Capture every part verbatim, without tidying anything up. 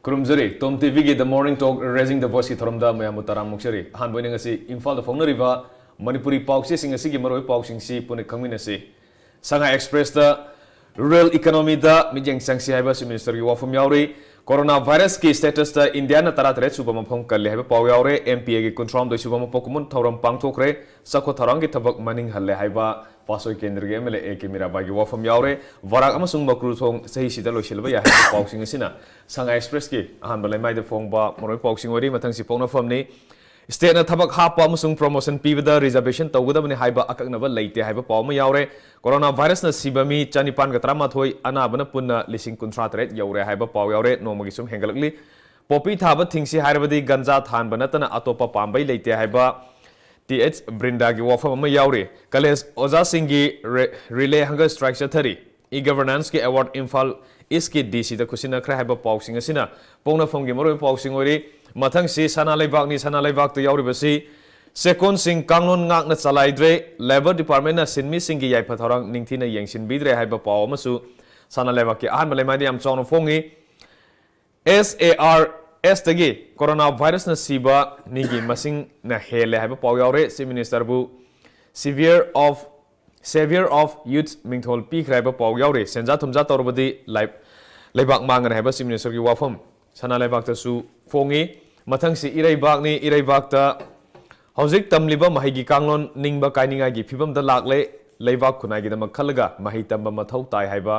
ꯈꯨꯔꯨꯝꯖꯔꯤ꯫ Tom ꯇꯤꯚꯤꯒꯤ The Morning Talk Raising the Voiceꯀꯤ ꯊꯧꯔꯝꯗ ꯃꯌꯥꯝꯕꯨ ꯇꯔꯥꯝꯅ ꯑꯣꯛꯆꯔꯤ꯫ ꯑꯍꯥꯟꯕ ꯑꯣꯏꯅ ꯉꯁꯤ ꯏꯝꯐꯥꯜꯗ ꯐꯣꯡꯅꯔꯤꯕ ꯃꯅꯤꯄꯨꯔꯤ ꯄꯥꯎꯆꯦꯁꯤꯡ ꯑꯁꯤꯒꯤ ꯃꯔꯨꯑꯣꯏꯕ ꯄꯥꯎꯁꯤꯡꯁꯤ ꯄꯨꯟꯅ ꯈꯪꯃꯤꯟꯅꯁꯤ꯫ ꯁꯉꯥꯏ ꯑꯦꯛꯁꯄ꯭ꯔꯦꯁꯇ rural economyꯗ ꯃꯤꯠꯌꯦꯡ ꯆꯪꯁꯤ ꯍꯥꯏꯕ Chief Ministerꯒꯤ ꯋꯥꯐꯝ ꯌꯥꯎꯔꯤ꯫ Corona virusꯀꯤ statusꯇ ꯏꯟꯗꯤꯌꯥꯅ ꯇꯔꯥꯇꯔꯦꯠ ꯁꯨꯕ ꯃꯐꯝ ꯀꯜꯂꯤ ꯍꯥꯏꯕ ꯄꯥꯎ ꯌꯥꯎꯔꯦ꯫ MPAꯒꯤ ꯀꯨꯟꯊ꯭ꯔꯥꯍꯨꯝꯗꯣꯏ ꯁꯨꯕ ꯃꯄꯣꯛ ꯀꯨꯝꯑꯣꯟ ꯊꯧꯔꯝ ꯄꯥꯡꯊꯣꯛꯈ꯭ꯔꯦ꯫ ꯆꯥꯎꯈꯠ ꯊꯧꯔꯥꯡꯒꯤ ꯊꯕꯛ ꯃꯅꯤꯡ ꯍꯜꯂꯦ ꯍꯥꯏꯕ ꯄꯥꯠꯁꯣꯏ ꯀꯦꯟꯗ꯭ꯔꯒꯤ MLA A K ꯃꯤꯔꯥꯕꯥꯏꯒꯤ ꯋꯥꯐꯝ ꯌꯥꯎꯔꯦ꯫ ꯕꯔꯥꯛ ꯑꯃꯁꯨꯡ ꯃꯀ꯭ꯔꯨ ꯊꯣꯡ ꯆꯍꯤꯁꯤꯗ ꯂꯣꯏꯁꯤꯜꯂꯕ ꯌꯥꯏ ꯍꯥꯏꯕ ꯄꯥꯎꯁꯤꯡ ꯑꯁꯤꯅ ꯁꯉꯥꯏ ꯑꯦꯛꯁꯄ꯭ꯔꯦꯁꯀꯤ ꯑꯍꯥꯟꯕ ꯂꯩꯃꯥꯏꯗ ꯐꯣꯡꯕ ꯃꯔꯨꯑꯣꯏꯕ ꯄꯥꯎꯁꯤꯡ ꯑꯣꯏꯔꯤ꯫ ꯃꯊꯪꯁꯤ ꯄꯣꯛꯅꯐꯝꯅꯤ꯫ Stateꯅ ꯊꯕꯛ ꯍꯥꯞꯄ ꯑꯃꯁꯨꯡ promotion ꯄꯤꯕꯗ reservation ꯇꯧꯒꯗꯕꯅꯤ ꯍꯥꯏꯕ ꯑꯀꯛꯅꯕ ꯂꯩꯇꯦ ꯍꯥꯏꯕ ꯄꯥꯎ ꯑꯃ ꯌꯥꯎꯔꯦ꯫ Corona virusꯅ ꯁꯤꯕ ꯃꯤ ꯆꯅꯤꯄꯥꯟꯒ ꯇꯔꯥꯃꯥꯊꯣꯏ, ꯑꯅꯥꯕꯅ ꯄꯨꯟꯅ ꯂꯤꯁꯤꯡ ꯀꯨꯟꯊ꯭ꯔꯥ ꯇꯔꯦꯠ ꯌꯧꯔꯦ ꯍꯥꯏꯕ ꯄꯥꯎ ꯌꯥꯎꯔꯦ꯫ ꯅꯣꯡꯃꯒꯤ ꯁꯨꯝ ꯍꯦꯟꯒꯠꯂꯛꯂꯤ꯫ ꯄꯣꯄꯤ ꯊꯥꯕ ꯊꯤꯡꯁꯤ ꯍꯥꯏꯔꯕꯗꯤ ꯒꯟꯖꯥ ꯊꯥꯟꯕ ꯅꯠꯇꯅ ꯑꯇꯣꯞꯄ ꯄꯥꯝꯕꯩ ꯂꯩꯇꯦ ꯍꯥꯏꯕ Th ꯕ꯭ꯔꯤꯟꯗꯥꯒꯤ ꯋꯥꯐꯝ ꯑꯃ ꯌꯥꯎꯔꯤ꯫ ꯀꯂꯦꯖ ꯑꯣꯖꯥꯁꯤꯡꯒꯤ re-, relay hunger strike ꯆꯠꯊꯔꯤ꯫ E-governanceꯀꯤ award ꯏꯝꯐꯥꯜ ꯏꯁꯀꯤ DCꯗ ꯈꯨꯠꯁꯤꯟꯅꯈ꯭ꯔꯦ ꯍꯥꯏꯕ ꯄꯥꯎꯁꯤꯡ ꯑꯁꯤꯅ ꯄꯣꯛꯅꯐꯝꯒꯤ ꯃꯔꯨꯑꯣꯏꯕ ꯄꯥꯎꯁꯤꯡ ꯑꯣꯏꯔꯤ꯫ ꯃꯊꯪꯁꯤ ꯁꯅꯥ ꯂꯩꯕꯥꯛꯅꯤ꯫ ꯁꯅꯥ ꯂꯩꯕꯥꯛꯇ ꯌꯥꯎꯔꯤꯕꯁꯤ ꯆꯦꯛꯀꯣꯟꯁꯤꯡ ꯀꯥꯡꯂꯣꯟ ꯉꯥꯛꯅ ꯆꯂꯥꯏꯗ꯭ꯔꯦ꯫ Labour Departmentꯅ ꯁꯤꯟꯃꯤꯁꯤꯡꯒꯤ ꯌꯥꯏꯐ ꯊꯧꯔꯥꯡ ꯅꯤꯡꯊꯤꯅ ꯌꯦꯡꯁꯤꯟꯕꯤꯗ꯭ꯔꯦ ꯍꯥꯏꯕ ꯄꯥꯎ ꯑꯃꯁꯨ ꯁꯅꯥ ꯂꯩꯕꯥꯛꯀꯤ ꯑꯍꯥꯟꯕ ꯂꯩꯃꯥꯏꯗ ꯌꯥꯝ ꯆꯥꯎꯅ ꯐꯣꯡꯉꯤ꯫ SARSꯇꯒꯤ corona virusꯅ ꯁꯤꯕ ꯃꯤꯒꯤ ꯃꯁꯤꯡꯅ ꯍꯦꯜꯂꯦ ꯍꯥꯏꯕ ꯄꯥꯎ ꯌꯥꯎꯔꯦ꯫ Chief Ministerꯕꯨ Savior of, Savior of Youth ꯃꯤꯡꯊꯣꯜ ꯄꯤꯈ꯭ꯔꯦ ꯍꯥꯏꯕ ꯄꯥꯎ ꯌꯥꯎꯔꯤ꯫ ꯁꯦꯟꯖꯥ ꯊꯨꯝꯖꯥ ꯇꯧꯔꯕꯗꯤ ꯂꯥꯏ-, ꯂꯩꯕꯥꯛ ꯃꯥꯡꯒꯅꯤ ꯍꯥꯏꯕ Chief Ministerꯒꯤ ꯋꯥꯐꯝ ꯁꯅꯥ ꯂꯩꯕꯥꯛꯇꯁꯨ ꯐꯣꯡꯉꯤ꯫ ꯃꯊꯪꯁꯤ ꯏꯔꯩꯕꯥꯛꯅꯤ꯫ ꯏꯔꯩꯕꯥꯛꯇ ꯍꯧꯖꯤꯛ ꯇꯝꯂꯤꯕ ꯃꯍꯩꯒꯤ ꯀꯥꯡꯂꯣꯟ ꯅꯤꯡꯕ ꯀꯥꯏꯅꯤꯡꯉꯥꯏꯒꯤ ꯐꯤꯕꯝꯗ ꯂꯥꯛꯂꯦ꯫ ꯂꯩꯕꯥꯛ ꯈꯨꯟꯅꯥꯏꯒꯤꯗꯃꯛ ꯈꯜꯂꯒ ꯃꯍꯩ ꯇꯝꯕ ꯃꯊꯧ ꯇꯥꯏ ꯍꯥꯏꯕ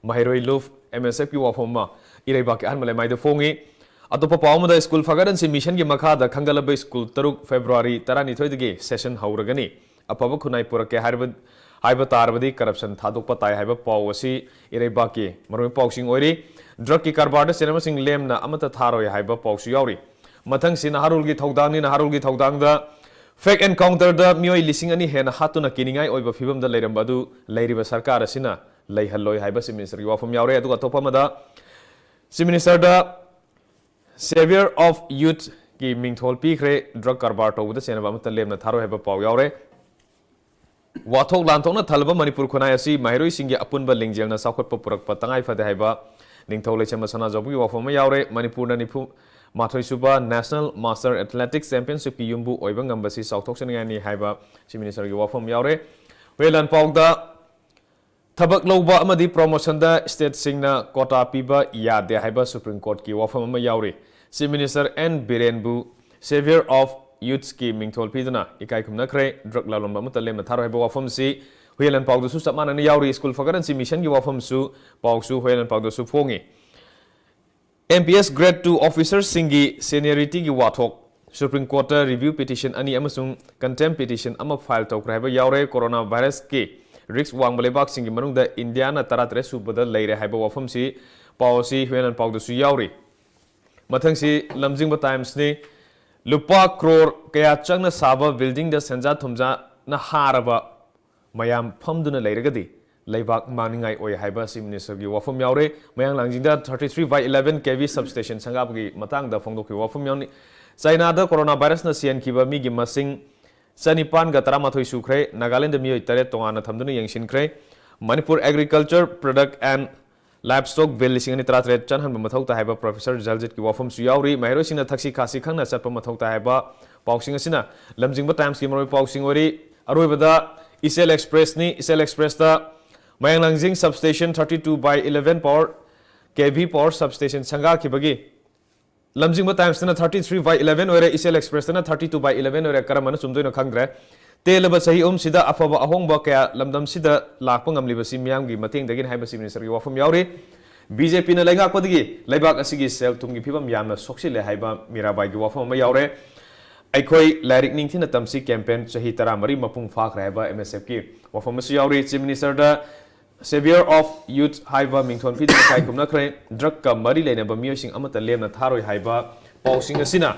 ꯃꯍꯩꯔꯣꯏ ꯂꯨꯞ MSFꯀꯤ ꯋꯥꯐꯝ ꯑꯃ ꯏꯔꯩꯕꯥꯛꯀꯤ ꯑꯍꯥꯟꯕ ꯂꯩꯃꯥꯏꯗ ꯐꯣꯡꯉꯤ꯫ ꯑꯇꯣꯞꯄ ꯄꯥꯎ ꯑꯃꯗ, ꯁ꯭ꯀꯨꯜ ꯐꯒꯠꯍꯟꯁꯤ ꯃꯤꯁꯟꯒꯤ ꯃꯈꯥꯗ ꯈꯟꯒꯠꯂꯕ ꯁ꯭ꯀꯨꯜ ꯇꯔꯨꯛ ꯐꯦꯕ꯭ꯔꯨꯋꯥꯔꯤ ꯇꯔꯥꯅꯤꯊꯣꯏꯗꯒꯤ session ꯍꯧꯔꯒꯅꯤ꯫ ꯑꯐꯕ ꯈꯨꯟꯅꯥꯏ ꯄꯨꯔꯛꯀꯦ ꯍꯥꯏꯔꯕ, ꯍꯥꯏꯕ ꯇꯥꯔꯕꯗꯤ corruption ꯊꯥꯗꯣꯛꯄ ꯇꯥꯏ ꯍꯥꯏꯕ ꯄꯥꯎ ꯑꯁꯤ ꯏꯔꯩꯕꯥꯛꯀꯤ ꯃꯔꯨꯑꯣꯏꯕ ꯄꯥꯎꯁꯤꯡ ꯑꯣꯏꯔꯤ꯫ Drugꯀꯤ ꯀꯔꯕꯥꯔꯗ ꯆꯦꯟꯕꯁꯤꯡ ꯂꯦꯝꯅ ꯑꯃꯠꯇ ꯊꯥꯔꯣꯏ ꯍꯥꯏꯕ ꯄꯥꯎꯁꯨ ꯌꯥꯎꯔꯤ꯫ ꯃꯊꯪꯁꯤ ꯅꯍꯥꯔꯣꯜꯒꯤ ꯊꯧꯗꯥꯡꯅꯤ꯫ ꯅꯍꯥꯔꯣꯜꯒꯤ ꯊꯧꯗꯥꯡꯗ fake encounterꯗ ꯃꯤꯑꯣꯏ ꯂꯤꯁꯤꯡ ꯑꯅꯤ ꯍꯦꯟꯅ ꯍꯥꯠꯇꯨꯅ ꯀꯤꯅꯤꯡꯉꯥꯏ ꯑꯣꯏꯕ ꯐꯤꯕꯝꯗ ꯂꯩꯔꯝꯕ ꯑꯗꯨ ꯂꯩꯔꯤꯕ ꯁꯔꯀꯥꯔ ꯑꯁꯤꯅ ꯂꯩꯍꯜꯂꯣꯏ ꯍꯥꯏꯕ Chief Ministerꯒꯤ ꯋꯥꯐꯝ ꯌꯥꯎꯔꯦ꯫ ꯑꯗꯨꯒ ꯑꯇꯣꯞꯄ ꯑꯃꯗ, Chief Ministerꯗ Savior of Youthꯀꯤ ꯃꯤꯡꯊꯣꯜ ꯄꯤꯈ꯭ꯔꯦ꯫ Drug ꯀꯔꯕꯥꯔ ꯇꯧꯕꯗ ꯆꯦꯟꯅꯕ ꯑꯃꯠꯇ ꯂꯦꯝꯅ ꯊꯥꯔꯣꯏ ꯍꯥꯏꯕ ꯄꯥꯎ ꯌꯥꯎꯔꯦ꯫ ꯋꯥꯊꯣꯛ ꯂꯥꯟꯊꯣꯛꯅ ꯊꯜꯂꯕ ꯃꯅꯤꯄꯨꯔ ꯈꯨꯟꯅꯥꯏ ꯑꯁꯤ ꯃꯍꯩꯔꯣꯏꯁꯤꯡꯒꯤ ꯑꯄꯨꯟꯕ ꯂꯤꯡꯖꯦꯜꯅ ꯆꯥꯎꯈꯠꯄ ꯄꯨꯔꯛꯄ ꯇꯉꯥꯏ ꯐꯗꯦ ꯍꯥꯏꯕ ꯅꯤꯡꯊꯧ ꯂꯩꯆꯝꯕ ꯁꯅꯥꯖꯥꯎꯕꯒꯤ ꯋꯥꯐꯝ ꯑꯃ ꯌꯥꯎꯔꯦ꯫ ꯃꯅꯤꯄꯨꯔꯅ ꯅꯤꯐꯨ ꯃꯥꯊꯣꯏ ꯁꯨꯕ National Master Athletics Championship ꯀꯤ ꯌꯨꯝꯕꯨ ꯑꯣꯏꯕ ꯉꯝꯕꯁꯤ ꯆꯥꯎꯊꯣꯛꯆꯅꯤꯡꯉꯥꯏꯅꯤ ꯍꯥꯏꯕ Chief Minister ꯒꯤ ꯋꯥꯐꯝ ꯌꯥꯎꯔꯦ꯫ ꯍꯨꯏꯌꯦꯟ ꯂꯥꯟꯄꯥꯎꯗ ꯊꯕꯛ ꯂꯧꯕ ꯑꯃꯗꯤ promotion ꯗ state ꯁꯤꯡꯅ quota ꯄꯤꯕ ꯌꯥꯗꯦ ꯍꯥꯏꯕ Supreme Court ꯀꯤ ꯋꯥꯐꯝ ꯑꯃ ꯌꯥꯎꯔꯤ꯫ Chief Minister N ꯕꯤꯔꯦꯟꯕꯨ Saviour of Youths ꯀꯤ ꯃꯤꯡꯊꯣꯜ ꯄꯤꯗꯨꯅ ꯏꯀꯥꯏ ꯈꯨꯝꯅꯈ꯭ꯔꯦ꯫ Drug ꯂꯥꯂꯣꯟꯕ ꯑꯃꯠꯇ ꯂꯦꯝꯅ ꯊꯥꯔꯣꯏ ꯍꯥꯏꯕ ꯋꯥꯐꯝꯁꯤ ꯍꯨꯏꯌꯦꯟ ꯂꯥꯟꯄꯥꯎꯗꯁꯨ ꯆꯞ ꯃꯥꯟꯅꯅ ꯌꯥꯎꯔꯤ꯫ School ꯐꯒꯠꯍꯟꯁꯤ mission ꯒꯤ ꯋꯥꯐꯝꯁꯨ, ꯄꯥꯎꯁꯨ ꯍꯨꯏꯌꯦꯟ ꯂꯥꯟꯄꯥꯎꯗꯁꯨ ꯐꯣꯡꯉꯤ꯫ M P S Grade two officer ꯁꯤꯡꯒꯤ seniority ꯒꯤ ꯋꯥꯊꯣꯛ Supreme Court ꯇ review petition ꯑꯅꯤ ꯑꯃꯁꯨꯡ contempt petition ꯑꯃ file ꯇꯧꯈ꯭ꯔꯦ ꯍꯥꯏꯕ ꯌꯥꯎꯔꯦ꯫ Corona virus ꯀꯤ risk ꯋꯥꯡꯕ ꯂꯩꯕꯥꯛꯁꯤꯡꯒꯤ ꯃꯅꯨꯡꯗ ꯏꯟꯗꯤꯌꯥꯅ ꯇꯔꯥꯇꯔꯦꯠ ꯁꯨꯕꯗ ꯂꯩꯔꯦ ꯍꯥꯏꯕ ꯋꯥꯐꯝꯁꯤ ꯄꯥꯎ ꯑꯁꯤ ꯍꯨꯏꯌꯦꯟ ꯂꯥꯟꯄꯥꯎꯗꯁꯨ ꯌꯥꯎꯔꯤ꯫ ꯃꯊꯪꯁꯤ ꯂꯝꯖꯤꯡꯕ Times ꯅꯤ꯫ ꯂꯨꯄꯥ ꯀ꯭ꯔꯣꯔ ꯀꯌꯥ ꯆꯪꯅ ꯁꯥꯕ building ꯗ ꯁꯦꯟꯖꯥ ꯊꯨꯝꯖꯥꯅ ꯍꯥꯔꯕ ꯃꯌꯥꯝ ꯐꯝꯗꯨꯅ ꯂꯩꯔꯒꯗꯤ ꯂꯩꯕꯥꯛ ꯃꯥꯡꯅꯤꯡꯉꯥꯏ ꯑꯣꯏ ꯍꯥꯏꯕ Chief Minister ꯒꯤ ꯋꯥꯐꯝ ꯌꯥꯎꯔꯦ꯫ ꯃꯌꯥꯡ ꯂꯥꯡꯖꯤꯡꯗ thirty three by eleven K V substation ꯁꯪꯒꯥꯕꯒꯤ ꯃꯇꯥꯡꯗ ꯐꯣꯡꯗꯣꯛꯈꯤꯕ ꯋꯥꯐꯝ ꯌꯥꯎꯅꯤ꯫ ꯆꯥꯏꯅꯥꯗ corona virus ꯅ ꯁꯤꯍꯟꯈꯤꯕ ꯃꯤꯒꯤ ꯃꯁꯤꯡ ꯆꯅꯤꯄꯥꯟꯒ ꯇꯔꯥꯃꯥꯊꯣꯏ ꯁꯨꯈ꯭ꯔꯦ꯫ ꯅꯥꯒꯥꯂꯦꯟꯗ ꯃꯤꯑꯣꯏ ꯇꯔꯦꯠ ꯇꯣꯉꯥꯟꯅ ꯊꯝꯗꯨꯅ ꯌꯦꯡꯁꯤꯟꯈ꯭ꯔꯦ꯫ Manipur Agriculture Product and Livestock Bill ꯂꯤꯁꯤꯡ ꯑꯅꯤ ꯇꯔꯥꯇꯔꯦꯠ ꯆꯪꯍꯟꯕ ꯃꯊꯧ ꯇꯥꯏ ꯍꯥꯏꯕ Professor ꯖꯜꯖꯤꯠꯀꯤ ꯋꯥꯐꯝꯁꯨ ꯌꯥꯎꯔꯤ꯫ ꯃꯍꯩꯔꯣꯏꯁꯤꯡꯅ ꯊꯛꯁꯤ ꯈꯥꯁꯤ ꯈꯪꯅ ꯆꯠꯄ ꯃꯊꯧ ꯇꯥꯏ ꯍꯥꯏꯕ ꯄꯥꯎꯁꯤꯡ ꯑꯁꯤꯅ ꯂꯝꯖꯤꯡꯕ Times ꯀꯤ ꯃꯔꯨꯑꯣꯏꯕ ꯄꯥꯎꯁꯤꯡ ꯑꯣꯏꯔꯤ꯫ ꯑꯔꯣꯏꯕꯗ ꯏꯆꯦꯜ Express ꯅꯤ꯫ ꯏꯆꯦꯜ Express ꯇ ꯃꯌꯥꯡ ꯂꯥꯡꯖꯤꯡ substation thirty two by eleven power K V power substation ꯁꯪꯒꯥꯈꯤꯕꯒꯤ ꯂꯝꯖꯤꯡꯕ Times ꯇꯅ thirty three by eleven ꯑꯣꯏꯔꯦ, ꯏꯆꯦꯜ Express ꯇꯅ thirty two by eleven ꯑꯣꯏꯔꯦ꯫ ꯀꯔꯝꯕꯅ ꯆꯨꯝꯗꯣꯏꯅꯣ ꯈꯪꯗ꯭ꯔꯦ꯫ ꯇꯦꯜꯂꯕ ꯆꯍꯤ ꯑꯍꯨꯝꯁꯤꯗ ꯑꯐꯕ ꯑꯍꯣꯡꯕ ꯀꯌꯥ ꯂꯝꯗꯝꯁꯤꯗ ꯂꯥꯛꯄ ꯉꯝꯂꯤꯕꯁꯤ ꯃꯤꯌꯥꯝꯒꯤ ꯃꯇꯦꯡꯗꯒꯤꯅꯤ ꯍꯥꯏꯕ Chief Minister ꯒꯤ ꯋꯥꯐꯝ ꯌꯥꯎꯔꯤ꯫ B J P ꯅ ꯂꯩꯉꯥꯛꯄꯗꯒꯤ ꯂꯩꯕꯥꯛ ꯑꯁꯤꯒꯤ ꯁꯦꯜ ꯊꯨꯝꯒꯤ ꯐꯤꯕꯝ ꯌꯥꯝꯅ ꯁꯣꯛꯆꯤꯜꯂꯦ ꯍꯥꯏꯕ ꯃꯤꯔꯥꯕꯥꯏꯒꯤ ꯋꯥꯐꯝ ꯑꯃ ꯌꯥꯎꯔꯦ꯫ ꯑꯩꯈꯣꯏ ꯂꯥꯏꯔꯤꯛ ꯅꯤꯡꯊꯤꯅ ꯇꯝꯁꯤ campaign ꯆꯍꯤ ꯇꯔꯥꯃꯔꯤ ꯃꯄꯨꯡ ꯐꯥꯈ꯭ꯔꯦ ꯍꯥꯏꯕ M S F ꯀꯤ ꯋꯥꯐꯝ ꯑꯃꯁꯨ ꯌꯥꯎꯔꯤ꯫ Chief Minister the Saviour of Youth ꯍꯥꯏꯕ ꯃꯤꯡꯊꯣꯟ ꯄꯤꯗꯨꯅ ꯏꯀꯥꯏ ꯈꯨꯝꯅꯈ꯭ꯔꯦ꯫ Drug ꯀ ꯃꯔꯤ ꯂꯩꯅꯕ ꯃꯤꯑꯣꯏꯁꯤꯡ ꯑꯃꯠꯇ ꯂꯦꯝꯅ ꯊꯥꯔꯣꯏ ꯍꯥꯏꯕ ꯄꯥꯎꯁꯤꯡ ꯑꯁꯤꯅ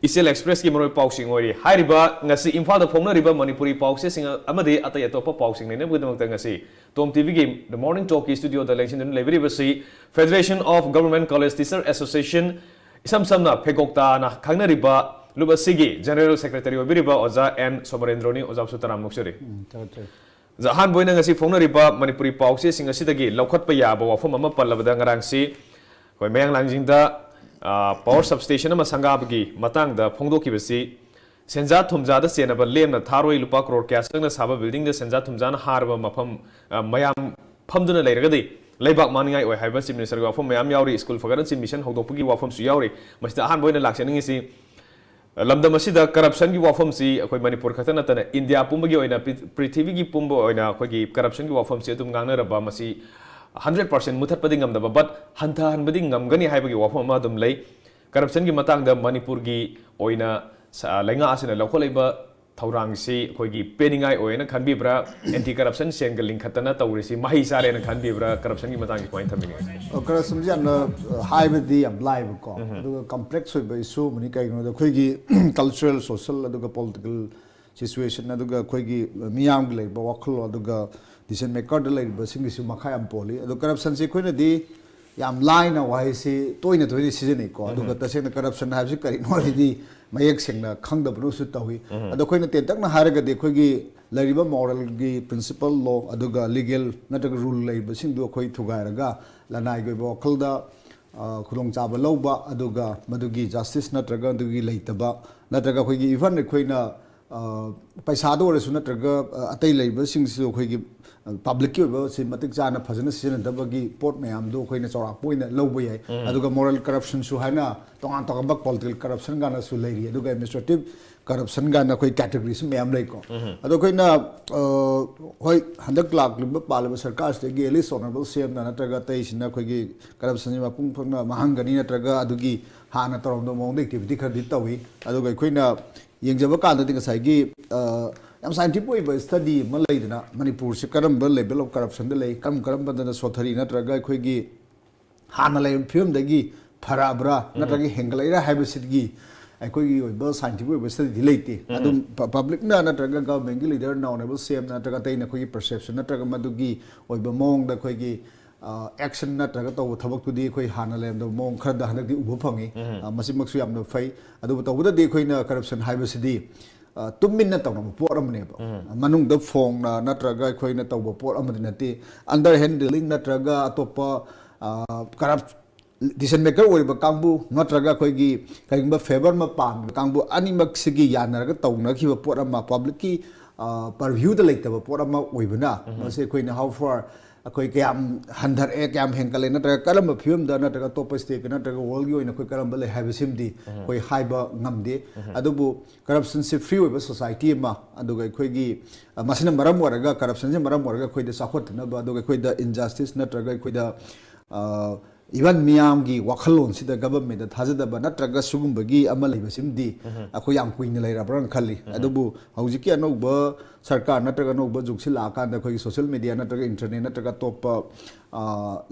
ꯏꯆꯦꯜ Express ꯀꯤ ꯃꯔꯨꯑꯣꯏꯕ ꯄꯥꯎꯁꯤꯡ ꯑꯣꯏꯔꯤ꯫ ꯍꯥꯏꯔꯤꯕ ꯉꯁꯤ ꯏꯝꯐꯥꯜꯗ ꯐꯣꯡꯅꯔꯤꯕ ꯃꯅꯤꯄꯨꯔꯤ ꯄꯥꯎꯆꯦꯁꯤꯡ ꯑꯃꯗꯤ ꯑꯇꯩ ꯑꯇꯣꯞꯄ ꯄꯥꯎꯁꯤꯡ ꯅꯩꯅꯕꯒꯤꯗꯃꯛꯇ ꯉꯁꯤ Tom T V ꯒꯤ The Morning Talk ꯀꯤ studio the ꯂꯦꯡꯁꯤꯟꯗꯨꯅ ꯂꯩꯕꯤꯔꯤꯕꯁꯤ Federation of Government College Teacher Association, ꯏꯁꯝ ꯁꯝꯅ ꯐꯦꯒꯣꯛꯇꯥꯅ ꯈꯪꯅꯔꯤꯕ ꯂꯨꯞ ꯑꯁꯤꯒꯤ General Secretary ꯑꯣꯏꯕꯤꯔꯤꯕ ꯑꯣꯖꯥ N ꯁꯣꯃꯔꯦꯟꯗ꯭ꯔꯣꯅꯤ꯫ ꯑꯣꯖꯥꯕꯨꯁꯨ ꯇꯔꯥꯝꯅ ꯑꯣꯛꯆꯔꯤ꯫ ꯎꯝ, ꯊꯥꯒꯠꯆꯔꯤ꯫ ꯑꯍꯥꯟꯕ ꯑꯣꯏꯅ ꯉꯁꯤ ꯐꯣꯡꯅꯔꯤꯕ ꯃꯅꯤꯄꯨꯔꯤ ꯄꯥꯎꯆꯦꯁꯤꯡ ꯑꯁꯤꯗꯒꯤ ꯂꯧꯈꯠꯄ ꯌꯥꯕ ꯋꯥꯐꯝ ꯑꯃ ꯄꯜꯂꯕꯗ, ꯉꯔꯥꯡꯁꯤ ꯑꯩꯈꯣꯏ ꯃꯌꯥꯡ ꯂꯥꯡꯖꯤꯡꯗ power substation ꯑꯃ ꯁꯪꯒꯥꯕꯒꯤ ꯃꯇꯥꯡꯗ ꯐꯣꯡꯗꯣꯛꯈꯤꯕꯁꯤ, ꯁꯦꯟꯖꯥ ꯊꯨꯝꯖꯥꯗ ꯆꯦꯟꯅꯕ ꯂꯦꯝꯅ ꯊꯥꯔꯣꯏ, ꯂꯨꯄꯥ ꯀ꯭ꯔꯣꯔ ꯀꯌꯥ ꯆꯪꯅ ꯁꯥꯕ buildingꯗ ꯁꯦꯟꯖꯥ ꯊꯨꯝꯖꯥꯅ ꯍꯥꯔꯕ ꯃꯐꯝ, ꯑ, ꯃꯌꯥꯝ ꯐꯝꯗꯨꯅ ꯂꯩꯔꯒꯗꯤ ꯂꯩꯕꯥꯛ ꯃꯥꯡꯅꯤꯡꯉꯥꯏ ꯑꯣꯏ ꯍꯥꯏꯕ Chief Ministerꯒꯤ ꯋꯥꯐꯝ ꯃꯌꯥꯝ ꯌꯥꯎꯔꯤ꯫ ꯁ꯭ꯀꯨꯜ ꯐꯒꯠꯅ ꯆꯤꯡ ꯃꯤꯁꯟ ꯍꯧꯗꯣꯛꯄꯒꯤ ꯋꯥꯐꯝꯁꯨ ꯌꯥꯎꯔꯤ꯫ ꯃꯁꯤꯗ ꯑꯍꯥꯟꯕ ꯑꯣꯏꯅ ꯂꯥꯛꯆꯅꯤꯡꯉꯤꯁꯤ, ꯂꯝꯗꯝ ꯑꯁꯤꯗ corruptionꯒꯤ ꯋꯥꯐꯝꯁꯤ ꯑꯩꯈꯣꯏ ꯃꯅꯤꯄꯨꯔ ꯈꯛꯇ ꯅꯠꯇꯅ ꯏꯟꯗꯤꯌꯥ ꯄꯨꯝꯕꯒꯤ ꯑꯣꯏꯅ, ꯄ꯭ꯔꯤ-, ꯄ꯭ꯔꯤꯊꯤꯕꯤꯒꯤ ꯄꯨꯝꯕ ꯑꯣꯏꯅ ꯑꯩꯈꯣꯏꯒꯤ corruptionꯒꯤ ꯋꯥꯐꯝꯁꯤ ꯑꯗꯨꯝ ꯉꯥꯡꯅꯔꯕ, ꯃꯁꯤ hundred percent ꯃꯨꯊꯠꯄꯗꯤ ꯉꯝꯗꯕ, but ꯍꯟꯊꯍꯟꯕꯗꯤ ꯉꯝꯒꯅꯤ ꯍꯥꯏꯕꯒꯤ ꯋꯥꯐꯝ ꯑꯃ ꯑꯗꯨꯝ ꯂꯩ꯫ Corruptionꯒꯤ ꯃꯇꯥꯡꯗ ꯃꯅꯤꯄꯨꯔꯒꯤ ꯑꯣꯏꯅ ꯁ-, ꯂꯩꯉꯥꯛ ꯑꯁꯤꯅ ꯂꯧꯈꯠꯂꯛꯏꯕ ꯊꯧꯔꯥꯡꯁꯤ ꯑꯩꯈꯣꯏꯒꯤ ꯄꯦꯟꯅꯤꯡꯉꯥꯏ ꯑꯣꯏꯌꯦꯅ ꯈꯟꯕꯤꯕ꯭ꯔꯥ? Anti corruption ꯁꯦꯜꯒ ꯂꯤꯡꯈꯠꯇꯅ ꯇꯧꯔꯤꯁꯤ ꯃꯍꯩ ꯆꯥꯔꯦꯅ ꯈꯟꯕꯤꯕ꯭ꯔꯥ? Corruptionꯒꯤ ꯃꯇꯥꯡꯁꯤ ꯀꯃꯥꯏꯅ ꯊꯝꯕꯤꯅꯤꯡꯉꯤ? ꯑ, corruptionꯁꯤ ꯌꯥꯝꯅ, ꯑ, ꯍꯥꯏꯕꯗꯤ ꯌꯥꯝ ꯂꯥꯏꯕꯀꯣ, ꯎꯝ꯫ ꯑꯗꯨꯒ complex ꯑꯣꯏꯕ issue ꯑꯃꯅꯤ꯫ ꯀꯩꯒꯤꯅꯣꯗ ꯑꯩꯈꯣꯏꯒꯤ cultural, social, ꯑꯗꯨꯒ political situation, ꯑꯗꯨꯒ ꯑꯩꯈꯣꯏꯒꯤ ꯃꯤꯌꯥꯝꯒꯤ ꯂꯩꯕ ꯋꯥꯈꯜꯂꯣꯟ, ꯑꯗꯨꯒ decision makerꯗ ꯂꯩꯔꯤꯕꯁꯤꯡꯒꯤꯁꯨ ꯃꯈꯥ ꯌꯥꯝ ꯄꯣꯜꯂꯤ꯫ ꯑꯗꯣ corruptionꯁꯤ ꯑꯩꯈꯣꯏꯅꯗꯤ ꯌꯥꯝ ꯂꯥꯏꯅ ꯋꯥꯍꯩꯁꯤ ꯇꯣꯏꯅ ꯇꯣꯏꯅ ꯁꯤꯖꯤꯟꯅꯩꯀꯣ꯫ ꯑꯗꯨꯒ ꯎꯝ꯫ ꯇꯁꯦꯡꯅ corruption ꯍꯥꯏꯕꯁꯤ ꯀꯔꯤꯅꯣ ꯍꯥꯏꯕꯗꯤ ꯃꯌꯦꯛ ꯁꯦꯡꯅ ꯈꯪꯗꯕꯅꯁꯨ ꯇꯧꯏ꯫ ꯎꯝ꯫ ꯑꯗꯣ ꯑꯩꯈꯣꯏꯅ ꯇꯦꯟꯇꯛꯅ ꯍꯥꯏꯔꯒꯗꯤ ꯑꯩꯈꯣꯏꯒꯤ ꯂꯩꯔꯤꯕ moralꯒꯤ principle, law, ꯑꯗꯨꯒ legal ꯅꯠꯇ꯭ꯔꯒ rule ꯂꯩꯔꯤꯕꯁꯤꯡꯗꯨ ꯑꯩꯈꯣꯏ ꯊꯨꯒꯥꯏꯔꯒ ꯂꯅꯥꯏꯒꯤ ꯑꯣꯏꯕ ꯋꯥꯈꯜꯗ, ꯑ, ꯈꯨꯗꯣꯡꯆꯥꯕ ꯂꯧꯕ, ꯑꯗꯨꯒ ꯃꯗꯨꯒꯤ justice ꯅꯠꯇ꯭ꯔꯒ ꯑꯗꯨꯒꯤ ꯂꯩꯇꯕ, ꯅꯠꯇ꯭ꯔꯒ ꯑꯩꯈꯣꯏꯒꯤ even ꯑꯩꯈꯣꯏꯅ, ꯑ, ꯄꯩꯁꯥꯗ ꯑꯣꯏꯔꯁꯨ ꯅꯠꯇ꯭ꯔꯒ, ꯑ, ꯑꯇꯩ ꯂꯩꯔꯤꯕꯁꯤꯡꯁꯤꯁꯨ ꯑꯩꯈꯣꯏꯒꯤ, ꯑ, publicꯀꯤ ꯑꯣꯏꯕ ꯁꯤ ꯃꯇꯤꯛ ꯆꯥꯅ ꯐꯖꯅ ꯁꯤꯖꯤꯟꯅꯗꯕꯒꯤ ꯄꯣꯠ ꯃꯌꯥꯝꯗꯣ ꯑꯩꯈꯣꯏꯅ ꯆꯥꯎꯔꯥꯛꯄ ꯑꯣꯏꯅ ꯂꯧꯕ ꯌꯥꯏ꯫ ꯎꯝ꯫ ꯑꯗꯨꯒ moral corruptionꯁꯨ ꯍꯥꯏꯅ ꯇꯣꯉꯥꯟ ꯇꯣꯉꯥꯟꯕ political corruption ꯀꯥꯏꯅꯁꯨ ꯂꯩꯔꯤ, ꯑꯗꯨꯒ administrative corruption ꯀꯥꯏꯅ ꯑꯩꯈꯣꯏ categoryꯁꯨ ꯃꯌꯥꯝ ꯂꯩꯀꯣ꯫ ꯎꯝ꯫ ꯑꯗꯣ ꯑꯩꯈꯣꯏꯅ, ꯑ, ꯍꯣꯏ, ꯍꯟꯗꯛ ꯂꯥꯛꯂꯤꯕ ꯄꯥꯜꯂꯤꯕ ꯁꯔꯀꯥꯔꯁꯤꯗꯒꯤ at least honourable CMꯅ ꯅꯠꯇ꯭ꯔꯒ ꯑꯇꯩꯁꯤꯅ ꯑꯩꯈꯣꯏꯒꯤ corruptionꯁꯤ ꯃꯄꯨꯡ ꯐꯥꯅ ꯃꯥꯡꯍꯟꯒꯅꯤ ꯅꯠꯇ꯭ꯔꯒ ꯑꯗꯨꯒꯤ ꯍꯥꯟꯅ ꯇꯧꯔꯝꯗꯕ ꯃꯑꯣꯡꯗ activity ꯈꯔꯗꯤ ꯇꯧꯏ꯫ ꯑꯗꯨꯒ ꯑꯩꯈꯣꯏꯅ ꯌꯦꯡꯖꯕ ꯀꯥꯟꯗꯗꯤ ꯉꯁꯥꯏꯒꯤ, ꯑ, ꯌꯥꯝ scientific ꯑꯣꯏꯕ study ꯑꯃ ꯂꯩꯗꯅ, ꯃꯅꯤꯄꯨꯔꯁꯤ ꯀꯔꯝꯕ level of corruptionꯗ ꯂꯩ, ꯀꯔꯝ ꯀꯔꯝꯕꯗꯅ ꯁꯣꯠꯊꯔꯤ, ꯅꯠꯇ꯭ꯔꯒ ꯑꯩꯈꯣꯏꯒꯤ ꯍꯥꯟꯅ ꯂꯩꯔꯝꯕ ꯐꯤꯕꯝꯗꯒꯤ ꯐꯔꯛꯑꯕ꯭ꯔꯥ, ꯎꯝ꯫ ꯅꯠꯇ꯭ꯔꯒ ꯍꯦꯟꯒꯠꯂꯛꯏꯔꯥ ꯍꯥꯏꯕꯁꯤꯒꯤ ꯑꯩꯈꯣꯏꯒꯤ ꯑꯣꯏꯕ scientific ꯑꯣꯏꯕ studyꯗꯤ ꯂꯩꯇꯦ꯫ ꯎꯝ꯫ ꯑꯗꯨꯝ ꯄ-, publicꯅ ꯅꯠꯇ꯭ꯔꯒ governmentꯀꯤ leaderꯅ, honourable CMꯅ ꯅꯠꯇ꯭ꯔꯒ ꯑꯇꯩꯅ ꯑꯩꯈꯣꯏꯒꯤ perception ꯅꯠꯇ꯭ꯔꯒ ꯃꯗꯨꯒꯤ ꯑꯣꯏꯕ ꯃꯑꯣꯡꯗ ꯑꯩꯈꯣꯏꯒꯤ, ꯑ, action ꯅꯠꯇ꯭ꯔꯒ ꯇꯧꯕ ꯊꯕꯛꯇꯨꯗꯤ ꯑꯩꯈꯣꯏ ꯍꯥꯟꯅ ꯂꯩꯔꯝꯗꯕ ꯃꯑꯣꯡ ꯈꯔꯗ ꯍꯟꯗꯛꯇꯤ ꯎꯕ ꯐꯪꯉꯤ꯫ ꯎꯝ꯫ ꯑ, ꯃꯁꯤꯃꯛꯁꯨ ꯌꯥꯝꯅ ꯐꯩ꯫ ꯑꯗꯨꯕꯨ ꯇꯧꯕꯗꯗꯤ ꯑꯩꯈꯣꯏꯅ corruption ꯍꯥꯏꯕꯁꯤꯗꯤ ꯑ, ꯇꯨꯃꯤꯟꯅ ꯇꯧꯅꯕ ꯄꯣꯠ ꯑꯃꯅꯦꯕ꯫ ꯃꯅꯨꯡꯗ ꯐꯣꯡꯅ ꯅꯠꯇ꯭ꯔꯒ ꯑꯩꯈꯣꯏꯅ ꯇꯧꯕ ꯄꯣꯠ ꯑꯃꯗꯤ ꯅꯠꯇꯦ꯫ Under hand dealing ꯅꯠꯇ꯭ꯔꯒ ꯑꯇꯣꯞꯄ, ꯑ, corrupt decision maker ꯑꯣꯏꯔꯤꯕ ꯀꯥꯡꯕꯨ ꯅꯠꯇ꯭ꯔꯒ ꯑꯩꯈꯣꯏꯒꯤ ꯀꯔꯤꯒꯨꯝꯕ favour ꯑꯃ ꯄꯥꯝꯃꯤꯕ ꯀꯥꯡꯕꯨ ꯑꯅꯤꯃꯛꯁꯤꯒꯤ ꯌꯥꯅꯔꯒ ꯇꯧꯅꯈꯤꯕ ꯄꯣꯠ ꯑꯃ, publicꯀꯤ, ꯑ, purviewꯗ ꯂꯩꯇꯕ ꯄꯣꯠ ꯑꯃ ꯑꯣꯏꯕꯅ, ꯃꯁꯤ ꯑꯩꯈꯣꯏꯅ how far ꯑꯩꯈꯣꯏ ꯀꯌꯥꯝ ꯍꯟꯊꯔꯛꯑꯦ, ꯀꯌꯥꯝ ꯍꯦꯟꯒꯠꯂꯦ, ꯅꯠꯇ꯭ꯔꯒ ꯀꯔꯝꯕ ꯐꯤꯕꯝꯗ, ꯅꯠꯇ꯭ꯔꯒ ꯑꯇꯣꯞꯄ stateꯀ ꯅꯠꯇ꯭ꯔꯒ worldꯀꯤ ꯑꯣꯏꯅ ꯑꯩꯈꯣꯏ ꯀꯔꯝꯕ ꯂꯩ ꯍꯥꯏꯕꯁꯤꯃꯗꯤ ꯑꯩꯈꯣꯏ ꯍꯥꯏꯕ ꯉꯝꯗꯦ꯫ ꯑꯗꯨꯕꯨ corruptionꯁꯦ free ꯑꯣꯏꯕ society ꯑꯃ, ꯑꯗꯨꯒ ꯑꯩꯈꯣꯏꯒꯤ, ꯑ, ꯃꯁꯤꯅ ꯃꯔꯝ ꯑꯣꯏꯔꯒ, corruptionꯁꯦ ꯃꯔꯝ ꯑꯣꯏꯔꯒ ꯑꯩꯈꯣꯏꯗ ꯆꯥꯎꯈꯠꯇꯅꯕ, ꯑꯗꯨꯒ ꯑꯩꯈꯣꯏꯗ injustice ꯅꯠꯇ꯭ꯔꯒ ꯑꯩꯈꯣꯏꯗ, ꯑ, even ꯃꯤꯌꯥꯝꯒꯤ ꯋꯥꯈꯜꯂꯣꯟꯁꯤꯗ, governmentꯇ ꯊꯥꯖꯗꯕ ꯅꯠꯇ꯭ꯔꯒ ꯁꯤꯒꯨꯝꯕꯒꯤ ꯑꯃ ꯂꯩꯕꯁꯤꯃꯗꯤ ꯑꯩꯈꯣꯏ ꯌꯥꯝ ꯀꯨꯏꯅ ꯂꯩꯔꯕ꯭ꯔꯥꯅ ꯈꯜꯂꯤ꯫ ꯑꯗꯨꯕꯨ ꯍꯧꯖꯤꯛꯀꯤ ꯑꯅꯧꯕ ꯁꯔꯀꯥꯔ ꯅꯠꯇ꯭ꯔꯒ ꯑꯅꯧꯕ ꯖꯨꯛꯁꯤ ꯂꯥꯛꯑꯀꯥꯟꯗ ꯑꯩꯈꯣꯏꯒꯤ social media ꯅꯠꯇ꯭ꯔꯒ internet ꯅꯠꯇ꯭ꯔꯒ ꯑꯇꯣꯞꯄ, ꯑ,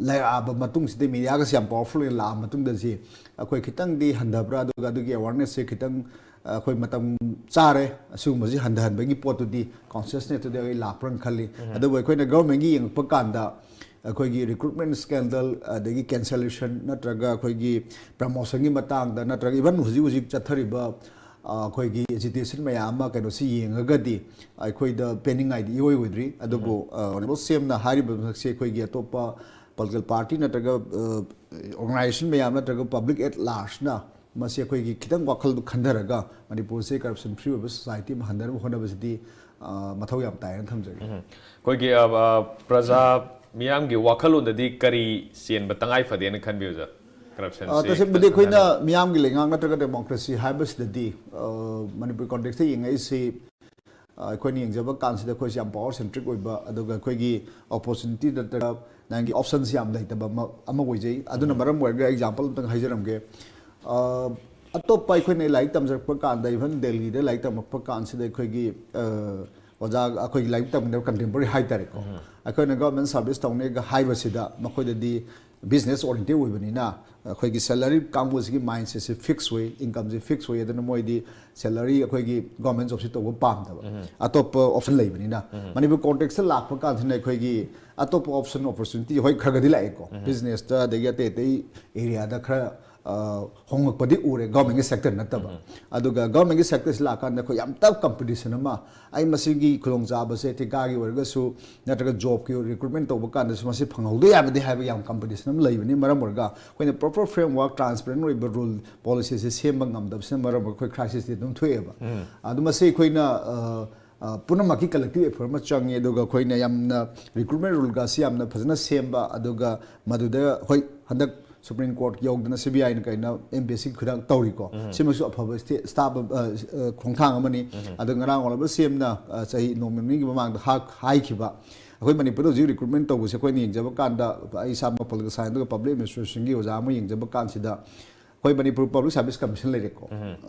ꯂꯩꯔꯛꯑꯕ ꯃꯇꯨꯡꯁꯤꯗ, mediaꯒꯁꯦ ꯌꯥꯝ powerful ꯑꯣꯏꯅ ꯂꯥꯛꯑ ꯃꯇꯨꯡꯗ ꯁꯤ ꯑꯩꯈꯣꯏ ꯈꯤꯇꯪꯗꯤ ꯍꯟꯊꯕ꯭ꯔꯥ, ꯑꯗꯨꯒ ꯑꯗꯨꯒꯤ awarenessꯁꯦ ꯈꯤꯇꯪ, ꯑ, ꯑꯩꯈꯣꯏ ꯃꯇꯝ ꯆꯥꯔꯦ ꯑꯁꯤꯒꯨꯝꯕꯁꯤ ꯍꯟꯊꯍꯟꯕꯒꯤ ꯄꯣꯠꯇꯨꯗꯤ, consciousnessꯇꯨꯗꯤ ꯑꯩ ꯂꯥꯛꯄ꯭ꯔꯥꯅ ꯈꯜꯂꯤ꯫ ꯑꯗꯨꯕꯨ ꯑꯩꯈꯣꯏꯅ governmentꯒꯤ ꯌꯦꯡꯉꯛꯄ ꯀꯥꯟꯗ ꯑꯩꯈꯣꯏꯒꯤ recruitment scandal, ꯑꯗꯒꯤ cancellation ꯅꯠꯇ꯭ꯔꯒ ꯑꯩꯈꯣꯏꯒꯤ promotionꯒꯤ ꯃꯇꯥꯡꯗ ꯅꯠꯇ꯭ꯔꯒ even ꯍꯧꯖꯤꯛ ꯍꯧꯖꯤꯛ ꯆꯠꯊꯔꯤꯕ, ꯑ, ꯑꯩꯈꯣꯏꯒꯤ agitation ꯃꯌꯥꯝ ꯑꯃ ꯀꯩꯅꯣꯁꯤ ꯌꯦꯡꯉꯒꯗꯤ ꯑꯩꯈꯣꯏꯗ ꯄꯦꯟꯅꯤꯡꯉꯥꯏꯗꯤ ꯏꯑꯣꯏ ꯑꯣꯏꯗ꯭ꯔꯤ꯫ ꯑꯗꯨꯕꯨ, ꯑ, Honourable CMꯅ ꯍꯥꯏꯔꯤꯕ ꯃꯁꯛꯁꯦ ꯑꯩꯈꯣꯏꯒꯤ ꯑꯇꯣꯞꯄ political party ꯅꯠꯇ꯭ꯔꯒ, ꯑ, organisation ꯃꯌꯥꯝ ꯅꯠꯇ꯭ꯔꯒ public at largeꯅ ꯃꯁꯤ ꯑꯩꯈꯣꯏꯒꯤ ꯈꯤꯇꯪ ꯋꯥꯈꯜꯗꯣ ꯈꯟꯊꯔꯒ ꯃꯅꯤꯄꯨꯔꯁꯦ corruption free ꯑꯣꯏꯕ society ꯑꯃ ꯍꯟꯊꯅꯕ ꯍꯣꯠꯅꯕꯁꯤꯗꯤ, ꯑ, ꯃꯊꯧ ꯌꯥꯝ ꯇꯥꯏꯅ ꯊꯝꯖꯒꯦ꯫ ꯑꯩꯈꯣꯏꯒꯤ, ꯑ, ꯑ, ꯄ꯭ꯔꯖꯥ ꯃꯤꯌꯥꯝꯒꯤ ꯋꯥꯈꯜꯂꯣꯟꯗꯗꯤ ꯀꯔꯤ ꯆꯦꯟꯕ ꯇꯉꯥꯏ ꯐꯗꯦꯅ ꯈꯟꯕꯤ ꯑꯣꯖꯥ? Corruptionꯁꯦ ꯑ, ꯇꯁꯦꯡꯕꯗꯤ ꯈꯤꯇꯪ ꯑꯩꯈꯣꯏꯅ ꯈꯟꯊꯔꯒ꯫ ꯃꯤꯌꯥꯝꯒꯤ ꯂꯩꯉꯥꯛ ꯅꯠꯇ꯭ꯔꯒ democracy ꯍꯥꯏꯕꯁꯤꯗꯗꯤ, ꯑ, ꯃꯅꯤꯄꯨꯔ contextꯇ ꯌꯦꯡꯉꯛꯏꯁꯤ, ꯑ, ꯑꯩꯈꯣꯏꯅ ꯌꯦꯡꯖꯕ ꯀꯥꯟꯁꯤꯗ ꯑꯩꯈꯣꯏꯁꯤ ꯌꯥꯝ power centric ꯑꯣꯏꯕ, ꯑꯗꯨꯒ ꯑꯩꯈꯣꯏꯒꯤ opportunity ꯅꯠꯇ꯭ꯔꯒ ꯅꯪꯒꯤ optionꯁꯤ ꯌꯥꯝ ꯂꯩꯇꯕ ꯑꯃ, ꯑꯃ ꯑꯣꯏꯖꯩ꯫ ꯑꯗꯨꯅ ꯃꯔꯝ ꯑꯣꯏꯔꯒ example ꯑꯝꯇꯪ ꯍꯥꯏꯖꯔꯝꯒꯦ꯫ ꯑ, ꯑꯇꯣꯞꯄ ꯑꯩꯈꯣꯏꯅ ꯂꯥꯏꯔꯤꯛ ꯇꯝꯖꯔꯛꯄ ꯀꯥꯟꯗ, even ꯗꯦꯜꯂꯤꯗ ꯂꯥꯏꯔꯤꯛ ꯇꯝꯃꯛꯄ ꯀꯥꯟꯁꯤꯗ ꯑꯩꯈꯣꯏꯒꯤ, ꯑ, ꯑꯣꯖꯥ, ꯑꯩꯈꯣꯏꯒꯤ ꯂꯥꯏꯔꯤꯛ ꯇꯝꯃꯤꯟꯅꯕ contemporary ꯍꯥꯏꯇꯥꯔꯦꯀꯣ, ꯑꯩꯈꯣꯏꯅ government service ꯇꯧꯅꯦꯒ ꯍꯥꯏꯕꯁꯤꯗ ꯃꯈꯣꯏꯗꯗꯤ business oriented ꯑꯣꯏꯕꯅꯤꯅ ꯑꯩꯈꯣꯏꯒꯤ salary ꯀꯥꯡꯕꯨꯁꯤꯒꯤ mindsetꯁꯦ fix ꯑꯣꯏ, incomeꯁꯦ fix ꯑꯣꯏ꯫ ꯑꯗꯨꯅ ꯃꯣꯏꯗꯤ salary, ꯑꯩꯈꯣꯏꯒꯤ government jobꯁꯦ ꯇꯧꯕ ꯄꯥꯝꯗꯕ, ꯑꯇꯣꯞꯄ option ꯂꯩꯕꯅꯤꯅ꯫ ꯃꯅꯤꯄꯨꯔ contextꯇ ꯂꯥꯛꯄ ꯀꯥꯟꯁꯤꯅ ꯑꯩꯈꯣꯏꯒꯤ ꯑꯇꯣꯞꯄ option, opportunity ꯍꯣꯏ ꯈꯔ ꯈꯔꯗꯤ ꯂꯥꯛꯑꯦꯀꯣ, businessꯇ ꯑꯗꯒꯤ ꯑꯇꯩ ꯑꯇꯩ areaꯗ ꯈꯔ ꯑ, ꯍꯣꯡꯂꯛꯄꯗꯤ ꯎꯔꯦ, ꯒꯚꯔꯟꯃꯦꯟꯒꯤ ꯁꯦꯛꯇꯔ ꯅꯠꯇꯕ꯫ ꯑꯗꯨꯒ ꯒꯚꯔꯟꯃꯦꯟꯒꯤ ꯁꯦꯛꯇꯔꯁꯤ ꯂꯥꯛꯀꯥꯟꯗ ꯑꯩꯈꯣꯏ ꯌꯥꯝ ꯇꯐ ꯀꯝꯄꯤꯇꯤꯁꯟ ꯑꯃ, ꯑꯩ ꯃꯁꯤꯒꯤ ꯈꯨꯗꯣꯡꯆꯥꯕꯁꯦ ꯊꯤꯀꯥꯒꯤ ꯑꯣꯏꯔꯒꯁꯨ ꯅꯠꯇ꯭ꯔꯒ ꯖꯣꯕꯀꯤ ꯔꯤꯀ꯭ꯔꯨꯠꯃꯦꯟ ꯇꯧꯕ ꯀꯥꯟꯗꯁꯨ ꯃꯁꯤ ꯐꯪꯍꯧꯗ ꯌꯥꯕꯗꯤ ꯍꯥꯏꯕ ꯌꯥꯝ ꯀꯝꯄꯤꯇꯤꯁꯟ ꯑꯃ ꯂꯩꯕꯅꯤ꯫ ꯃꯔꯝ ꯑꯣꯏꯔꯒ ꯑꯩꯈꯣꯏꯅ ꯄ꯭ꯔꯣꯄꯔ ꯐ꯭ꯔꯦꯝꯋꯥꯔꯛ, ꯇ꯭ꯔꯥꯟꯁꯄꯦꯔꯦꯟ ꯑꯣꯏꯕ ꯔꯨꯜ ꯄꯣꯂꯤꯁꯤꯁꯦ ꯁꯦꯝꯕ ꯉꯝꯗꯕꯁꯤꯅ ꯃꯔꯝ ꯑꯣꯏꯔꯒ ꯑꯩꯈꯣꯏ ꯀ꯭ꯔꯥꯏꯁꯤꯁꯇꯤ ꯑꯗꯨꯝ ꯊꯣꯛꯑꯦꯕ꯫ ꯑꯗꯨ ꯃꯁꯤ ꯑꯩꯈꯣꯏꯅ, ꯑ, ꯑ, ꯄꯨꯝꯅꯃꯛꯀꯤ ꯀꯂꯦꯛꯇꯤꯚ ꯑꯦꯐꯔꯠ ꯑꯃ ꯆꯪꯉꯤ꯫ ꯑꯗꯨꯒ ꯑꯩꯈꯣꯏꯅ ꯌꯥꯝꯅ ꯔꯤꯀ꯭ꯔꯨꯠꯃꯦꯟ ꯔꯨꯜꯒꯁꯤ ꯌꯥꯝꯅ ꯐꯖꯅ ꯁꯦꯝꯕ, ꯑꯗꯨꯒ ꯃꯗꯨꯗ ꯍꯣꯏ, ꯍꯟꯗꯛ ꯁꯨꯄ꯭ꯔꯤꯝ ꯀꯣꯔꯠ ꯌꯧꯗꯅ ꯁꯤ ꯕꯤ ꯑꯥꯏꯅ ꯀꯩꯅ ꯑꯦꯝ ꯄꯤ ꯑꯦꯁ ꯁꯤ ꯈꯨꯗꯥꯡ ꯇꯧꯔꯤꯀꯣ꯫ ꯁꯤꯃꯁꯨ ꯑꯐꯕ ꯁ꯭ꯇꯦ-, ꯁ꯭ꯇꯥꯞ, ꯑ, ꯑ, ꯈꯣꯡꯊꯥꯡ ꯑꯃꯅꯤ꯫ ꯑꯗꯣ ꯉꯔꯥꯡ ꯑꯣꯅꯔꯦꯕꯜ ꯁꯤ ꯑꯦꯝꯅ, ꯑ, ꯆꯍꯤ ꯅꯣꯡꯃ ꯅꯤꯅꯤꯒꯤ ꯃꯃꯥꯡꯗ ꯍꯥ-, ꯍꯥꯏꯈꯤꯕ, ꯑꯩꯈꯣꯏ ꯃꯅꯤꯄꯨꯔꯗ ꯍꯧꯖꯤꯛ ꯔꯤꯀ꯭ꯔꯨꯠꯃꯦꯟ ꯇꯧꯕꯁꯦ ꯑꯩꯈꯣꯏꯅ ꯌꯦꯡꯖꯕ ꯀꯥꯟꯗ, ꯑꯩ ꯏꯁꯥꯃꯛ ꯄꯣꯂꯤꯇꯤꯀꯦꯜ ꯁꯥꯏꯟꯁ ꯑꯗꯨꯒ ꯄꯕ꯭ꯂꯤꯛ ꯑꯦꯗꯃꯤꯅꯤꯁꯇ꯭ꯔꯦꯁꯟꯒꯤ ꯑꯣꯖꯥ ꯑꯃ ꯌꯦꯡꯖꯕ ꯀꯥꯟꯁꯤꯗ, ꯑꯩꯈꯣꯏ ꯃꯅꯤꯄꯨꯔ ꯄꯕ꯭ꯂꯤꯛ ꯁꯥꯔꯚꯤꯁ ꯀꯃꯤꯁꯟ ꯂꯩꯔꯦꯀꯣ꯫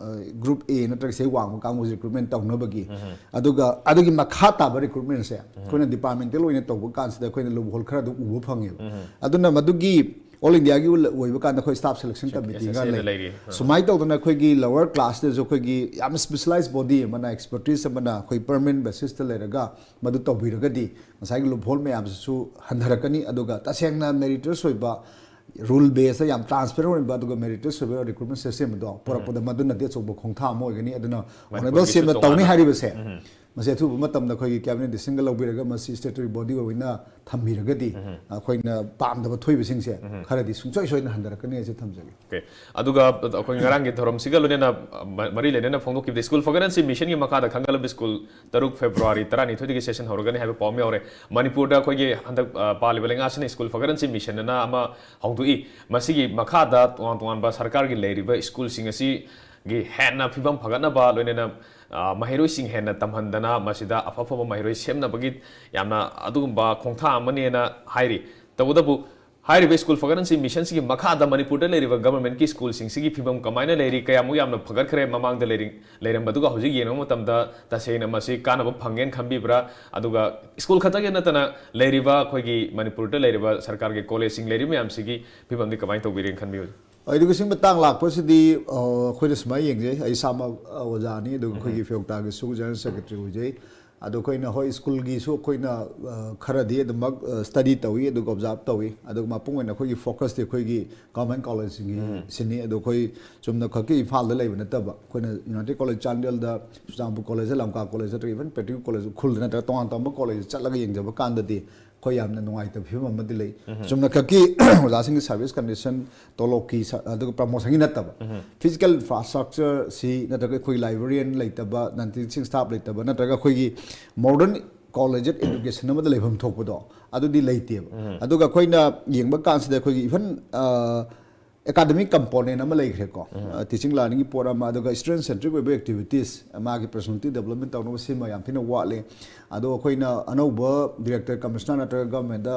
ꯒ꯭ꯔꯨꯞ ꯑꯦ ꯅꯠꯇ꯭ꯔꯒ ꯁꯤ ꯋꯥꯡꯕ ꯀꯥꯡꯕꯨꯁꯦ ꯔꯤꯀ꯭ꯔꯨꯠꯃꯦꯟ ꯇꯧꯅꯕꯒꯤ, ꯑꯗꯨꯒ ꯑꯗꯨꯒꯤ ꯃꯈꯥ ꯇꯥꯕ ꯔꯤꯀ꯭ꯔꯨꯠꯃꯦꯟꯁꯦ ꯑꯩꯈꯣꯏꯅ ꯗꯤꯄꯥꯔꯠꯃꯦꯟꯇꯦꯜ ꯑꯣꯏꯅ ꯇꯧꯕ ꯀꯥꯟꯁꯤꯗ ꯑꯩꯈꯣꯏꯅ ꯂꯨꯞꯍꯣꯜ ꯈꯔ ꯑꯗꯨꯝ ꯎꯕ ꯐꯪꯉꯦꯕ꯫ ꯑꯗꯨꯅ ꯃꯗꯨꯒꯤ ꯑꯣꯜ ꯏꯟꯗꯤꯌꯥꯒꯤ ꯑꯣꯏꯕ ꯀꯥꯟꯗ ꯑꯩꯈꯣꯏ ꯁ꯭ꯇꯥꯐ ꯁꯦꯂꯦꯛꯁꯟ ꯀꯃꯤꯇꯤꯒ ꯂꯩ꯫ ꯂꯩꯔꯤ꯫ ꯁꯨꯃꯥꯏꯅ ꯇꯧꯗꯅ ꯑꯩꯈꯣꯏꯒꯤ ꯂꯣꯋꯔ ꯀ꯭ꯂꯥꯁꯇꯁꯨ ꯑꯩꯈꯣꯏꯒꯤ ꯌꯥꯝ ꯁ꯭ꯄꯦꯁꯤꯌꯦꯂꯥꯏꯖ ꯕꯣꯗꯤ ꯑꯃꯅ, ꯑꯦꯛꯁꯄꯔꯇꯤꯁ ꯑꯃꯅ ꯑꯩꯈꯣꯏ ꯄꯔꯃꯅꯦꯟ ꯕꯦꯁꯤꯁꯇ ꯂꯩꯔꯒ ꯃꯗꯨ ꯇꯧꯕꯤꯔꯒꯗꯤ ꯉꯁꯥꯏꯒꯤ ꯂꯨꯞꯍꯣꯜ ꯃꯌꯥꯝꯁꯤꯁꯨ ꯍꯟꯊꯔꯛꯀꯅꯤ꯫ ꯑꯗꯨꯒ ꯇꯁꯦꯡꯅ ꯃꯦꯔꯤꯇꯁ ꯑꯣꯏꯕ, ꯔꯨꯜ ꯕꯦꯁꯇ ꯌꯥꯝ ꯇ꯭ꯔꯥꯟꯁꯄꯦꯔꯦꯟ ꯑꯣꯏꯕ, ꯑꯗꯨꯒ ꯃꯦꯔꯤꯇꯁ ꯑꯣꯏꯕ ꯔꯤꯀ꯭ꯔꯨꯠꯃꯦꯟ ꯁꯤꯁꯇꯦꯝ ꯑꯗꯣ ꯄꯨꯔꯛꯄꯗ ꯃꯗꯨꯅꯗꯤ ꯑꯆꯧꯕ ꯈꯣꯡꯊꯥꯡ ꯑꯃ ꯑꯣꯏꯒꯅꯤ꯫ ꯑꯗꯨꯅ ꯑꯣꯅꯔꯦꯕꯜ ꯁꯤ ꯑꯦꯝꯅ ꯇꯧꯅꯤ ꯍꯥꯏꯔꯤꯕꯁꯦ, ꯃꯁꯤ ꯑꯊꯨꯕ ꯃꯇꯝꯗ ꯑꯩꯈꯣꯏꯒꯤ ꯀꯦꯕꯤꯅꯦꯠ ꯗꯤꯁꯤꯖꯟꯒ ꯂꯧꯕꯤꯔꯒ ꯃꯁꯤ ꯁ꯭ꯇꯦꯇꯨꯇꯣꯔꯤ ꯕꯣꯗꯤ ꯑꯣꯏꯅ ꯊꯝꯕꯤꯔꯒꯗꯤ ꯑꯩꯈꯣꯏꯅ ꯄꯥꯝꯗꯕ ꯊꯣꯛꯏꯕꯁꯤꯡꯁꯦ ꯈꯔꯗꯤ ꯁꯨꯡꯁꯣꯏ ꯁꯣꯏꯗꯅ ꯍꯟꯊꯔꯛꯀꯅꯤ ꯍꯥꯏꯁꯦ ꯊꯝꯖꯒꯦ꯫ ꯑꯣꯀꯦ꯫ ꯑꯗꯨꯒ ꯑꯩꯈꯣꯏ ꯉꯔꯥꯡꯒꯤ ꯊꯧꯔꯝꯁꯤꯒ ꯂꯣꯏꯅꯅ, ꯑ, ꯃ-, ꯃꯔꯤ ꯂꯩꯅꯅ ꯐꯣꯡꯗꯣꯛꯈꯤꯕꯗ ꯁ꯭ꯀꯨꯜ ꯐꯒꯠꯍꯟꯁꯤ ꯃꯤꯁꯟꯒꯤ ꯃꯈꯥꯗ ꯈꯟꯒꯠꯂꯕ ꯁ꯭ꯀꯨꯜ ꯇꯔꯨꯛ ꯐꯦꯕ꯭ꯔꯨꯋꯥꯔꯤ ꯇꯔꯥꯅꯤꯊꯣꯏꯗꯒꯤ ꯁꯦꯁꯟ ꯍꯧꯔꯒꯅꯤ ꯍꯥꯏꯕ ꯄꯥꯎ ꯑꯃ ꯌꯥꯎꯔꯦ꯫ ꯃꯅꯤꯄꯨꯔꯗ ꯑꯩꯈꯣꯏꯒꯤ ꯍꯟꯗꯛ, ꯑ, ꯄꯥꯜꯂꯤꯕ ꯂꯩꯉꯥꯛꯁꯤꯅ ꯁ꯭ꯀꯨꯜ ꯐꯒꯠꯍꯟꯁꯤ ꯃꯤꯁꯟ ꯑꯅ ꯑꯃ ꯍꯧꯗꯣꯛꯏ꯫ ꯃꯁꯤꯒꯤ ꯃꯈꯥꯗ ꯇꯣꯉꯥꯟ ꯇꯣꯉꯥꯟꯕ ꯁꯔꯀꯥꯔꯒꯤ ꯂꯩꯔꯤꯕ ꯁ꯭ꯀꯨꯜꯁꯤꯡ ꯑꯁꯤꯒꯤ ꯍꯦꯟꯅ ꯐꯤꯕꯝ ꯐꯒꯠꯅꯕ, ꯂꯣꯏꯅꯅ, ꯑ, ꯃꯍꯩꯔꯣꯏꯁꯤꯡ ꯍꯦꯟꯅ ꯇꯝꯍꯟꯗꯅ ꯃꯁꯤꯗ ꯑꯐ ꯑꯐꯕ ꯃꯍꯩꯔꯣꯏ ꯁꯦꯝꯅꯕꯒꯤ ꯌꯥꯝꯅ ꯑꯗꯨꯒꯨꯝꯕ ꯈꯣꯡꯊꯥꯡ ꯑꯃꯅꯦꯅ ꯍꯥꯏꯔꯤ꯫ ꯇꯧꯕꯇꯕꯨ ꯍꯥꯏꯔꯤꯕ ꯁ꯭ꯀꯨꯜ ꯐꯒꯠꯍꯟꯁꯤ ꯃꯤꯁꯟꯁꯤꯒꯤ ꯃꯈꯥꯗ ꯃꯅꯤꯄꯨꯔꯗ ꯂꯩꯔꯤꯕ ꯒꯚꯔꯟꯃꯦꯟꯠꯀꯤ ꯁ꯭ꯀꯨꯜꯁꯤꯡꯁꯤꯒꯤ ꯐꯤꯕꯝ ꯀꯃꯥꯏꯅ ꯂꯩꯔꯤ, ꯀꯌꯥꯃꯨꯛ ꯌꯥꯝꯅ ꯐꯒꯠꯈ꯭ꯔꯦ, ꯃꯃꯥꯡꯗ ꯂꯩꯔꯤ-, ꯂꯩꯔꯝꯕꯗꯨꯒ ꯍꯧꯖꯤꯛ ꯌꯦꯡꯕ ꯃꯇꯝꯗ ꯇꯁꯦꯡꯅ ꯃꯁꯤ ꯀꯥꯟꯅꯕ ꯐꯪꯉꯦꯅ ꯈꯟꯕꯤꯕ꯭ꯔꯥ? ꯑꯗꯨꯒ ꯁ꯭ꯀꯨꯜ ꯈꯛꯇꯒꯤ ꯅꯠꯇꯅ ꯂꯩꯔꯤꯕ ꯑꯩꯈꯣꯏꯒꯤ ꯃꯅꯤꯄꯨꯔꯗ ꯂꯩꯔꯤꯕ ꯁꯔꯀꯥꯔꯒꯤ ꯀꯣꯂꯦꯖꯁꯤꯡ ꯂꯩꯔꯤꯕ ꯃꯌꯥꯝꯁꯤꯒꯤ ꯐꯤꯕꯝꯗꯤ ꯀꯃꯥꯏꯅ ꯇꯧꯕꯤꯔꯦꯅ ꯈꯟꯕꯤꯕ? ꯑꯦꯗꯨꯀꯦꯁꯟꯒꯤ ꯃꯇꯥꯡ ꯂꯥꯛꯄꯁꯤꯗꯤ, ꯑ, ꯑꯩꯈꯣꯏꯅ ꯁꯨꯃꯥꯏꯅ ꯌꯦꯡꯖꯩ, ꯑꯩ ꯏꯁꯥꯃꯛ, ꯑ, ꯑꯣꯖꯥꯅꯤ, ꯑꯗꯨꯒ ꯑꯩꯈꯣꯏꯒꯤ ꯐꯦꯔꯣꯛꯇꯥꯒꯤꯁꯨ ꯖꯦꯅꯔꯦꯜ ꯁꯦꯀ꯭ꯔꯦꯇꯔꯤ ꯑꯣꯏꯖꯩ꯫ ꯑꯗꯣ ꯑꯩꯈꯣꯏꯅ, ꯍꯣꯏ, ꯁ꯭ꯀꯨꯜꯒꯤꯁꯨ ꯑꯩꯈꯣꯏꯅ, ꯑ, ꯈꯔꯗꯤ ꯑꯗꯨꯃꯛ, ꯑ, ꯁ꯭ꯇꯗꯤ ꯇꯧꯏ, ꯑꯗꯨꯒ ꯑꯣꯕꯖꯥꯔꯕ ꯇꯧꯏ꯫ ꯑꯗꯨꯒ ꯃꯄꯨꯡ ꯑꯣꯏꯅ ꯑꯩꯈꯣꯏꯒꯤ ꯐꯣꯀꯁꯇꯤ ꯑꯩꯈꯣꯏꯒꯤ ꯒꯚꯔꯟꯃꯦꯟꯠ ꯀꯣꯂꯦꯖꯁꯤꯡꯒꯤ ꯁꯤꯅꯤ꯫ ꯑꯗꯣ ꯑꯩꯈꯣꯏ ꯆꯨꯝꯅ ꯈꯛꯀꯤ ꯏꯝꯐꯥꯜꯗ ꯂꯩꯕ ꯅꯠꯇꯕ, ꯑꯩꯈꯣꯏꯅ ꯌꯨꯅꯥꯏꯇꯦꯗ ꯀꯣꯂꯦꯖ ꯆꯥꯟꯗꯦꯜꯗ, ꯆꯨꯔꯆꯥꯟꯄꯨꯔ ꯀꯣꯂꯦꯖꯇ, ꯂꯝꯀꯥ ꯀꯣꯂꯦꯖ ꯅꯠꯇ꯭ꯔꯒ ꯏꯚꯟ ꯄꯦꯇ꯭ꯔꯤꯌꯣꯠ ꯀꯣꯂꯦꯖ ꯎꯈ꯭ꯔꯨꯜꯗ ꯅꯠꯇ꯭ꯔꯒ ꯇꯣꯉꯥꯟ ꯇꯣꯉꯥꯟꯕ ꯀꯣꯂꯦꯖ ꯆꯠꯂꯒ ꯌꯦꯡꯖꯕ ꯀꯥꯟꯗꯗꯤ ꯑꯩꯈꯣꯏ ꯌꯥꯝꯅ ꯅꯨꯡꯉꯥꯏꯇꯕ ꯐꯤꯕꯝ ꯑꯃꯗꯤ ꯂꯩ꯫ ꯆꯨꯝꯅ ꯈꯛꯀꯤ ꯑꯣꯖꯥꯁꯤꯡꯒꯤ ꯁꯥꯔꯚꯤꯁ ꯀꯟꯗꯤꯁꯟ, ꯇꯣꯂꯣꯞꯀꯤ ꯁ-, ꯑꯗꯨꯒ ꯄ꯭ꯔꯃꯣꯁꯟꯒꯤ ꯅꯠꯇꯕ, ꯐꯤꯖꯤꯀꯦꯜ ꯏꯟꯐ꯭ꯔꯥꯁ꯭ꯇ꯭ꯔꯛꯆꯔꯁꯤ ꯅꯠꯇ꯭ꯔꯒ ꯑꯩꯈꯣꯏ ꯂꯥꯏꯕ꯭ꯔꯦꯔꯤꯌꯟ ꯂꯩꯇꯕ, ꯅꯟ ꯇꯤꯆꯤꯡ ꯁ꯭ꯇꯥꯐ ꯂꯩꯇꯕ, ꯅꯠꯇ꯭ꯔꯒ ꯑꯩꯈꯣꯏꯒꯤ ꯃꯣꯗꯔꯟ ꯀꯣꯂꯦꯖꯦꯠ ꯑꯦꯖꯨꯀꯦꯁꯟ ꯑꯃꯗ ꯂꯩꯐꯝ ꯊꯣꯛꯄꯗꯣ, ꯑꯗꯨꯗꯤ ꯂꯩꯇꯦꯕ꯫ ꯑꯗꯨꯒ ꯑꯩꯈꯣꯏꯅ ꯌꯦꯡꯕ ꯀꯥꯟꯁꯤꯗ ꯑꯩꯈꯣꯏꯒꯤ ꯏꯚꯟ, ꯑ, ꯑꯦꯀꯥꯗꯃꯤꯛ ꯀꯝꯄꯣꯅꯦꯟ ꯑꯃ ꯂꯩꯈ꯭ꯔꯦꯀꯣ꯫ ꯑ, ꯇꯤꯆꯤꯡ ꯂꯔꯅꯤꯡꯒꯤ ꯄꯣꯠ ꯑꯃ, ꯑꯗꯨꯒ ꯁ꯭ꯇꯨꯗꯦꯟꯠ ꯁꯦꯟꯇ꯭ꯔꯤꯛ ꯑꯣꯏꯕ ꯑꯦꯛꯇꯤꯚꯤꯇꯤꯁ, ꯃꯥꯒꯤ ꯄꯔꯁꯣꯅꯦꯂꯤꯇꯤ ꯗꯦꯕꯂꯞꯃꯦꯟꯠ ꯇꯧꯅꯕ, ꯁꯤꯃ ꯌꯥꯝ ꯊꯤꯅ ꯋꯥꯠꯂꯤ꯫ ꯑꯗꯣ ꯑꯩꯈꯣꯏꯅ ꯑꯅꯧꯕ ꯗꯤꯔꯦꯛꯇꯔ, ꯀꯃꯤꯁꯅꯔ ꯅꯠꯇ꯭ꯔꯒ ꯒꯚꯔꯟꯃꯦꯟꯠꯇ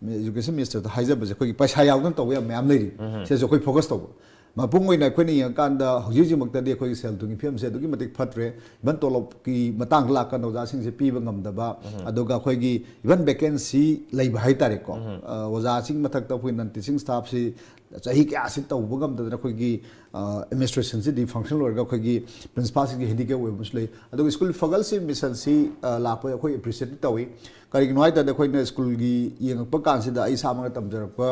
ꯑꯦꯖꯨꯀꯦꯁꯟ ꯃꯤꯅꯤꯁꯇꯔꯗ ꯍꯥꯏꯖꯕꯁꯦ, ꯑꯩꯈꯣꯏꯒꯤ ꯄꯩꯁꯥ ꯌꯥꯎꯗꯅ ꯇꯧꯕ ꯌꯥꯝ ꯃꯌꯥꯝ ꯂꯩꯔꯤ꯫ ꯁꯤꯗꯁꯨ ꯑꯩꯈꯣꯏ ꯐꯣꯀꯁ ꯇꯧꯕ꯫ ꯃꯄꯨꯡ ꯑꯣꯏꯅ ꯑꯩꯈꯣꯏꯅ ꯌꯦꯡꯉꯀꯥꯟꯗ ꯍꯧꯖꯤꯛ ꯍꯧꯖꯤꯛꯃꯛꯇꯗꯤ ꯑꯩꯈꯣꯏꯒꯤ ꯁꯦꯜ ꯊꯨꯝꯒꯤ ꯐꯤꯕꯝꯁꯦ ꯑꯗꯨꯛꯀꯤ ꯃꯇꯤꯛ ꯐꯠꯇ꯭ꯔꯦ꯫ ꯏꯚꯟ ꯇꯣꯂꯣꯞꯀꯤ ꯃꯇꯥꯡꯗ ꯂꯥꯛꯀꯥꯟꯗ ꯑꯣꯖꯥꯁꯤꯡꯁꯦ ꯄꯤꯕ ꯉꯝꯗꯕ, ꯑꯗꯨꯒ ꯑꯩꯈꯣꯏꯒꯤ ꯏꯚꯟ ꯚꯦꯀꯦꯟꯁꯤ ꯂꯩꯕ ꯍꯥꯏꯇꯥꯔꯦꯀꯣ꯫ ꯑ, ꯑꯣꯖꯥꯁꯤꯡ ꯃꯊꯛꯇ ꯑꯩꯈꯣꯏ ꯅꯟ ꯇꯤꯆꯤꯡ ꯁ꯭ꯇꯥꯐꯁꯤ ꯆꯍꯤ ꯀꯌꯥꯁꯤ ꯇꯧꯕ ꯉꯝꯗꯗꯅ ꯑꯩꯈꯣꯏꯒꯤ, ꯑ, ꯑꯦꯗꯃꯤꯅꯤꯁꯇ꯭ꯔꯦꯁꯟꯁꯤ ꯗꯤꯁꯐꯪꯁꯅꯦꯜ ꯑꯣꯏꯔꯒ ꯑꯩꯈꯣꯏꯒꯤ ꯄ꯭ꯔꯤꯟꯁꯤꯄꯥꯜꯁꯤꯡꯒꯤ ꯍꯦꯟꯗꯤꯀꯦꯞ ꯑꯣꯏꯕ ꯑꯃꯁꯨ ꯂꯩ꯫ ꯑꯗꯨꯒ ꯁ꯭ꯀꯨꯜ ꯐꯒꯜꯁꯤ ꯃꯤꯁꯟꯁꯤ, ꯑ, ꯂꯥꯛꯄꯗ ꯑꯩꯈꯣꯏ ꯑꯦꯄ꯭ꯔꯤꯁꯤꯌꯦꯠ ꯇꯧꯏ꯫ ꯀꯔꯤꯒꯤꯅꯣ ꯍꯥꯏ ꯇꯥꯔꯗꯤ, ꯑꯩꯈꯣꯏꯅ ꯁ꯭ꯀꯨꯜꯒꯤ ꯌꯦꯡꯉꯛꯄ ꯀꯥꯟꯁꯤꯗ ꯑꯩ ꯏꯁꯥꯃꯛꯅ ꯇꯝꯖꯔꯛꯄ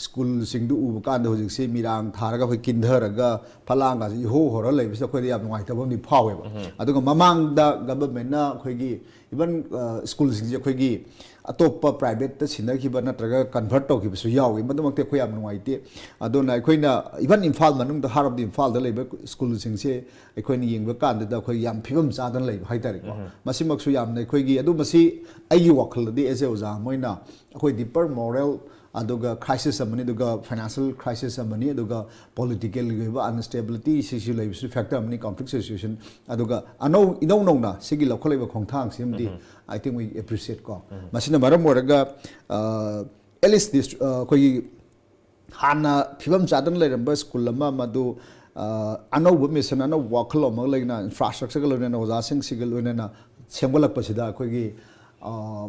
ꯁ꯭ꯀꯨꯜꯁꯤꯡꯗꯨ ꯎꯕ ꯀꯥꯟꯗ ꯍꯧꯖꯤꯛꯁꯤ ꯃꯤꯔꯥꯡ ꯊꯥꯔꯒ ꯑꯩꯈꯣꯏ ꯀꯤꯟꯊꯔꯒ ꯐꯂꯥꯡꯒꯁꯤ ꯏꯍꯣ ꯍꯣꯔ ꯂꯩꯕꯁꯤꯗ ꯑꯩꯈꯣꯏꯗ ꯌꯥꯝ ꯅꯨꯡꯉꯥꯏꯇꯕ ꯑꯃꯗꯤ ꯐꯥꯎꯋꯦꯕ꯫ ꯑꯗꯨꯒ ꯃꯃꯥꯡꯗ ꯒꯚꯔꯟꯃꯦꯟꯠꯅ ꯑꯩꯈꯣꯏꯒꯤ ꯏꯚꯟ, ꯑ, ꯁ꯭ꯀꯨꯜꯁꯤꯡꯁꯦ ꯑꯩꯈꯣꯏꯒꯤ ꯑꯇꯣꯞꯄ ꯄ꯭ꯔꯥꯏꯚꯦꯠꯇ ꯁꯤꯟꯅꯈꯤꯕ ꯅꯠꯇ꯭ꯔꯒ ꯀꯟꯚꯔꯠ ꯇꯧꯈꯤꯕꯁꯨ ꯌꯥꯎꯏ꯫ ꯃꯗꯨꯃꯛꯇꯤ ꯑꯩꯈꯣꯏ ꯌꯥꯝ ꯅꯨꯡꯉꯥꯏꯇꯦ꯫ ꯑꯗꯨꯅ ꯑꯩꯈꯣꯏꯅ ꯏꯚꯟ ꯏꯝꯐꯥꯜ ꯃꯅꯨꯡꯗ, ꯍꯥꯔꯠ ꯑꯣꯐ ꯗꯤ ꯏꯝꯐꯥꯜꯗ ꯂꯩꯕ ꯁ꯭ꯀꯨꯜꯁꯤꯡꯁꯦ ꯑꯩꯈꯣꯏꯅ ꯌꯦꯡꯕ ꯀꯥꯟꯗꯗ ꯑꯩꯈꯣꯏ ꯌꯥꯝ ꯐꯤꯕꯝ ꯆꯥꯗꯅ ꯂꯩꯕ ꯍꯥꯏꯇꯥꯔꯦꯀꯣ꯫ ꯃꯁꯤꯃꯛꯁꯨ ꯌꯥꯝꯅ ꯑꯩꯈꯣꯏꯒꯤ, ꯑꯗꯨ ꯃꯁꯤ ꯑꯩꯒꯤ ꯋꯥꯈꯜꯗꯗꯤ, ꯑꯦꯖ ꯑꯦ ꯑꯣꯖꯥ ꯑꯃ ꯑꯣꯏꯅ, ꯑꯩꯈꯣꯏ ꯗꯤꯄꯔ ꯃꯣꯔꯦꯜ, ꯑꯗꯨꯒ ꯀ꯭ꯔꯥꯏꯁꯤꯁ ꯑꯃꯅꯤ, ꯑꯗꯨꯒ ꯐꯥꯏꯅꯥꯟꯁꯤꯌꯦꯜ ꯀ꯭ꯔꯥꯏꯁꯤꯁ ꯑꯃꯅꯤ, ꯑꯗꯨꯒ ꯄꯣꯂꯤꯇꯤꯀꯦꯜꯒꯤ ꯑꯣꯏꯕ ꯑꯟꯁꯇꯦꯕꯤꯂꯤꯇꯤ ꯁꯤꯁꯨ ꯂꯩꯕꯁꯨ ꯐꯦꯛꯇꯔ ꯑꯃꯅꯤ, ꯀꯣꯟꯐ꯭ꯂꯤꯛ ꯁꯤꯆꯨꯋꯦꯁꯟ꯫ ꯑꯗꯨꯒ ꯑꯅꯧ-, ꯏꯅꯧ ꯅꯧꯅ ꯁꯤꯒꯤ ꯂꯧꯈꯠꯂꯛꯏꯕ ꯈꯣꯡꯊꯥꯡꯁꯤꯃꯗꯤ, I think we appreciate ꯀꯣ꯫ ꯃꯁꯤꯅ ꯃꯔꯝ ꯑꯣꯏꯔꯒ, ꯑ, ꯑꯦꯠ ꯂꯤꯁ ꯗꯤꯁ-, ꯑ, ꯑꯩꯈꯣꯏꯒꯤ ꯍꯥꯟꯅ ꯐꯤꯕꯝ ꯆꯥꯗꯅ ꯂꯩꯔꯝꯕ ꯁ꯭ꯀꯨꯜ ꯑꯃ, ꯃꯗꯨ, ꯑ, ꯑꯅꯧꯕ ꯃꯤꯁꯟ, ꯑꯅꯧꯕ ꯋꯥꯈꯜꯂꯣꯟ ꯑꯃꯒ ꯂꯣꯏꯅꯅ, ꯏꯟꯐ꯭ꯔꯥꯁ꯭ꯇ꯭ꯔꯛꯆꯔꯒ ꯂꯣꯏꯅꯅ, ꯑꯣꯖꯥꯁꯤꯡꯁꯤꯒ ꯂꯣꯏꯅꯅ ꯁꯦꯝꯒꯠꯂꯛꯄꯁꯤꯗ ꯑꯩꯈꯣꯏꯒꯤ, ꯑ,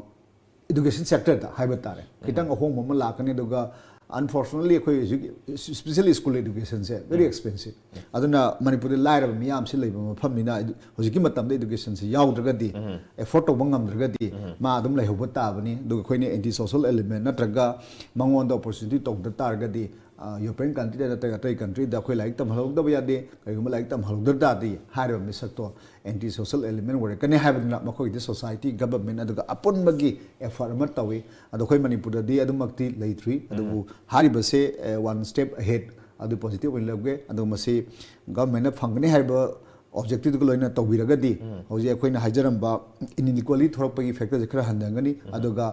ꯏꯗꯨꯀꯦꯁꯟ ꯁꯦꯛꯇꯔꯗ ꯍꯥꯏꯕ ꯇꯥꯔꯦ, ꯈꯤꯇꯪ ꯑꯍꯣꯡꯕ ꯑꯃ ꯂꯥꯛꯀꯅꯤ꯫ ꯑꯗꯨꯒ Unfortunately, ꯑꯩꯈꯣꯏ ꯍꯧꯖꯤꯛ, especially school education ꯁꯦ very expensive. ꯑꯗꯨꯅ ꯃꯅꯤꯄꯨꯔꯗ ꯂꯥꯏꯔꯕ ꯃꯤꯌꯥꯝꯁꯤ ꯂꯩꯕ ꯃꯐꯝꯅꯤꯅ, edu- ꯍꯧꯖꯤꯛꯀꯤ ꯃꯇꯝꯗ education ꯁꯦ ꯌꯥꯎꯗ꯭ꯔꯒꯗꯤ, afford ꯇꯧꯕ ꯉꯝꯗ꯭ꯔꯒꯗꯤ, ꯃꯥ ꯑꯗꯨꯝ ꯂꯩꯍꯧꯕ ꯇꯥꯕꯅꯤ꯫ ꯑꯗꯨꯒ ꯑꯩꯈꯣꯏꯅ anti social element ꯅꯠꯇ꯭ꯔꯒ ꯃꯉꯣꯟꯗ opportunity ꯇꯧꯗ ꯇꯥꯔꯒꯗꯤ, ꯑ, European country ꯗ ꯅꯠꯇ꯭ꯔꯒ ꯑꯇꯩ country ꯗ ꯑꯩꯈꯣꯏ ꯂꯥꯏꯔꯤꯛ ꯇꯝꯍꯜꯍꯧꯗꯕ ꯌꯥꯗꯦ꯫ ꯀꯔꯤꯒꯨꯝꯕ ꯂꯥꯏꯔꯤꯛ ꯇꯝꯍꯜꯍꯧꯗ ꯇꯥꯔꯗꯤ ꯍꯥꯏꯔꯤꯕ ꯃꯤꯁꯛꯇꯣ anti social element ꯑꯣꯏꯔꯛꯀꯅꯤ ꯍꯥꯏꯕꯗꯨꯅ ꯃꯈꯣꯏꯒꯤꯗꯤ society, government ꯑꯗꯨꯒ ꯑꯄꯨꯟꯕꯒꯤ effort ꯑꯃ ꯇꯧꯏ꯫ ꯑꯗꯣ ꯑꯩꯈꯣꯏ ꯃꯅꯤꯄꯨꯔꯗꯗꯤ ꯑꯗꯨꯃꯛꯇꯤ ꯂꯩꯇ꯭ꯔꯤ꯫ ꯑꯗꯨꯕꯨ ꯍꯥꯏꯔꯤꯕꯁꯦ, ꯑ, one step ahead, ꯑꯗꯨ positive ꯑꯣꯏꯅ ꯂꯧꯒꯦ꯫ ꯑꯗꯣ ꯃꯁꯤ government ꯅ ꯐꯪꯒꯅꯤ ꯍꯥꯏꯕ objective ꯗꯨꯒ ꯂꯣꯏꯅꯅ ꯇꯧꯕꯤꯔꯒꯗꯤ, ꯍꯧꯖꯤꯛ ꯑꯩꯈꯣꯏꯅ ꯍꯥꯏꯖꯔꯝꯕ inequality ꯊꯣꯛꯂꯛꯄꯒꯤ factor ꯁꯦ ꯈꯔ ꯍꯟꯊꯒꯅꯤ꯫ ꯑꯗꯨꯒ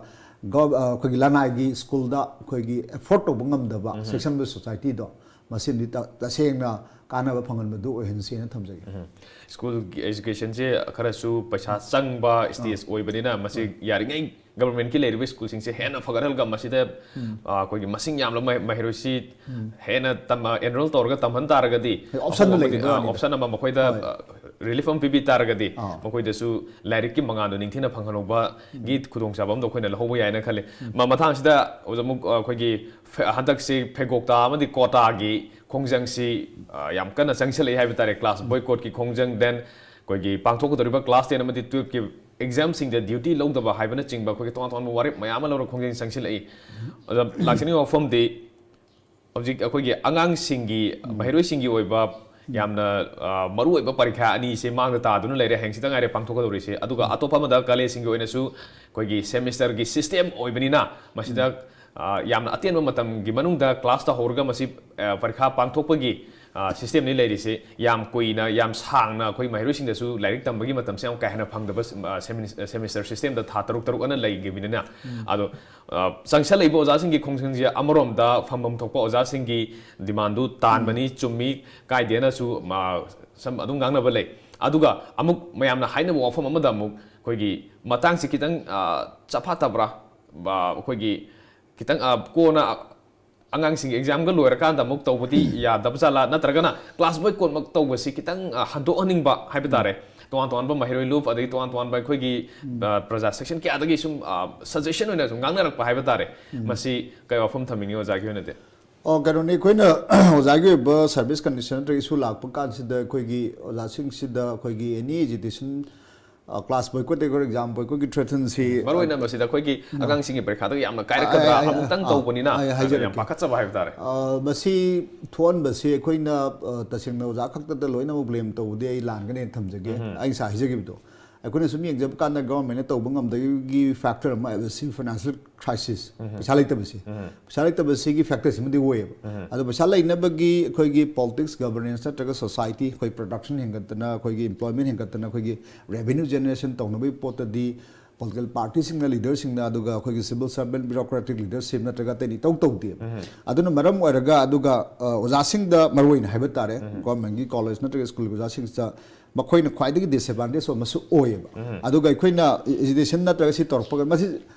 gov-, ꯑ, ꯑꯩꯈꯣꯏꯒꯤ ꯂꯅꯥꯏꯒꯤ school ꯗ ꯑꯩꯈꯣꯏꯒꯤ afford ꯇꯧꯕ ꯉꯝꯗꯕ section ꯗ society ꯗꯣ, ꯃꯁꯤꯃꯗꯤ ꯇ-, ꯇꯁꯦꯡꯅ ꯀꯥꯟꯅꯕ ꯐꯪꯍꯟꯕꯗꯨ ꯑꯣꯏꯍꯟꯁꯦꯅ ꯊꯝꯖꯒꯦ꯫ School ꯒꯤ education ꯁꯦ ꯈꯔꯁꯨ ꯄꯩꯁꯥ ꯆꯪꯕ stage ꯑꯣꯏꯕꯅꯤꯅ, ꯃꯁꯤ ꯌꯥꯔꯤꯉꯩ government ꯀꯤ ꯂꯩꯔꯤꯕ school ꯁꯤꯡꯁꯦ ꯍꯦꯟꯅ ꯐꯒꯠꯍꯜꯂꯒ, ꯃꯁꯤꯗ, ꯑ, ꯑꯩꯈꯣꯏꯒꯤ ꯃꯁꯤꯡ ꯌꯥꯝꯂꯕ ꯃꯍꯩ-, ꯃꯍꯩꯔꯣꯏꯁꯤ ꯍꯦꯟꯅ ꯇꯝ-, enroll ꯇꯧꯔꯒ ꯇꯝꯍꯟ ꯇꯥꯔꯒꯗꯤ, Option ꯗꯣ ꯑꯍꯣꯡꯕ ꯂꯩꯒꯗꯕꯅꯤꯗ꯫ ꯑ, option ꯑꯃ ꯃꯈꯣꯏꯗ, ꯍꯣꯏ꯫ ꯑ, relief ꯑꯃ ꯄꯤꯕꯤ ꯇꯥꯔꯒꯗꯤ, ꯑꯥ꯫ ꯃꯈꯣꯏꯗꯁꯨ ꯂꯥꯏꯔꯤꯛꯀꯤ ꯃꯉꯥꯜꯗꯣ ꯅꯤꯡꯊꯤꯅ ꯐꯪꯍꯟꯍꯧꯕꯒꯤ ꯈꯨꯗꯣꯡꯆꯥꯕ ꯑꯃꯗꯣ ꯑꯩꯈꯣꯏꯅ ꯂꯧꯍꯧꯕ ꯌꯥꯏꯅ ꯈꯜꯂꯤ꯫ ꯃ-, ꯃꯇꯥꯡꯁꯤꯗ ꯑꯣꯖꯥ ꯑꯃꯨꯛ, ꯑ, ꯑꯩꯈꯣꯏꯒꯤ ꯐꯦ-, ꯍꯟꯗꯛꯁꯤ ꯐꯦꯒꯣꯛꯇꯥ ꯑꯃꯗꯤ ꯀꯣꯇꯥꯒꯤ ꯈꯣꯡꯖꯪꯁꯤ, ꯑ, ꯌꯥꯝ ꯀꯟꯅ ꯆꯪꯁꯤꯜꯂꯛꯏ ꯍꯥꯏꯕ ꯇꯥꯔꯦ꯫ Class boycott ꯀꯤ ꯈꯣꯡꯖꯪ, then ꯑꯩꯈꯣꯏꯒꯤ ꯄꯥꯡꯊꯣꯛꯀꯗꯧꯔꯤꯕ class ten ꯑꯃꯗꯤ twelve ꯀꯤ exam ꯁꯤꯡꯗ duty ꯂꯧꯗꯕ ꯍꯥꯏꯕꯅꯆꯤꯡꯕ ꯑꯩꯈꯣꯏꯒꯤ ꯇꯣꯉꯥꯟ ꯇꯣꯉꯥꯟꯕ ꯋꯥꯔꯦꯞ ꯃꯌꯥꯝ ꯑꯃ ꯂꯧꯔꯒ ꯈꯣꯡꯖꯪ ꯆꯪꯁꯤꯜꯂꯛꯏ꯫ ꯑꯗ ꯂꯥꯛꯆꯅꯤꯡꯕ ꯋꯥꯐꯝꯗꯤ, ꯍꯧꯖꯤꯛ ꯑꯩꯈꯣꯏꯒꯤ ꯑꯉꯥꯡꯁꯤꯡꯒꯤ, ꯃꯍꯩꯔꯣꯏꯁꯤꯡꯒꯤ ꯑꯣꯏꯕ ꯌꯥꯝꯅ, ꯑ, ꯃꯔꯨꯑꯣꯏꯕ ꯄꯔꯤꯈ꯭ꯌꯥ ꯑꯅꯤꯁꯦ ꯃꯥꯡꯗ ꯇꯥꯗꯨꯅ ꯂꯩꯔꯦ, ꯍꯌꯦꯡꯁꯤꯇ ꯉꯥꯏꯔꯦ ꯄꯥꯡꯊꯣꯛꯀꯗꯧꯔꯤꯁꯦ꯫ ꯑꯗꯨꯒ ꯑꯇꯣꯞꯄ ꯑꯃꯗ ꯀꯥꯂꯦꯟꯁꯤꯡꯒꯤ ꯑꯣꯏꯅꯁꯨ ꯑꯩꯈꯣꯏꯒꯤ semester ꯒꯤ system ꯑꯣꯏꯕꯅꯤꯅ, ꯃꯁꯤꯗ, ꯑ, ꯌꯥꯝꯅ ꯑꯇꯦꯟꯕ ꯃꯇꯝꯒꯤ ꯃꯅꯨꯡꯗ class ꯇꯧꯍꯧꯔꯒ ꯃꯁꯤ, ꯑ, ꯄꯔꯤꯈꯥ ꯄꯥꯡꯊꯣꯛꯄꯒꯤ, ꯑ, system ꯅꯤ ꯂꯩꯔꯤꯁꯦ꯫ ꯌꯥꯝ ꯀꯨꯏꯅ, ꯌꯥꯝ ꯁꯥꯡꯅ ꯑꯩꯈꯣꯏ ꯃꯍꯩꯔꯣꯏꯁꯤꯡꯗꯁꯨ ꯂꯥꯏꯔꯤꯛ ꯇꯝꯕꯒꯤ ꯃꯇꯝꯁꯦ ꯌꯥꯝ ꯀꯥ ꯍꯦꯟꯅ ꯐꯪꯗꯕ, ꯑ, semi-, semester system ꯗ ꯊꯥ ꯇꯔꯨꯛ ꯇꯔꯨꯛ ꯑꯅ ꯂꯩꯈꯤꯕꯅꯤꯅ꯫ ꯑꯗꯣ, ꯑ, ꯆꯪꯁꯜꯂꯛꯏꯕ ꯑꯣꯖꯥꯁꯤꯡꯒꯤ ꯈꯣꯡꯖꯪꯁꯦ ꯑꯃꯔꯣꯝꯗ ꯐꯝꯐꯝ ꯊꯣꯛꯄ ꯑꯣꯖꯥꯁꯤꯡꯒꯤ demand ꯗꯨ ꯇꯥꯟꯕꯅꯤ, ꯆꯨꯝꯃꯤ, ꯀꯥꯏꯗꯦꯅꯁꯨ, ꯃ-, ꯁꯝ ꯑꯗꯨꯝ ꯉꯥꯡꯅꯕ ꯂꯩ꯫ ꯑꯗꯨꯒ ꯑꯃꯨꯛ ꯃꯌꯥꯝꯅ ꯍꯥꯏꯅꯕ ꯋꯥꯐꯝ ꯑꯃꯗ ꯑꯃꯨꯛ ꯑꯩꯈꯣꯏꯒꯤ ꯃꯇꯥꯡꯁꯤ ꯈꯤꯇꯪ, ꯑ, ꯆꯐꯥꯠꯇꯕ꯭ꯔꯥ? ꯕ-, ꯑꯩꯈꯣꯏꯒꯤ ꯈꯤꯇꯪ, ꯑ, ꯀꯣꯟꯅ ꯑꯉꯥꯡꯁꯤꯡꯒꯤ exam ꯒ ꯂꯣꯏꯔꯀꯥꯟꯗ ꯑꯃꯨꯛ ꯇꯧꯕꯗꯤ ꯌꯥꯗꯕ ꯖꯥꯠꯂꯥ? ꯅꯠꯇ꯭ꯔꯒꯅ class boycott ꯃꯛ ꯇꯧꯕꯁꯤ ꯈꯤꯇꯪ, ꯑ, ꯍꯟꯗꯣꯛꯍꯟꯅꯤꯡꯕ ꯍꯥꯏꯕ ꯇꯥꯔꯦ꯫ ꯇꯣꯉꯥꯟ ꯇꯣꯉꯥꯟꯕ ꯃꯍꯩꯔꯣꯏ ꯂꯨꯞ, ꯑꯗꯒꯤ ꯇꯣꯉꯥꯟ ꯇꯣꯉꯥꯟꯕ ꯑꯩꯈꯣꯏꯒꯤ, ꯑ, ꯄ꯭ꯔꯖꯥ ꯁꯦꯛꯁꯟ ꯀꯌꯥꯗꯒꯤ ꯁꯨꯝ, ꯑ, ꯁꯖꯦꯁꯟ ꯑꯣꯏꯅ ꯁꯨꯝ ꯉꯥꯡꯅꯔꯛꯄ ꯍꯥꯏꯕ ꯇꯥꯔꯦ꯫ ꯃꯁꯤ ꯀꯩ ꯋꯥꯐꯝ ꯊꯝꯅꯤꯡꯉꯤ ꯑꯣꯖꯥꯒꯤ ꯑꯣꯏꯅꯗꯤ? ꯑꯣ, ꯀꯩꯅꯣꯅꯤ, ꯑꯩꯈꯣꯏꯅ ꯑꯣꯖꯥꯒꯤ ꯑꯣꯏꯕ ꯁꯔꯚꯤꯁ ꯀꯟꯗꯤꯁꯟ ꯅꯠꯇ꯭ꯔꯒ ꯏꯁꯨ ꯂꯥꯛꯄ ꯀꯥꯟꯁꯤꯗ ꯑꯩꯈꯣꯏꯒꯤ ꯑꯣꯖꯥꯁꯤꯡꯁꯤꯗ ꯑꯩꯈꯣꯏꯒꯤ ꯑꯦꯅꯤ ꯑꯦꯖꯤꯇꯦꯁꯟ, ꯀ꯭ꯂꯥꯁ ꯕꯣꯏꯀꯣꯠ ꯑꯣꯏꯒꯦꯔꯥ, ꯑꯦꯛꯖꯥꯝ ꯕꯣꯏꯀꯣꯠꯀꯤ ꯊ꯭ꯔꯦꯇꯟꯁꯤ, ꯃꯔꯨꯑꯣꯏꯅ ꯃꯁꯤꯗ ꯑꯩꯈꯣꯏꯒꯤ ꯑꯉꯥꯡꯁꯤꯡꯒꯤ ꯄꯔꯤꯈꯥꯗꯒ ꯌꯥꯝꯅ ꯀꯥꯏꯔꯛꯀꯗ꯭ꯔꯥ, ꯑꯩ, ꯑꯩ, ꯑꯃꯨꯛꯇꯪ ꯑꯥ, ꯇꯧꯕꯅꯤꯅ, ꯑꯩ ꯑꯗ ꯌꯥꯝ ꯍꯥꯏꯖꯔꯛꯀꯦ꯫ ꯄꯥꯈꯠꯆꯕ ꯍꯥꯏꯕ ꯇꯥꯔꯦ꯫ ꯑ, ꯃꯁꯤ ꯊꯣꯛꯍꯟꯕꯁꯤ ꯑꯩꯈꯣꯏꯅ, ꯑ, ꯇꯁꯦꯡꯅ ꯑꯣꯖꯥ ꯈꯛꯇꯗ ꯂꯣꯏꯅꯃꯛ ꯕ꯭ꯂꯦꯝ ꯇꯧꯕꯗꯤ ꯑꯩ ꯂꯥꯟꯒꯅꯦꯅ ꯊꯝꯖꯒꯦ꯫ ꯑꯩ ꯉꯁꯥꯏ ꯍꯥꯏꯖꯈꯤꯕꯗꯣ, ꯑꯩꯈꯣꯏꯅ ꯁꯨꯝ ꯌꯦꯡꯖꯕ ꯀꯥꯟꯗ ꯒꯚꯔꯟꯃꯦꯟꯠꯅ ꯇꯧꯕ ꯉꯝꯗꯕꯒꯤ ꯐꯦꯛꯇꯔ ꯑꯃ ꯍꯥꯏꯕꯁꯤ ꯐꯥꯏꯅꯥꯟꯁꯤꯌꯦꯜ ꯀ꯭ꯔꯥꯏꯁꯤꯁ, ꯄꯩꯁꯥ ꯂꯩꯇꯕꯁꯤ, ꯄꯩꯁꯥ ꯂꯩꯇꯕꯁꯤꯒꯤ ꯐꯦꯛꯇꯔꯁꯤꯃꯗꯤ ꯑꯣꯏꯌꯦꯕ꯫ ꯑꯗꯣ ꯄꯩꯁꯥ ꯂꯩꯅꯕꯒꯤ ꯑꯩꯈꯣꯏꯒꯤ ꯄꯣꯂꯤꯇꯤꯛꯁ, ꯒꯕꯔꯅꯦꯟꯁ ꯅꯠꯇ꯭ꯔꯒ ꯁꯣꯁꯥꯏꯇꯤ, ꯑꯩꯈꯣꯏ ꯄ꯭ꯔꯗꯛꯁꯟ ꯍꯦꯟꯒꯠꯇꯅ, ꯑꯩꯈꯣꯏꯒꯤ ꯑꯦꯝꯄ꯭ꯂꯣꯏꯃꯦꯟꯠ ꯍꯦꯟꯒꯠꯇꯅ, ꯑꯩꯈꯣꯏꯒꯤ ꯔꯦꯚꯦꯅ꯭ꯌꯨ ꯖꯦꯅꯦꯔꯦꯁꯟ ꯇꯧꯅꯕꯒꯤ ꯄꯣꯠꯇꯗꯤ ꯄꯣꯂꯤꯇꯤꯀꯦꯜ ꯄꯥꯔꯇꯤꯁꯤꯡꯅ, ꯂꯤꯗꯔꯁꯤꯡꯅ, ꯑꯗꯨꯒ ꯑꯩꯈꯣꯏꯒꯤ ꯁꯤꯚꯤꯜ ꯁꯔꯚꯦꯟꯠ, ꯕ꯭ꯌꯨꯔꯣꯀ꯭ꯔꯦꯇꯤꯛ ꯂꯤꯗꯔꯁꯤꯞ ꯅꯠꯇ꯭ꯔꯒ ꯑꯇꯩꯅ ꯏꯇꯧ ꯇꯧꯗꯦꯕ꯫ ꯑꯗꯨꯅ ꯃꯔꯝ ꯑꯣꯏꯔꯒ, ꯑꯗꯨꯒ, ꯑ, ꯑꯣꯖꯥꯁꯤꯡꯗ ꯃꯔꯨꯑꯣꯏꯅ ꯍꯥꯏꯕ ꯇꯥꯔꯦ, ꯒꯚꯔꯟꯃꯦꯟꯠꯀꯤ ꯀꯣꯂꯦꯖ ꯅꯠꯇ꯭ꯔꯒ ꯁ꯭ꯀꯨꯜꯒꯤ ꯑꯣꯖꯥꯁꯤꯡꯁꯤꯗ ꯃꯈꯣꯏꯅ ꯈ꯭ꯋꯥꯏꯗꯒꯤ ꯗꯤꯁꯑꯦꯗꯚꯥꯟꯇꯦꯖ ꯑꯃꯁꯨ ꯑꯣꯏꯌꯦꯕ꯫ ꯑꯗꯨꯒ ꯑꯩꯈꯣꯏꯅ ꯑꯦꯖꯤꯇꯦꯁꯟ ꯅꯠꯇ꯭ꯔꯒ ꯁꯤ ꯇꯧꯔꯛꯄꯒ ꯃꯁꯤ,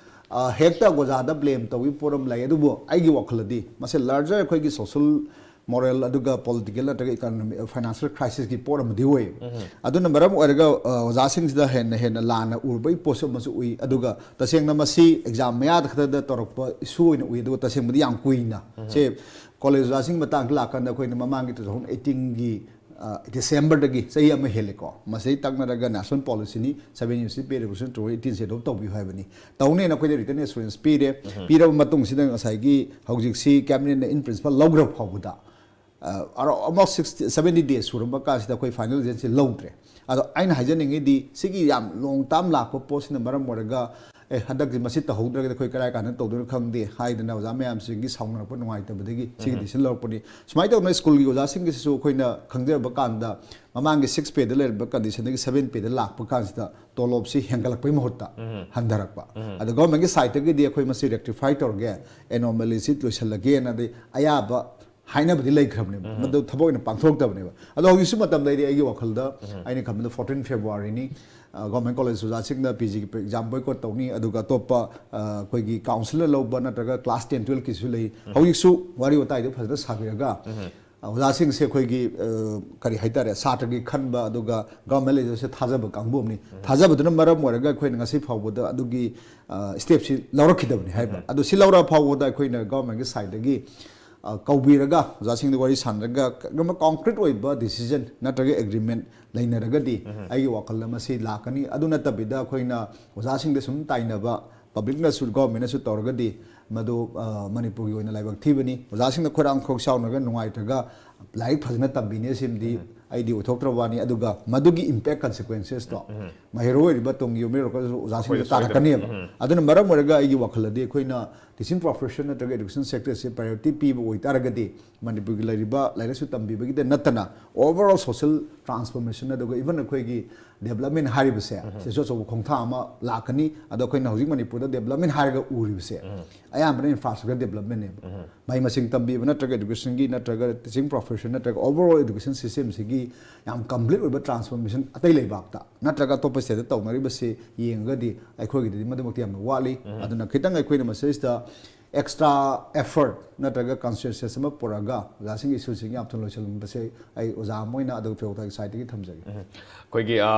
ꯑ, ꯍꯦꯛꯇ ꯑꯣꯖꯥꯗ ꯕ꯭ꯂꯦꯝ ꯇꯧꯕꯒꯤ ꯄꯣꯠ ꯑꯃ ꯂꯩ꯫ ꯑꯗꯨꯕꯨ ꯑꯩꯒꯤ ꯋꯥꯈꯜꯗꯗꯤ ꯃꯁꯤ ꯂꯥꯔꯖꯔ ꯑꯩꯈꯣꯏꯒꯤ ꯁꯣꯁꯦꯜ, ꯃꯣꯔꯦꯜ, ꯑꯗꯨꯒ ꯄꯣꯂꯤꯇꯤꯀꯦꯜ ꯅꯠꯇ꯭ꯔꯒ ꯏꯀꯣꯅꯣꯃꯤ, ꯐꯥꯏꯅꯥꯟꯁꯤꯌꯦꯜ ꯀ꯭ꯔꯥꯏꯁꯤꯁꯀꯤ ꯄꯣꯠ ꯑꯃꯗꯤ ꯑꯣꯏꯌꯦꯕ꯫ ꯑꯗꯨꯅ ꯃꯔꯝ ꯑꯣꯏꯔꯒ, ꯑ, ꯑꯣꯖꯥꯁꯤꯡꯁꯤꯗ ꯍꯦꯟꯅ ꯍꯦꯟꯅ ꯂꯥꯟꯅ ꯎꯔꯨꯕꯒꯤ ꯄꯣꯠꯁꯨ ꯑꯃꯁꯨ ꯎꯏ꯫ ꯑꯗꯨꯒ ꯇꯁꯦꯡꯅ ꯃꯁꯤ ꯑꯦꯛꯖꯥꯝ ꯃꯌꯥꯗ ꯈꯛꯇꯗ ꯇꯧꯔꯛꯄ ꯏꯁꯨ ꯑꯣꯏꯅ ꯎꯏ, ꯑꯗꯨꯒ ꯇꯁꯦꯡꯕꯗꯤ ꯌꯥꯝ ꯀꯨꯏꯅ꯫ ꯁꯦ, ꯀꯣꯂꯦꯖ ꯑꯣꯖꯥꯁꯤꯡꯒꯤ ꯃꯇꯥꯡꯗ ꯂꯥꯛꯀꯥꯟꯗ ꯑꯩꯈꯣꯏꯅ ꯃꯃꯥꯡꯒꯤ ꯇꯨ ꯊꯥꯎꯖꯟ ꯑꯩꯠꯇꯤꯟꯒꯤ, ꯑ, ꯗꯤꯁꯦꯝꯕꯔꯗꯒꯤ ꯆꯍꯤ ꯑꯃ ꯍꯦꯜꯂꯦꯀꯣ, ꯃꯁꯤꯗꯩ ꯇꯛꯅꯔꯒ ꯅꯦꯁꯅꯦꯜ ꯄꯣꯂꯤꯁꯤꯅꯤ, ꯁꯚꯦꯟ ꯌꯨꯅꯤꯠꯁꯤ ꯄꯦ ꯔꯦꯒꯨꯂꯦꯁꯟ ꯇꯨ ꯊꯥꯎꯖꯟ ꯑꯩꯠꯇꯤꯟꯁꯦ ꯑꯦꯗꯣꯞ ꯇꯧꯕꯤꯌꯨ ꯍꯥꯏꯕꯅꯤ꯫ ꯇꯧꯅꯦꯅ ꯑꯩꯈꯣꯏꯗ ꯔꯤꯇꯟ ꯑꯦꯁꯨꯔꯦꯟꯁ ꯄꯤꯔꯦ꯫ ꯄꯤꯔꯕ ꯃꯇꯨꯡꯁꯤꯗ ꯉꯁꯥꯏꯒꯤ ꯍꯧꯖꯤꯛꯁꯤ ꯀꯦꯕꯤꯅꯦꯠꯅ ꯏꯟ ꯄ꯭ꯔꯤꯟꯁꯤꯄꯜ ꯂꯧꯈ꯭ꯔ ꯐꯥꯎꯕꯗ, ꯑ, almost sixty, seventy days ꯁꯨꯔꯝꯕ ꯀꯥꯟꯁꯤꯗ ꯑꯩꯈꯣꯏ ꯐꯥꯏꯅꯦꯜ ꯔꯤꯖꯜꯁꯤ ꯂꯧꯗ꯭ꯔꯦ꯫ ꯑꯗꯣ ꯑꯩꯅ ꯍꯥꯏꯖꯅꯤꯡꯉꯤꯗꯤ, ꯁꯤꯒꯤ ꯌꯥꯝ ꯂꯣꯡ ꯇꯥꯔꯝ ꯂꯥꯛꯄ ꯄꯣꯠꯁꯤꯅ ꯃꯔꯝ ꯑꯣꯏꯔꯒ, ꯑꯦ, ꯍꯟꯗꯛꯇꯤ ꯃꯁꯤ ꯇꯧꯍꯧꯗ꯭ꯔꯒꯗꯤ ꯑꯩꯈꯣꯏ ꯀꯔꯥꯏ ꯀꯥꯟꯗ ꯇꯧꯗꯣꯏꯅꯣ ꯈꯪꯗꯦ ꯍꯥꯏꯗꯅ ꯑꯣꯖꯥ ꯃꯌꯥꯝꯁꯤꯡꯒꯤ ꯁꯥꯎꯅꯔꯛꯄ, ꯅꯨꯡꯉꯥꯏꯇꯕꯗꯒꯤ ꯁꯤꯒꯤ ꯗꯤꯁꯤꯖꯟ ꯂꯧꯔꯛꯄꯅꯤ꯫ ꯁꯨꯃꯥꯏꯅ ꯇꯧꯗꯅ ꯁ꯭ꯀꯨꯜꯒꯤ ꯑꯣꯖꯥꯁꯤꯡꯒꯤꯁꯤꯁꯨ ꯑꯩꯈꯣꯏꯅ ꯈꯪꯖꯔꯕ ꯀꯥꯟꯗ, ꯃꯃꯥꯡꯒꯤ ꯁꯤꯛꯁ ꯄꯦꯗ ꯂꯩꯔꯝꯕ ꯀꯟꯗꯤꯁꯟꯗꯒꯤ ꯁꯚꯦꯟ ꯄꯦꯗ ꯂꯥꯛꯄ ꯀꯥꯟꯁꯤꯗ ꯇꯣꯂꯣꯞꯁꯤ ꯍꯦꯟꯒꯠꯂꯛꯄꯩ ꯃꯍꯨꯠꯇ ꯍꯟꯊꯔꯛꯄ꯫ ꯑꯗꯣ ꯒꯚꯔꯟꯃꯦꯟꯠꯀꯤ ꯁꯥꯏꯠꯇꯒꯤꯗꯤ ꯑꯩꯈꯣꯏ ꯃꯁꯤ ꯔꯦꯛꯇꯤꯐꯥꯏ ꯇꯧꯔꯒꯦ, ꯑꯦꯅꯣꯃꯦꯂꯤꯁꯤ ꯂꯣꯏꯁꯤꯜꯂꯒꯦꯅꯗꯤ ꯑꯌꯥꯕ ꯍꯥꯏꯅꯕꯗꯤ ꯂꯩꯈ꯭ꯔꯕꯅꯦꯕ, ꯃꯗꯨ ꯊꯕꯛ ꯑꯣꯏꯅ ꯄꯥꯡꯊꯣꯔꯛꯇꯕꯅꯦꯕ꯫ ꯑꯗꯣ ꯍꯧꯖꯤꯛꯁꯨ ꯃꯇꯝ ꯂꯩꯔꯤ꯫ ꯑꯩꯒꯤ ꯋꯥꯈꯜꯗ ꯑꯩꯅ ꯈꯟꯕꯗ ꯐꯣꯔꯇꯤꯟ ꯐꯦꯕ꯭ꯔꯨꯋꯥꯔꯤꯅꯤ꯫ ꯑ, ꯒꯚꯔꯟꯃꯦꯟꯠ ꯀꯣꯂꯦꯖ ꯑꯣꯖꯥꯁꯤꯡꯅ ꯄꯤ ꯖꯤꯒꯤ ꯑꯦꯛꯖꯥꯝ ꯕꯣꯏꯀꯣꯠ ꯇꯧꯅꯤ, ꯑꯗꯨꯒ ꯑꯇꯣꯞꯄ, ꯑ, ꯑꯩꯈꯣꯏꯒꯤ ꯀꯥꯎꯟꯁꯤꯜꯅ ꯂꯧꯕ ꯅꯠꯇ꯭ꯔꯒ ꯀ꯭ꯂꯥꯁ ꯇꯦꯟ ꯇꯨꯌꯦꯜꯐꯀꯤꯁꯨ ꯂꯩ꯫ ꯍꯧꯖꯤꯛꯁꯨ ꯋꯥꯔꯤ ꯋꯥꯇꯥꯏꯗꯨ ꯐꯖꯅ ꯁꯥꯕꯤꯔꯒ ꯑꯣꯖꯥꯁꯤꯡꯁꯦ ꯑꯩꯈꯣꯏꯒꯤ, ꯑ, ꯀꯔꯤ ꯍꯥꯏꯇꯥꯔꯦ, ꯁꯥꯇ꯭ꯔꯒꯤ ꯈꯟꯕ, ꯑꯗꯨꯒ government leaderꯁꯦ ꯊꯥꯖꯕ ꯀꯥꯡꯕꯨ ꯑꯃꯅꯤ꯫ ꯊꯥꯖꯕꯗꯨꯅ ꯃꯔꯝ ꯑꯣꯏꯔꯒ ꯑꯩꯈꯣꯏꯅ ꯉꯁꯤ ꯐꯥꯎꯕꯗ ꯑꯗꯨꯒꯤ, ꯑ, stepꯁꯤ ꯂꯧꯔꯛꯈꯤꯗꯕꯅꯤ ꯍꯥꯏꯕ꯫ ꯑꯗꯨ ꯁꯤ ꯂꯧꯔ ꯐꯥꯎꯕꯗ ꯑꯩꯈꯣꯏꯅ governmentꯀꯤ sideꯇꯒꯤ, ꯑ, ꯀꯧꯕꯤꯔꯒ, ꯑꯣꯖꯥꯁꯤꯡꯗ ꯋꯥꯔꯤ ꯁꯥꯟꯅꯔꯒ, ꯀꯔꯤꯒꯨꯝꯕ concrete ꯑꯣꯏꯕ decision ꯅꯠꯇ꯭ꯔꯒ agreement ꯂꯩꯅꯔꯒꯗꯤ, ꯑꯩꯒꯤ ꯋꯥꯈꯜꯗ ꯃꯁꯤ ꯂꯥꯛꯀꯅꯤ꯫ ꯑꯗꯨ ꯅꯠꯇꯕꯤꯗ ꯑꯩꯈꯣꯏꯅ ꯑꯣꯖꯥꯁꯤꯡꯗ ꯁꯨꯝ ꯇꯥꯏꯅꯕ, publicꯅꯁꯨ, governmentꯅꯁꯨ ꯇꯧꯔꯒꯗꯤ, ꯃꯗꯨ, ꯑ, ꯃꯅꯤꯄꯨꯔꯒꯤ ꯑꯣꯏꯅ ꯂꯥꯏꯕꯛ ꯊꯤꯕꯅꯤ꯫ ꯑꯣꯖꯥꯁꯤꯡꯅ ꯈꯣꯏꯔꯥꯡ ꯈꯣꯏꯁꯥꯎꯅꯔꯒ ꯅꯨꯡꯉꯥꯏꯇ꯭ꯔꯒ ꯂꯥꯏꯔꯤꯛ ꯐꯖꯅ ꯇꯝꯕꯤꯅꯦ ꯁꯤꯃꯗꯤ ꯑꯩꯗꯤ ꯑꯣꯏꯊꯣꯛꯇ꯭ꯔꯕ ꯋꯥꯅꯤ꯫ ꯑꯗꯨꯒ ꯃꯗꯨꯒꯤ impact, consequencesꯇꯣ ꯃꯍꯩꯔꯣꯏ ꯑꯣꯏꯔꯤꯕ ꯇꯨꯡꯒꯤ ꯌꯨꯝꯕꯤꯔꯦꯟ ꯋꯥꯈꯜꯗꯁꯨ ꯑꯣꯖꯥꯁꯤꯡꯗ ꯑꯩꯈꯣꯏꯗ ꯁꯣꯏꯗꯅ꯫ ꯇꯥꯔꯛꯀꯅꯦꯕ꯫ ꯑꯗꯨꯅ ꯃꯔꯝ ꯑꯣꯏꯔꯒ ꯑꯩꯒꯤ ꯋꯥꯈꯜꯗꯗꯤ ꯑꯩꯈꯣꯏꯅ teaching profession ꯅꯠꯇ꯭ꯔꯒ education sectorꯁꯦ priority ꯄꯤꯕ ꯑꯣꯏꯇꯥꯔꯒꯗꯤ ꯃꯅꯤꯄꯨꯔꯒꯤ ꯂꯩꯔꯤꯕ ꯂꯥꯏꯔꯤꯛ ꯂꯥꯏꯁꯨ ꯇꯝꯕꯤꯕꯒꯤꯗ ꯅꯠꯇꯅ overall social transformation ꯑꯗꯨꯒ even ꯑꯩꯈꯣꯏꯒꯤ development ꯍꯥꯏꯔꯤꯕꯁꯦ ꯁꯤꯁꯨ ꯑꯆꯧꯕ ꯈꯣꯡꯊꯥꯡ ꯑꯃ ꯂꯥꯛꯀꯅꯤ꯫ ꯑꯗꯣ ꯑꯩꯈꯣꯏꯅ ꯍꯧꯖꯤꯛ ꯃꯅꯤꯄꯨꯔꯗ development ꯍꯥꯏꯔꯒ ꯎꯔꯤꯕꯁꯦ ꯑꯌꯥꯝꯕꯅ infrastructure developmentꯅꯦꯕ꯫ ꯃꯍꯩ ꯃꯁꯤꯡ ꯇꯝꯕꯤꯕ ꯅꯠꯇ꯭ꯔꯒ educationꯒꯤ ꯅꯠꯇ꯭ꯔꯒ teaching profession ꯅꯠꯇ꯭ꯔꯒ overall education systemꯁꯤꯒꯤ ꯌꯥꯝ complete ꯑꯣꯏꯕ transformation ꯑꯇꯩ ꯂꯩꯕꯥꯛꯇ ꯅꯠꯇ꯭ꯔꯒ ꯑꯇꯣꯞꯄ stateꯇ ꯇꯧꯅꯔꯤꯕꯁꯤ ꯌꯦꯡꯉꯒꯗꯤ ꯑꯩꯈꯣꯏꯒꯤꯗꯗꯤ ꯃꯗꯨꯃꯛꯇꯤ ꯌꯥꯝꯅ ꯋꯥꯠꯂꯤ꯫ ꯑꯗꯨꯅ ꯈꯤꯇꯪ ꯑꯩꯈꯣꯏꯅ ꯃꯁꯤꯗꯩꯁꯤꯗ extra effort ꯅꯠꯇ꯭ꯔꯒ consensus ꯑꯃ ꯄꯨꯔꯛꯑꯒ ꯑꯣꯖꯥꯁꯤꯡꯒꯤ issueꯁꯤꯡ ꯌꯥꯝ ꯊꯨꯅ ꯂꯣꯏꯁꯤꯟꯕꯁꯦ ꯑꯩ ꯑꯣꯖꯥ ꯑꯃ ꯑꯣꯏꯅ ꯑꯗꯨꯒ ꯐꯦꯔꯣꯛ ꯊꯥꯒꯤ sideꯇꯒꯤ ꯊꯝꯖꯒꯦ꯫ ꯑꯩꯈꯣꯏꯒꯤ, ꯑ,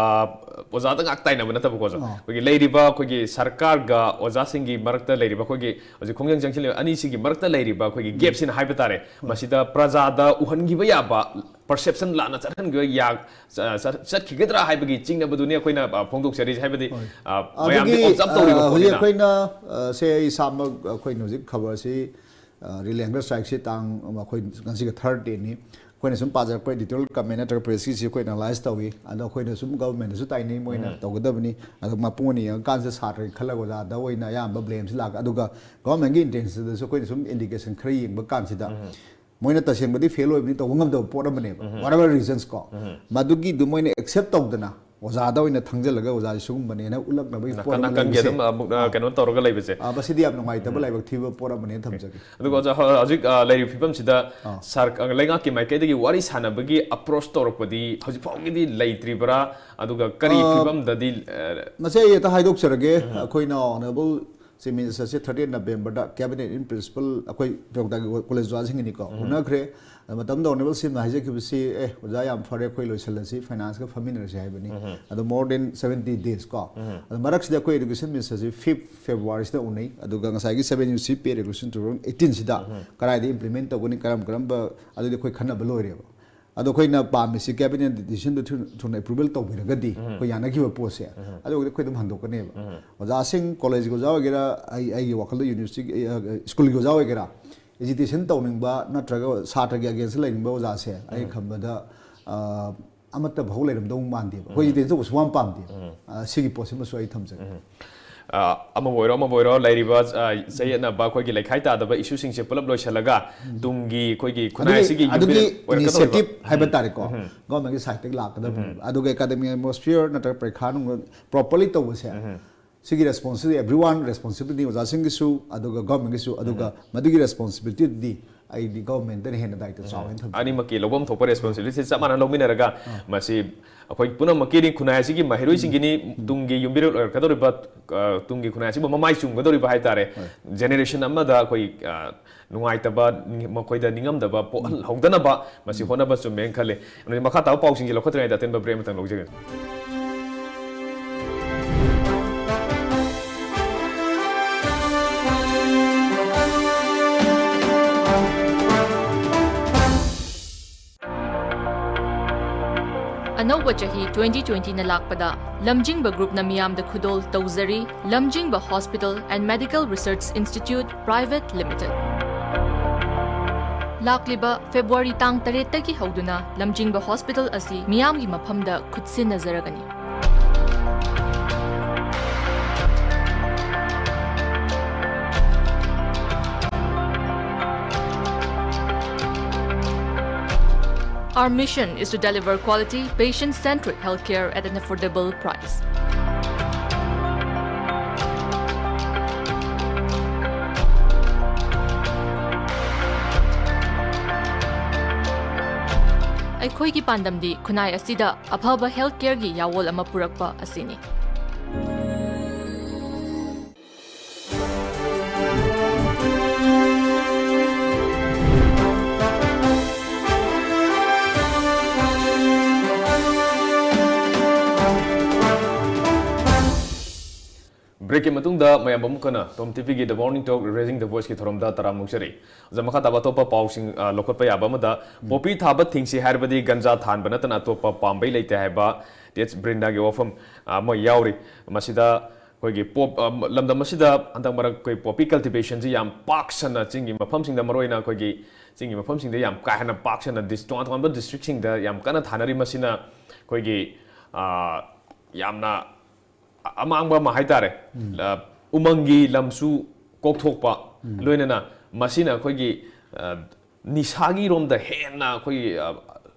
ꯑꯣꯖꯥꯗ ꯉꯥꯛ ꯇꯥꯏꯅꯕ ꯅꯠꯇꯕꯀꯣ, ꯑꯣꯖꯥ꯫ ꯑꯥ꯫ ꯑꯩꯈꯣꯏꯒꯤ ꯂꯩꯔꯤꯕ ꯑꯩꯈꯣꯏꯒꯤ ꯁꯔꯀꯥꯔꯒ ꯑꯣꯖꯥꯁꯤꯡꯒꯤ ꯃꯔꯛꯇ ꯂꯩꯔꯤꯕ ꯑꯩꯈꯣꯏꯒꯤ ꯍꯧꯖꯤꯛ ꯈꯣꯡꯖꯪ ꯆꯪꯁꯤꯜꯂꯤꯕ ꯑꯅꯤꯁꯤꯒꯤ ꯃꯔꯛꯇ ꯂꯩꯔꯤꯕ ꯑꯩꯈꯣꯏꯒꯤ gapꯁꯤꯅ ꯍꯥꯏꯕ ꯇꯥꯔꯦ꯫ ꯃꯁꯤꯗ ꯄ꯭ꯔꯖꯥꯗ ꯎꯍꯟꯈꯤꯕ ꯌꯥꯕ perception ꯂꯥꯟꯅ ꯆꯠꯍꯟꯈꯤꯕ ꯌꯥ-, ꯆ-, ꯆꯠ-, ꯆꯠꯈꯤꯒꯗ꯭ꯔꯥ ꯍꯥꯏꯕꯒꯤ ꯆꯤꯡꯅꯕꯗꯨꯅꯤ ꯑꯩꯈꯣꯏꯅ, ꯑ, ꯐꯣꯡꯗꯣꯛꯆꯔꯤꯁꯦ꯫ ꯍꯥꯏꯕꯗꯤ, ꯑ, ꯃꯌꯥꯝꯗꯤ ꯑꯗꯨꯒꯤ, observe ꯇꯧꯔꯤꯕ ꯑ, ꯍꯧꯖꯤꯛ ꯄꯣꯠꯅꯤꯅ꯫ ꯑꯩꯈꯣꯏꯅ, ꯑ, ꯁꯦ ꯑꯩ ꯏꯁꯥꯃꯛ ꯑꯩꯈꯣꯏꯅ ꯍꯧꯖꯤꯛ ꯈꯕꯔꯁꯤ, ꯑ, ꯔꯤꯂꯦꯟꯒ strikeꯁꯤ ꯇꯥꯡ, ꯑꯩꯈꯣꯏ ꯉꯁꯤꯒ third dayꯅꯤ꯫ ꯑꯩꯈꯣꯏꯅ ꯁꯨꯝ ꯄꯥꯖꯔꯛꯄ editorial comment ꯅꯠꯇ꯭ꯔꯒ pressꯀꯤꯁꯤ ꯑꯩꯈꯣꯏ analyse ꯇꯧꯏ꯫ ꯑꯗꯣ ꯑꯩꯈꯣꯏꯅ ꯁꯨꯝ governmentꯗꯁꯨ ꯇꯥꯏꯅꯩ, ꯃꯣꯏꯅ ꯇꯧꯒꯗꯕꯅꯤ꯫ ꯑꯗꯣ ꯃꯄꯨꯡ ꯑꯣꯏꯅ ꯌꯦꯡꯉꯀꯥꯟꯁꯤꯗ ꯁꯥꯇ꯭ꯔꯒꯤ ꯈꯜꯂꯒ ꯑꯣꯖꯥꯗ ꯑꯣꯏꯅ ꯑꯌꯥꯝꯕ blameꯁꯤ ꯂꯥꯛꯀ-, ꯑꯗꯨꯒ governmentꯀꯤ intentionꯗꯁꯨ ꯑꯩꯈꯣꯏꯅ ꯁꯨꯝ indication ꯈꯔ ꯌꯦꯡꯕ ꯀꯥꯟꯁꯤꯗ ꯃꯣꯏꯅ ꯇꯁꯦꯡꯕꯗꯤ fail ꯑꯣꯏꯕꯅꯤ, ꯇꯧꯕ ꯉꯝꯗꯕ ꯄꯣꯠ ꯑꯃꯅꯦꯕ, whatever reasons ꯀꯣ꯫ ꯃꯗꯨꯒꯤꯗꯨ ꯃꯣꯏꯅ accept ꯇꯧꯗꯅ ꯑꯣꯖꯥꯗ ꯑꯣꯏꯅ ꯊꯥꯡꯖꯜꯂꯒ ꯑꯣꯖꯥꯁꯤ ꯁꯤꯒꯨꯝꯕꯅꯦꯅ ꯎꯠꯂꯛꯅꯕꯒꯤ ꯄꯣꯠ ꯅꯥꯀꯟ ꯑꯃ ꯅꯥꯀꯟꯒꯤ ꯂꯩꯕꯁꯦ꯫ ꯑꯗꯨꯝ ꯑꯃꯨꯛ, ꯑ, ꯑꯥ꯫ ꯀꯩꯅꯣ ꯇꯧꯔꯒ ꯂꯩꯕꯁꯦ꯫ ꯑꯥ, ꯃꯁꯤꯗꯤ ꯌꯥꯝ ꯅꯨꯡꯉꯥꯏꯇꯕ ꯂꯥꯏꯕꯛ ꯊꯤꯕ ꯄꯣꯠ ꯑꯃꯅꯦꯅ ꯊꯝꯖꯒꯦ꯫ ꯑꯗꯨꯒ ꯑꯣꯖꯥ, ꯍ-, ꯍꯧꯖꯤꯛ, ꯑ, ꯂꯩꯔꯤꯕ ꯐꯤꯕꯝꯁꯤꯗ ꯑꯥ꯫ ꯁꯔ-, ꯑ, ꯂꯩꯉꯥꯛꯀꯤ ꯃꯥꯏꯀꯩꯗꯒꯤ ꯋꯥꯔꯤ ꯁꯥꯟꯅꯕꯒꯤ approach ꯇꯧꯔꯛꯄꯗꯤ ꯍꯧꯖꯤꯛ ꯐꯥꯎꯒꯤꯗꯤ ꯂꯩꯇ꯭ꯔꯤꯕ꯭ꯔꯥ? ꯑꯗꯨꯒ ꯀꯔꯤ ꯑꯥ, ꯐꯤꯕꯝꯗꯗꯤ, ꯑ, ꯃꯁꯤ ꯑꯩ ꯍꯦꯛꯇ ꯍꯥꯏꯗꯣꯛꯆꯔꯒꯦ꯫ ꯑꯩꯈꯣꯏꯅ honourable Chief Minister ꯁꯤ thirtieth November the Cabinet in Principle ꯑꯩꯈꯣꯏ ꯄ꯭ꯔꯤꯌꯣꯛꯇꯥꯒꯤ ꯀꯣꯂꯦꯖ ꯑꯣꯖꯥꯁꯤꯡꯒꯤꯅꯤꯀꯣ, ꯎꯅꯈ꯭ꯔꯦ꯫ ꯑꯗꯨ ꯃꯇꯝꯗ ꯑꯣꯅꯔꯦꯕꯜ ꯁꯤ ꯑꯦꯝꯅ ꯍꯥꯏꯖꯈꯤꯕꯁꯤ, "ꯑꯦ ꯑꯣꯖꯥ, ꯌꯥꯝ ꯐꯔꯦ, ꯑꯩꯈꯣꯏ ꯂꯣꯏꯁꯤꯜꯂꯁꯤ, ꯐꯥꯏꯅꯥꯟꯁꯀ ꯐꯝꯃꯤꯟꯅꯔꯁꯤ" ꯍꯥꯏꯕꯅꯤ꯫ ꯑꯗꯣ more than seventy days ꯀꯣ꯫ ꯑꯗꯣ ꯃꯔꯛꯁꯤꯗ ꯑꯩꯈꯣꯏ Education Minister ꯁꯤ fifth February ꯁꯤꯗ ꯎꯅꯩ꯫ ꯑꯗꯨꯒ ꯉꯁꯥꯏꯒꯤ seven U C pay regulation two thousand eighteen ꯁꯤꯗ ꯀꯗꯥꯏꯗ implement ꯇꯧꯒꯅꯤ, ꯀꯔꯝ ꯀꯔꯝꯕ, ꯑꯗꯨꯗꯤ ꯑꯩꯈꯣꯏ ꯈꯟꯅꯕ ꯂꯣꯏꯔꯦꯕ꯫ ꯑꯗꯣ ꯑꯩꯈꯣꯏꯅ ꯄꯥꯝꯃꯤꯁꯤ cabinet decision ꯗꯨ ꯊꯨ-, ꯊꯨꯅ approval ꯇꯧꯕꯤꯔꯒꯗꯤ, ꯑꯩꯈꯣꯏ ꯌꯥꯅꯈꯤꯕ ꯄꯣꯠꯁꯦ, ꯑꯗꯨꯕꯨꯗꯤ ꯑꯩꯈꯣꯏ ꯑꯗꯨꯝ ꯍꯟꯗꯣꯛꯀꯅꯦꯕ꯫ ꯑꯣꯖꯥꯁꯤꯡ, ꯀꯣꯂꯦꯖꯀꯤ ꯑꯣꯖꯥ ꯑꯣꯏꯒꯦꯔꯥ, ꯑꯩ, ꯑꯩꯒꯤ ꯋꯥꯈꯜꯗ university ꯒꯤ, ꯑ, ꯁ꯭ꯀꯨꯜꯒꯤ ꯑꯣꯖꯥ ꯑꯣꯏꯒꯦꯔꯥ, agitation ꯇꯧꯅꯤꯡꯕ ꯅꯠꯇ꯭ꯔꯒ ꯁꯥꯇ꯭ꯔꯒꯤ against ꯗ ꯂꯩꯅꯤꯡꯕ ꯑꯣꯖꯥꯁꯦ, ꯑꯩ ꯈꯟꯕꯗ, ꯑ, ꯑꯃꯠꯇ ꯐꯥꯎ ꯂꯩꯔꯝꯗꯧ ꯃꯥꯟꯗꯦꯕ꯫ ꯑꯩꯈꯣꯏ agitation ꯇꯧꯕ ꯁꯨꯡꯄꯥꯝ ꯄꯥꯝꯗꯦꯕ꯫ ꯑ, ꯁꯤꯒꯤ ꯄꯣꯠꯁꯤꯃꯁꯨ ꯑꯩ ꯊꯝꯖꯒꯦ꯫ ꯑ, ꯑꯃꯕꯨ ꯑꯣꯏꯔꯣ, ꯑꯃꯕꯨ ꯑꯣꯏꯔꯣ, ꯂꯩꯔꯤꯕ, ꯑ, ꯆꯌꯦꯠꯅꯕ, ꯑꯩꯈꯣꯏꯒꯤ ꯂꯩꯈꯥꯏ ꯇꯥꯗꯕ ꯏꯁꯨꯁꯤꯡꯁꯦ ꯄꯨꯂꯞ ꯂꯣꯏꯁꯤꯜꯂꯒ, ꯇꯨꯡꯒꯤ ꯑꯩꯈꯣꯏꯒꯤ ꯈꯨꯟꯅꯥꯏ ꯑꯗꯨꯒꯤ, ꯑꯁꯤꯒꯤ ꯑꯗꯨꯒꯤ ꯌꯨꯝꯕꯤꯔꯦꯜ ꯑꯣꯏꯔꯛꯀꯗꯧꯔꯤꯕ initiative ꯍꯥꯏꯕ ꯇꯥꯔꯦꯀꯣ, government ꯀꯤ side ꯇꯒꯤ ꯂꯥꯛꯀꯗꯕꯅꯦꯕ꯫ ꯑꯗꯨꯒ academic atmosphere ꯅꯠꯇ꯭ꯔꯒ ꯄꯔꯤꯈꯥ ꯅꯨꯡ properly ꯇꯧꯕꯁꯦ, ꯁꯤꯒꯤ responsibility, everyone responsibility, ꯑꯣꯖꯥꯁꯤꯡꯒꯤꯁꯨ ꯑꯗꯨꯒ government ꯀꯤꯁꯨ, ꯑꯗꯨꯒ ꯃꯗꯨꯒꯤ responsibility ꯗꯤ ꯑꯩꯗꯤ government ꯅ ꯍꯦꯟꯅ ꯗꯥꯏꯇ ꯆꯥꯎꯋꯦꯅ ꯊꯝꯖꯩ꯫ ꯑꯅꯤꯃꯛꯀꯤ ꯂꯧꯐꯝ ꯊꯣꯛꯄ responsibility ꯆꯞ ꯃꯥꯟꯅ ꯂꯧꯃꯤꯟꯅꯔꯒ, ꯃꯁꯤ ꯑꯩꯈꯣꯏ ꯄꯨꯝꯅꯃꯛꯀꯤꯅꯤ, ꯈꯨꯟꯅꯥꯏ ꯑꯁꯤꯒꯤ ꯃꯍꯩꯔꯣꯏꯁꯤꯡꯒꯤꯅꯤ, ꯇꯨꯡꯒꯤ ꯌꯨꯝꯕꯤꯔꯦꯜ ꯑꯣꯏꯔꯛꯀꯗꯧꯔꯤꯕ, ꯑ, ꯇꯨꯡꯒꯤ ꯈꯨꯟꯅꯥꯏ ꯑꯁꯤꯕꯨ ꯃꯃꯥꯏ ꯆꯨꯝꯒꯗꯧꯔꯤꯕ ꯍꯥꯏꯇꯥꯔꯦ꯫ Generation ꯑꯃꯗ ꯑꯩꯈꯣꯏ, ꯑ, ꯅꯨꯡꯉꯥꯏꯇꯕ, ꯅꯤꯡ-, ꯃꯈꯣꯏꯗ ꯅꯤꯡꯉꯝꯗꯕ ꯄꯣꯛꯍꯜꯍꯧꯗꯅꯕ ꯃꯁꯤ ꯍꯣꯠꯅꯕ ꯆꯨꯝꯃꯦꯅ ꯈꯜꯂꯤ꯫ ꯑꯗꯨꯗꯤ ꯃꯈꯥ ꯇꯥꯕ ꯄꯥꯎꯁꯤꯡꯁꯤ ꯂꯧꯈꯠꯇ꯭ꯔꯤꯉꯩꯗ ꯑꯇꯦꯟꯕ break ꯑꯃꯇꯪ ꯂꯧꯖꯒꯦ꯫ ꯑꯅꯧꯕ ꯆꯍꯤ twenty twenty ꯅ ꯂꯥꯛꯄꯗ ꯂꯝꯖꯤꯡꯕ group ꯅ ꯃꯤꯌꯥꯝꯗ ꯈꯨꯗꯣꯜ ꯇꯧꯖꯔꯤ, ꯂꯝꯖꯤꯡꯕ Hospital and Medical Research Institute Private Limited꯫ ꯂꯥꯛꯂꯤꯕ February ꯇꯥꯡ ꯇꯔꯦꯠꯇꯒꯤ ꯍꯧꯗꯨꯅ ꯂꯝꯖꯤꯡꯕ Hospital ꯑꯁꯤ ꯃꯤꯌꯥꯝꯒꯤ ꯃꯐꯝꯗ ꯈꯨꯠꯁꯤꯟꯅꯖꯔꯒꯅꯤ꯫ Our mission is to deliver quality, patient-centric healthcare at an affordable price. ꯑꯩꯈꯣꯏꯒꯤ ꯄꯥꯟꯗꯝꯗꯤ ꯈꯨꯟꯅꯥꯏ ꯑꯁꯤꯗ ꯑꯐꯕ healthcare ꯒꯤ ꯌꯥꯋꯣꯜ ꯑꯃ ꯄꯨꯔꯛꯄ ꯑꯁꯤꯅꯤ꯫ ꯕ꯭ꯔꯦꯛꯀꯤ ꯃꯇꯨꯡꯗ ꯃꯌꯥꯝ ꯑꯃꯨꯛ ꯍꯟꯅ ꯇꯣꯝ ꯇꯤꯚꯤꯒꯤ The Morning Talk Raising the Voiceꯀꯤ ꯊꯧꯔꯝꯗ ꯇꯔꯥꯝꯅ ꯑꯣꯛꯆꯔꯤ꯫ ꯑꯣꯖꯥ, ꯃꯈꯥ ꯇꯥꯕ ꯑꯇꯣꯞꯄ ꯄꯥꯎꯁꯤꯡ, ꯑ, ꯂꯧꯈꯠꯄ ꯌꯥꯕ ꯑꯃꯗ, ꯄꯣꯄꯤ ꯊꯥꯕ ꯊꯤꯡꯁꯤ ꯍꯥꯏꯔꯕꯗꯤ ꯒꯟꯖꯥ ꯊꯥꯍꯟꯕ ꯅꯠꯇꯅ ꯑꯇꯣꯞꯄ ꯄꯥꯝꯕꯩ ꯂꯩꯇꯦ ꯍꯥꯏꯕ ꯇꯦꯠꯁ ꯕ꯭ꯔꯤꯟꯗꯥꯒꯤ ꯋꯥꯐꯝ, ꯑ, ꯑꯃ ꯌꯥꯎꯔꯤ꯫ ꯃꯁꯤꯗ ꯑꯩꯈꯣꯏꯒꯤ ꯄꯣꯞ-, ꯑ, ꯂꯝꯗꯝ ꯑꯁꯤꯗ ꯍꯟꯗꯛ ꯃꯔꯛ ꯑꯩꯈꯣꯏ ꯄꯣꯄꯤ ꯀꯜꯇꯤꯚꯦꯁꯟꯁꯤ ꯌꯥꯝ ꯄꯥꯛ ꯁꯟꯅ ꯆꯤꯡꯒꯤ ꯃꯐꯝꯁꯤꯡꯗ, ꯃꯔꯨꯑꯣꯏꯅ ꯑꯩꯈꯣꯏꯒꯤ ꯆꯤꯡꯒꯤ ꯃꯐꯝꯁꯤꯡꯗ ꯌꯥꯝ ꯀꯥ ꯍꯦꯟꯅ ꯄꯥꯛ ꯁꯟꯅ ꯗꯤꯁ-, ꯇꯣꯉꯥꯟ ꯇꯣꯉꯥꯟꯕ ꯗꯤꯁꯇ꯭ꯔꯤꯛꯁꯤꯡꯗ ꯌꯥꯝ ꯀꯟꯅ ꯊꯥꯅꯔꯤ꯫ ꯃꯁꯤꯅ ꯑꯩꯈꯣꯏꯒꯤ, ꯑ, ꯌꯥꯝꯅ ꯑ-, ꯑꯃꯥꯡꯕ ꯑꯃ ꯍꯥꯏꯇꯥꯔꯦ꯫ ꯎꯝ꯫ ꯑ, ꯎꯃꯪꯒꯤ ꯂꯝꯁꯨ ꯀꯣꯛꯊꯣꯛꯄ, ꯎꯝ꯫ ꯂꯣꯏꯅꯅ ꯃꯁꯤꯅ ꯑꯩꯈꯣꯏꯒꯤ, ꯑ, ꯅꯤꯁꯥꯒꯤꯔꯣꯝꯗ ꯍꯦꯟꯅ ꯑꯩꯈꯣꯏꯒꯤ, ꯑ,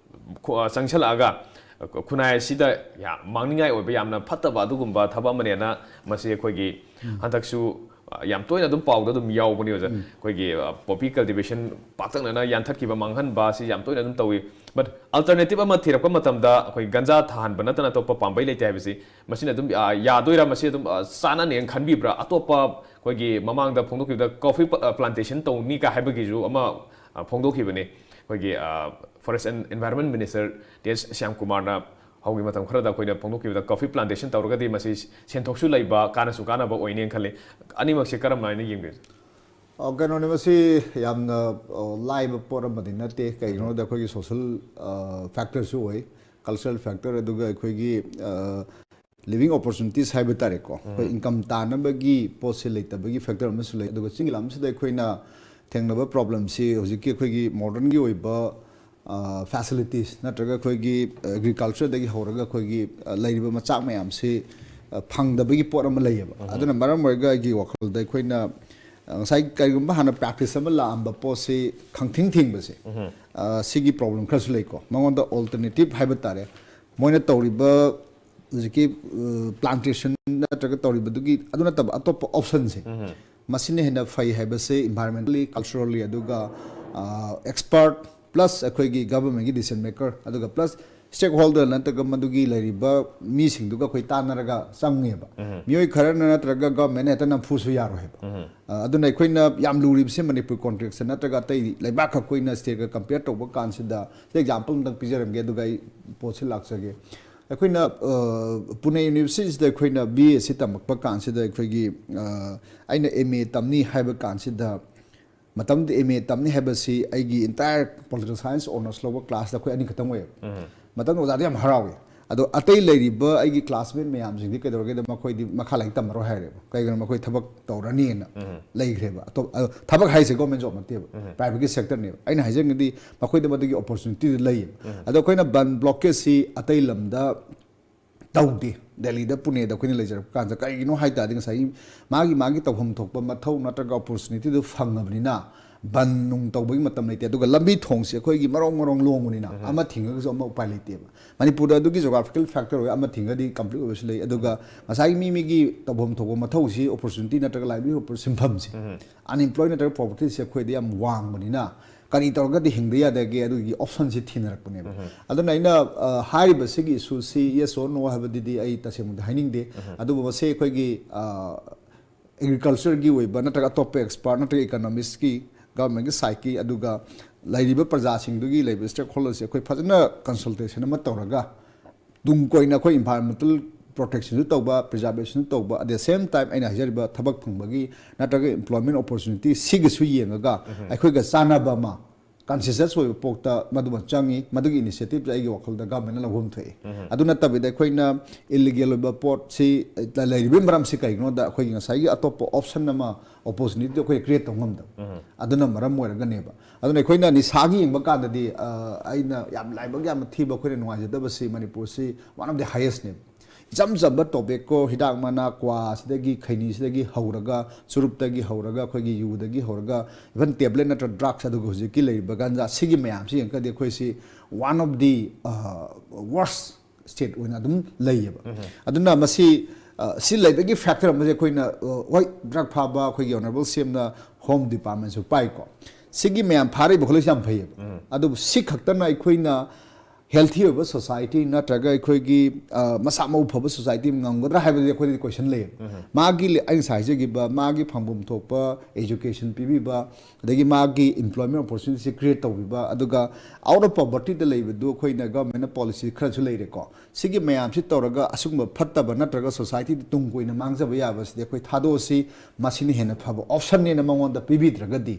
ꯈꯣ-, ꯑ, ꯆꯪꯁꯤꯜꯂꯛꯑꯒ, ꯑ, ꯈꯨꯟꯅꯥꯏ ꯑꯁꯤꯗ ꯌꯥꯝ ꯃꯥꯡꯅꯤꯡꯉꯥꯏ ꯑꯣꯏꯕ ꯌꯥꯝꯅ ꯐꯠꯇꯕ ꯑꯗꯨꯒꯨꯝꯕ ꯊꯕꯛ ꯑꯃꯅꯦꯅ ꯃꯁꯤ ꯑꯩꯈꯣꯏꯒꯤ ꯎꯝ꯫ ꯍꯟꯗꯛꯁꯨ, ꯑ, ꯌꯥꯝ ꯇꯣꯏꯅ ꯑꯗꯨꯝ ꯄꯥꯎꯗ ꯑꯗꯨꯝ ꯌꯥꯎꯕꯅꯤ, ꯑꯣꯖꯥ꯫ ꯎꯝ꯫ ꯑꯩꯈꯣꯏꯒꯤ, ꯑ, ꯄꯣꯄꯤ ꯀꯜꯇꯤꯚꯦꯁꯟ ꯄꯥꯛꯇꯛꯅꯅ ꯌꯥꯟꯊꯠꯈꯤꯕ, ꯃꯥꯡꯍꯟꯕ ꯑꯁꯤ ꯌꯥꯝ ꯇꯣꯏꯅ ꯑꯗꯨꯝ ꯇꯧꯏ꯫ But alternative ꯑꯃ ꯊꯤꯔꯛꯄ ꯃꯇꯝꯗ ꯑꯩꯈꯣꯏ ꯒꯟꯖꯥ ꯊꯥꯍꯟꯕ ꯅꯠꯇꯅ ꯑꯇꯣꯞꯄ ꯄꯥꯝꯕꯩ ꯂꯩꯇꯦ ꯍꯥꯏꯕꯁꯤ ꯃꯁꯤꯅ ꯑꯗꯨꯝ, ꯑ, ꯌꯥꯗꯣꯏꯔꯥ? ꯃꯁꯤ ꯑꯗꯨꯝ, ꯑ, ꯆꯥꯅꯅꯦꯅ ꯈꯟꯕꯤꯕ꯭ꯔꯥ? ꯑꯇꯣꯞꯄ ꯑꯩꯈꯣꯏꯒꯤ ꯃꯃꯥꯡꯗ ꯐꯣꯡꯗꯣꯛꯈꯤꯕꯗ ꯀꯣꯐꯤ ꯄ-, ꯑ, ꯄ꯭ꯂꯥꯟꯇꯦꯁꯟ ꯇꯧꯅꯤ ꯀ ꯍꯥꯏꯕꯒꯤꯁꯨ ꯑꯃ, ꯑ, ꯐꯣꯡꯗꯣꯛꯈꯤꯕꯅꯤ꯫ ꯑꯩꯈꯣꯏꯒꯤ, ꯑ, Forest and Environment Minister T S ꯁ꯭ꯌꯥꯝꯀꯨꯃꯥꯔꯅ ꯍꯧꯈꯤꯕ ꯃꯇꯝ ꯈꯔꯗ ꯑꯩꯈꯣꯏꯅ ꯐꯣꯡꯗꯣꯛꯈꯤꯕꯗ ꯀꯣꯐꯤ ꯄ꯭ꯂꯥꯟꯇꯦꯁꯟ ꯇꯧꯔꯒꯗꯤ ꯃꯁꯤ ꯁꯦꯟꯊꯣꯛꯁꯨ ꯂꯩꯕ, ꯀꯥꯟꯅꯁꯨ ꯀꯥꯟꯅꯕ ꯑꯣꯏꯅꯦꯅ ꯈꯜꯂꯤ꯫ ꯑꯅꯤꯃꯛꯁꯦ ꯀꯔꯝ ꯍꯥꯏꯅ ꯌꯦꯡꯕꯤꯕ? ꯑ, ꯀꯩꯅꯣꯅꯦ, ꯃꯁꯤ ꯌꯥꯝꯅ, ꯑ, ꯂꯥꯏꯕ ꯄꯣꯠ ꯑꯃꯗꯤ ꯅꯠꯇꯦ꯫ ꯀꯩꯒꯤꯅꯣꯗ ꯑꯩꯈꯣꯏꯒꯤ ꯁꯣꯁꯦꯜ, ꯑ, ꯐꯦꯛꯇꯔꯁꯨ ꯑꯣꯏ, ꯀꯜꯆꯔꯦꯜ ꯐꯦꯛꯇꯔ, ꯑꯗꯨꯒ ꯑꯩꯈꯣꯏꯒꯤ, ꯑ, ꯂꯤꯚꯤꯡ ꯑꯣꯄꯣꯔꯆꯨꯅꯤꯇꯤꯁ ꯍꯥꯏꯕ ꯇꯥꯔꯦꯀꯣ꯫ ꯑꯩꯈꯣꯏ ꯎꯝ꯫ ꯏꯟꯀꯝ ꯇꯥꯅꯕꯒꯤ ꯄꯣꯠꯁꯦ ꯂꯩꯇꯕꯒꯤ ꯐꯦꯛꯇꯔ ꯑꯃꯁꯨ ꯂꯩ꯫ ꯑꯗꯨꯒ ꯆꯤꯡꯒꯤ ꯂꯝꯁꯤꯗ ꯑꯩꯈꯣꯏꯅ ꯊꯦꯡꯅꯕ ꯄ꯭ꯔꯣꯕ꯭ꯂꯦꯝꯁꯤ ꯍꯧꯖꯤꯛꯀꯤ ꯑꯩꯈꯣꯏꯒꯤ ꯃꯣꯗꯔꯟꯒꯤ ꯑꯣꯏꯕ, ꯑ, ꯐꯦꯁꯤꯂꯤꯇꯤꯁ ꯅꯠꯇ꯭ꯔꯒ ꯑꯩꯈꯣꯏꯒꯤ ꯑꯦꯒ꯭ꯔꯤꯀꯜꯆꯔꯗꯒꯤ ꯍꯧꯔꯒ ꯑꯩꯈꯣꯏꯒꯤ, ꯑ, ꯂꯩꯔꯤꯕ ꯃꯆꯥꯛ ꯃꯌꯥꯝꯁꯤ, ꯑ, ꯐꯪꯗꯕꯒꯤ ꯄꯣꯠ ꯑꯃ ꯂꯩꯌꯦꯕ꯫ ꯎꯝ꯫ ꯑꯗꯨꯅ ꯃꯔꯝ ꯑꯣꯏꯔꯒ ꯑꯩꯒꯤ ꯋꯥꯈꯜꯗ ꯑꯩꯈꯣꯏꯅ, ꯑ, ꯉꯁꯥꯏ ꯀꯔꯤꯒꯨꯝꯕ ꯍꯥꯟꯅ ꯄ꯭ꯔꯦꯛꯇꯤꯁ ꯑꯃ ꯂꯥꯛꯑꯝꯕ ꯄꯣꯠꯁꯤ ꯈꯪꯊꯤꯡ ꯊꯤꯡꯕꯁꯦ, ꯎꯝ꯫ ꯑ, ꯁꯤꯒꯤ ꯄ꯭ꯔꯣꯕ꯭ꯂꯦꯝ ꯈꯔꯁꯨ ꯂꯩꯀꯣ꯫ ꯃꯉꯣꯟꯗ ꯑꯣꯜꯇꯔꯅꯦꯇꯤꯞ ꯍꯥꯏꯕ ꯇꯥꯔꯦ꯫ ꯃꯣꯏꯅ ꯇꯧꯔꯤꯕ ꯍꯧꯖꯤꯛꯀꯤ, ꯑ, ꯄ꯭ꯂꯥꯟꯇꯦꯁꯟ ꯅꯠꯇ꯭ꯔꯒ ꯇꯧꯔꯤꯕꯗꯨꯒꯤ, ꯑꯗꯨ ꯅꯠꯇꯕ ꯑꯇꯣꯞꯄ ꯑꯣꯞꯁꯟꯁꯦ, ꯎꯝ꯫ ꯃꯁꯤꯅ ꯍꯦꯟꯅ ꯐꯩ ꯍꯥꯏꯕꯁꯦ environmentally, culturally, ꯑꯗꯨꯒ, ꯑ, expert plus ꯑꯩꯈꯣꯏꯒꯤ governmentꯀꯤ decision maker, ꯑꯗꯨꯒ plus stakeholder ꯅꯠꯇ꯭ꯔꯒ ꯃꯗꯨꯒꯤ ꯂꯩꯔꯤꯕ ꯃꯤꯁꯤꯡꯗꯨꯒ ꯑꯩꯈꯣꯏ ꯇꯥꯟꯅꯔꯒ ꯆꯪꯉꯦꯕ꯫ ꯎꯝ꯫ ꯃꯤꯑꯣꯏ ꯈꯔꯅ ꯅꯠꯇ꯭ꯔꯒ government ꯍꯦꯛꯇ ꯅꯝꯐꯨꯁꯨ ꯌꯥꯔꯣꯏ ꯍꯥꯏꯕ꯫ ꯎꯝ꯫ ꯑ, ꯑꯗꯨꯅ ꯑꯩꯈꯣꯏꯅ ꯌꯥꯝ ꯂꯨꯔꯤꯕꯁꯤ ꯃꯅꯤꯄꯨꯔ context ꯅꯠꯇ꯭ꯔꯒ ꯑꯇꯩ ꯂꯩꯕꯥꯛ ꯈꯛ ꯑꯩꯈꯣꯏꯅ stateꯀ compare ꯇꯧꯕ ꯀꯥꯟꯁꯤꯗ, example ꯑꯝꯇꯪ ꯄꯤꯖꯔꯝꯒꯦ, ꯑꯗꯨꯒ ꯑꯩ ꯄꯣꯠꯁꯤ ꯂꯥꯛꯆꯒꯦ꯫ ꯑꯩꯈꯣꯏꯅ ꯄꯨꯅꯦ ꯌꯨꯅꯤꯚꯔꯁꯤꯇꯤꯁꯤꯗ ꯑꯩꯈꯣꯏꯅ ꯕꯤ ꯑꯦ ꯑꯁꯤ ꯇꯝꯃꯛꯄ ꯀꯥꯟꯁꯤꯗ ꯑꯩꯈꯣꯏꯒꯤ ꯑꯩꯅ ꯑꯦꯝ ꯑꯦ ꯇꯝꯅꯤ ꯍꯥꯏꯕ ꯀꯥꯟꯁꯤꯗ, ꯃꯇꯝꯗꯨꯗ ꯑꯦꯝ ꯑꯦ ꯇꯝꯅꯤ ꯍꯥꯏꯕꯁꯤ ꯑꯩꯒꯤ ꯏꯟꯇꯥꯌꯔ ꯄꯣꯂꯤꯇꯤꯀꯦꯜ ꯁꯥꯏꯟꯁ ꯑꯣꯅꯔꯁ ꯂꯧꯕ ꯀ꯭ꯂꯥꯁꯇ ꯑꯩꯈꯣꯏ ꯑꯅꯤꯈꯛꯇꯪ ꯑꯣꯏꯌꯦꯕ. ꯃꯇꯝꯗꯨꯗ ꯑꯣꯖꯥꯗꯤ ꯌꯥꯝ ꯍꯔꯥꯎꯏ. ꯑꯗꯣ ꯑꯇꯩ ꯂꯩꯔꯤꯕ ꯑꯩꯒꯤ ꯀ꯭ꯂꯥꯁꯃꯦꯠ ꯃꯌꯥꯝꯁꯤꯡꯗꯤ ꯀꯩꯗꯧꯔꯒꯦꯗ, ꯃꯈꯣꯏꯗꯤ ꯃꯈꯥ ꯂꯥꯏꯔꯤꯛ ꯇꯝꯃꯔꯣꯏ ꯍꯥꯏꯔꯦꯕ. ꯀꯩꯒꯤꯅꯣ, ꯃꯈꯣꯏ ꯊꯕꯛ ꯇꯧꯔꯅꯤꯅ ꯂꯩꯈ꯭ꯔꯦꯕ. ꯑꯇꯣꯞ-, ꯑꯗꯣ ꯊꯕꯛ ꯍꯥꯏꯁꯦ ꯒꯣꯔꯃꯦꯟ ꯖꯣꯕ ꯅꯠꯇꯦꯕ, ꯄ꯭ꯔꯥꯏꯚꯦꯠꯀꯤ ꯁꯦꯛꯇꯔꯅꯦꯕ. ꯑꯩꯅ ꯍꯥꯏꯖꯅꯤꯡꯉꯤꯗꯤ ꯃꯈꯣꯏꯗ ꯃꯗꯨꯒꯤ ꯑꯣꯄꯣꯔꯆꯨꯅꯤꯇꯤꯗꯨ ꯂꯩꯌꯦꯕ. ꯑꯗꯣ ꯑꯩꯈꯣꯏꯅ ꯕꯟ ꯕ꯭ꯂꯣꯀꯦꯖꯁꯤ ꯑꯇꯩ ꯂꯝꯗ ꯇꯧꯗꯦ. ꯗꯦꯜꯂꯤꯗ, ꯄꯨꯅꯦꯗ ꯑꯩꯈꯣꯏꯅ ꯂꯩꯖꯔꯛꯄ ꯀꯥꯟꯗ ꯀꯔꯤꯒꯤꯅꯣ ꯍꯥꯏ ꯇꯥꯔꯗꯤ, ꯉꯁꯥꯏꯒꯤ ꯃꯥꯒꯤ, ꯃꯥꯒꯤ ꯇꯧꯐꯝ ꯊꯣꯛꯄ ꯃꯊꯧ ꯅꯠꯇ꯭ꯔꯒ ꯑꯣꯄꯣꯔꯆꯨꯅꯤꯇꯤꯗꯨ ꯐꯪꯉꯕꯅꯤꯅ ꯕꯟ ꯅꯨꯡ ꯇꯧꯕꯒꯤ ꯃꯇꯝ ꯂꯩꯇꯦ. ꯑꯗꯨꯒ ꯂꯝꯕꯤ ꯊꯣꯡꯁꯦ ꯑꯩꯈꯣꯏꯒꯤ ꯃꯔꯣꯡ ꯃꯔꯣꯡ ꯂꯣꯡꯕꯅꯤꯅ ꯑꯃ ꯊꯤꯡꯉꯒꯁꯨ ꯑꯃ ꯎꯄꯥꯏ ꯂꯩꯇꯦꯕ. ꯃꯅꯤꯄꯨꯔꯗ ꯑꯗꯨꯒꯤ ꯖꯣꯒ꯭ꯔꯥꯐꯤꯀꯦꯜ ꯐꯦꯛꯇꯔ ꯑꯣꯏ, ꯑꯃ ꯊꯤꯡꯉꯗꯤ ꯀꯝꯄ꯭ꯂꯤꯠ ꯑꯣꯏꯕꯁꯨ ꯂꯩ. ꯑꯗꯨꯒ ꯉꯁꯥꯏꯒꯤ ꯃꯤ ꯃꯤꯒꯤ ꯇꯧꯐꯝ ꯊꯣꯛꯄ ꯃꯊꯧꯁꯤ, ꯑꯣꯄꯣꯔꯆꯨꯅꯤꯇꯤ ꯅꯠꯇ꯭ꯔꯒ ꯂꯥꯏꯚꯂꯤꯍꯨꯗ ꯁꯤꯟꯐꯝꯁꯦ, ꯑꯟꯑꯦꯝꯄ꯭ꯂꯣꯏ ꯅꯠꯇ꯭ꯔꯒ ꯄꯣꯚꯔꯇꯤꯁꯦ ꯑꯩꯈꯣꯏꯗ ꯌꯥꯝ ꯋꯥꯡꯕꯅꯤꯅ ꯀꯔꯤ ꯇꯧꯔꯒꯗꯤ ꯍꯤꯡꯕ ꯌꯥꯗꯒꯦ, ꯑꯗꯨꯒꯤ ꯑꯣꯞꯁꯟꯁꯤ ꯊꯤꯅꯔꯛꯄꯅꯦꯕ. ꯑꯗꯨꯅ ꯑꯩꯅ, ꯑ, ꯍꯥꯏꯔꯤꯕ ꯁꯤꯒꯤ ꯏꯁꯨꯁꯤ yes or no ꯍꯥꯏꯕꯗꯨꯗꯤ ꯑꯩ ꯇꯁꯦꯡꯕꯗꯤ ꯍꯥꯏꯅꯤꯡꯗꯦ. ꯑꯗꯨꯕꯨ ꯃꯁꯤ ꯑꯩꯈꯣꯏꯒꯤ, ꯑ, ꯑꯦꯒ꯭ꯔꯤꯀꯜꯆꯔꯒꯤ ꯑꯣꯏꯕ ꯅꯠꯇ꯭ꯔꯒ ꯑꯇꯣꯞꯄ ꯑꯦꯛꯁꯄꯥꯔꯠ ꯅꯠꯇ꯭ꯔꯒ ꯏꯀꯣꯅꯣꯃꯤꯁꯀꯤ, ꯒꯚꯔꯟꯃꯦꯟꯠꯀꯤ ꯁꯥꯏꯠꯀꯤ, ꯑꯗꯨꯒ ꯂꯩꯔꯤꯕ ꯄ꯭ꯔꯖꯥꯁꯤꯡꯗꯨꯒꯤ ꯂꯩꯔꯤꯕ ꯁ꯭ꯇꯦꯛ ꯍꯣꯜꯗꯔꯁꯦ ꯑꯩꯈꯣꯏ ꯐꯖꯅ ꯀꯟꯁꯜꯇꯦꯁꯟ ꯑꯃ ꯇꯧꯔꯒ ꯇꯨꯡ ꯀꯣꯏꯅ ꯑꯩꯈꯣꯏ ꯏꯟꯚꯥꯏꯔꯣꯟꯃꯦꯟꯇꯦꯜ ꯄ꯭ꯔꯣꯇꯦꯛꯁꯟꯁꯨ ꯇꯧꯕ, ꯄ꯭ꯔꯤꯖꯥꯔꯕꯦꯁꯟꯁꯨ ꯇꯧꯕ, at the same time ꯑꯩꯅ ꯍꯥꯏꯖꯔꯤꯕ ꯊꯕꯛ ꯐꯪꯕꯒꯤ ꯅꯠꯇ꯭ꯔꯒ ꯏꯝꯄ꯭ꯂꯣꯏꯃꯦꯟ ꯑꯣꯄꯣꯔꯆꯨꯅꯤꯇꯤ ꯁꯤꯒꯁꯨ ꯌꯦꯡꯉꯒ ꯑꯩꯈꯣꯏꯒ ꯆꯥꯟꯅꯕ ꯑꯃ, ꯀꯟꯁꯦꯟꯁꯁ ꯑꯣꯏꯕ ꯄꯣꯠꯇ ꯃꯗꯨꯃ ꯆꯪꯉꯤ꯫ ꯃꯗꯨꯒꯤ ꯏꯅꯤꯁꯤꯌꯦꯇꯤꯞꯁꯦ ꯑꯩꯒꯤ ꯋꯥꯈꯜꯗ ꯒꯚꯔꯟꯃꯦꯟꯠꯅ ꯂꯧꯐꯝ ꯊꯣꯛꯏ꯫ ꯑꯗꯨ ꯅꯠꯇꯕꯤꯗ ꯑꯩꯈꯣꯏꯅ ꯏꯜꯂꯤꯒꯦꯜ ꯑꯣꯏꯕ ꯄꯣꯠꯁꯤ ꯂꯩꯔꯤꯕꯒꯤ ꯃꯔꯝꯁꯤ ꯀꯔꯤꯒꯤꯅꯣꯗ ꯑꯩꯈꯣꯏꯒꯤ ꯉꯁꯥꯏꯒꯤ ꯑꯇꯣꯞꯄ ꯑꯣꯞꯁꯟ ꯑꯃ, ꯑꯣꯄꯣꯔꯆꯨꯅꯤꯇꯤ ꯑꯩꯈꯣꯏ ꯀ꯭ꯔꯤꯌꯦꯠ ꯇꯧꯕ ꯉꯝꯗꯕ꯫ ꯑꯗꯨꯅ ꯃꯔꯝ ꯑꯣꯏꯔꯒꯅꯦꯕ꯫ ꯑꯗꯨꯅ ꯑꯩꯈꯣꯏꯅ ꯅꯤꯁꯥꯒꯤ ꯌꯦꯡꯕ ꯀꯥꯟꯗꯗꯤ, ꯑ, ꯑꯩꯅ ꯌꯥꯝ ꯂꯥꯏꯕꯛ ꯌꯥꯝꯅ ꯊꯤꯕ, ꯑꯩꯈꯣꯏꯅ ꯅꯨꯡꯉꯥꯏꯖꯗꯕꯁꯤ ꯃꯅꯤꯄꯨꯔꯁꯤ one of the highest ꯅꯦꯕ꯫ ꯏꯆꯝ ꯆꯝꯕ ꯇꯣꯕꯦꯀꯣ, ꯍꯤꯗꯥꯛ ꯃꯅꯥ, ꯀ꯭ꯋꯥꯁꯤꯗꯒꯤ, ꯈꯩꯅꯤꯁꯤꯗꯒꯤ ꯍꯧꯔꯒ, ꯆꯨꯔꯨꯞꯇꯒꯤ ꯍꯧꯔꯒ, ꯑꯩꯈꯣꯏꯒꯤ ꯌꯨꯗꯒꯤ ꯍꯧꯔꯒ, even ꯇꯦꯕ꯭ꯂꯦꯠ ꯅꯠꯇ꯭ꯔ ꯗ꯭ꯔꯒꯁ, ꯑꯗꯨꯒ ꯍꯧꯖꯤꯛꯀꯤ ꯂꯩꯔꯤꯕ ꯒꯟꯖꯥ, ꯁꯤꯒꯤ ꯃꯌꯥꯝꯁꯤ ꯌꯦꯡꯉꯒꯗꯤ ꯑꯩꯈꯣꯏꯁꯤ one of the, ꯑ, worst state ꯑꯣꯏꯅ ꯑꯗꯨꯝ ꯂꯩꯌꯦꯕ꯫ ꯑꯗꯨꯅ ꯃꯁꯤ, ꯑ, ꯁꯤ ꯂꯩꯕꯒꯤ ꯐꯦꯛꯇꯔ ꯑꯃꯁꯦ ꯑꯩꯈꯣꯏꯅ, ꯑ, ꯍꯣꯏ, ꯗ꯭ꯔꯒ ꯐꯥꯕ ꯑꯩꯈꯣꯏꯒꯤ ꯑꯣꯅꯔꯦꯕꯜ ꯁꯤ ꯑꯦꯝꯅ ꯍꯣꯝ ꯗꯤꯄꯥꯔꯠꯃꯦꯟꯠꯁꯨ ꯄꯥꯏꯀꯣ꯫ ꯁꯤꯒꯤ ꯃꯌꯥꯝ ꯐꯥꯔꯛꯏꯕ ꯈꯣꯠꯂꯛꯏꯁꯤ ꯌꯥꯝ ꯐꯩꯌꯦꯕ꯫ ꯑꯗꯨꯕꯨ ꯁꯤ ꯈꯛꯇꯅ ꯑꯩꯈꯣꯏꯅ ꯍꯦꯜꯊꯤ ꯑꯣꯏꯕ ꯁꯣꯁꯥꯏꯇꯤ ꯅꯠꯇ꯭ꯔꯒ ꯑꯩꯈꯣꯏꯒꯤ ꯑ, ꯃꯁꯥ ꯃꯎ ꯐꯕ ꯁꯣꯁꯥꯏꯇꯤ ꯉꯝꯒꯗ꯭ꯔꯥ ꯍꯥꯏꯕꯗꯤ ꯑꯩꯈꯣꯏꯗꯗꯤ ꯀꯣꯏꯁꯟ ꯂꯩꯌꯦꯕ꯫ ꯃꯥꯒꯤ ꯂꯤ- ꯑꯩ ꯉꯁꯥꯏ ꯍꯥꯏꯖꯈꯤꯕ ꯃꯥꯒꯤ ꯐꯪꯐꯝ ꯊꯣꯛꯄ ꯑꯦꯖꯨꯀꯦꯁꯟ ꯄꯤꯕꯤꯕ, ꯑꯗꯒꯤ ꯃꯥꯒꯤ ꯏꯝꯄ꯭ꯂꯣꯏꯃꯦꯟ ꯑꯣꯄꯣꯔꯆꯨꯅꯤꯇꯤꯁꯤ ꯀ꯭ꯔꯤꯌꯦꯠ ꯇꯧꯕꯤꯕ, ꯑꯗꯨꯒ ꯑꯥꯎꯠ ꯑꯣꯐ ꯄꯣꯕꯔꯇꯤꯗ ꯂꯩꯕꯗꯨ ꯑꯩꯈꯣꯏꯅ ꯒꯚꯔꯟꯃꯦꯟꯠꯅ ꯄꯣꯂꯤꯁꯤ ꯈꯔꯁꯨ ꯂꯩꯔꯦꯀꯣ꯫ ꯁꯤꯒꯤ ꯃꯌꯥꯝꯁꯤ ꯇꯧꯔꯒ ꯑꯁꯤꯒꯨꯝꯕ ꯐꯠꯇꯕ ꯅꯠꯇ꯭ꯔꯒ ꯁꯣꯁꯥꯏꯇꯤꯗ ꯇꯨꯡ ꯀꯣꯏꯅ ꯃꯥꯡꯖꯕ ꯌꯥꯕꯁꯤꯗꯤ ꯑꯩꯈꯣꯏ ꯊꯥꯗꯣꯛꯑꯁꯤ, ꯃꯁꯤꯅ ꯍꯦꯟꯅ ꯐꯕ ꯑꯣꯞꯁꯟꯅꯦꯅ ꯃꯉꯣꯟꯗ ꯄꯤꯕꯤꯗ꯭ꯔꯒꯗꯤ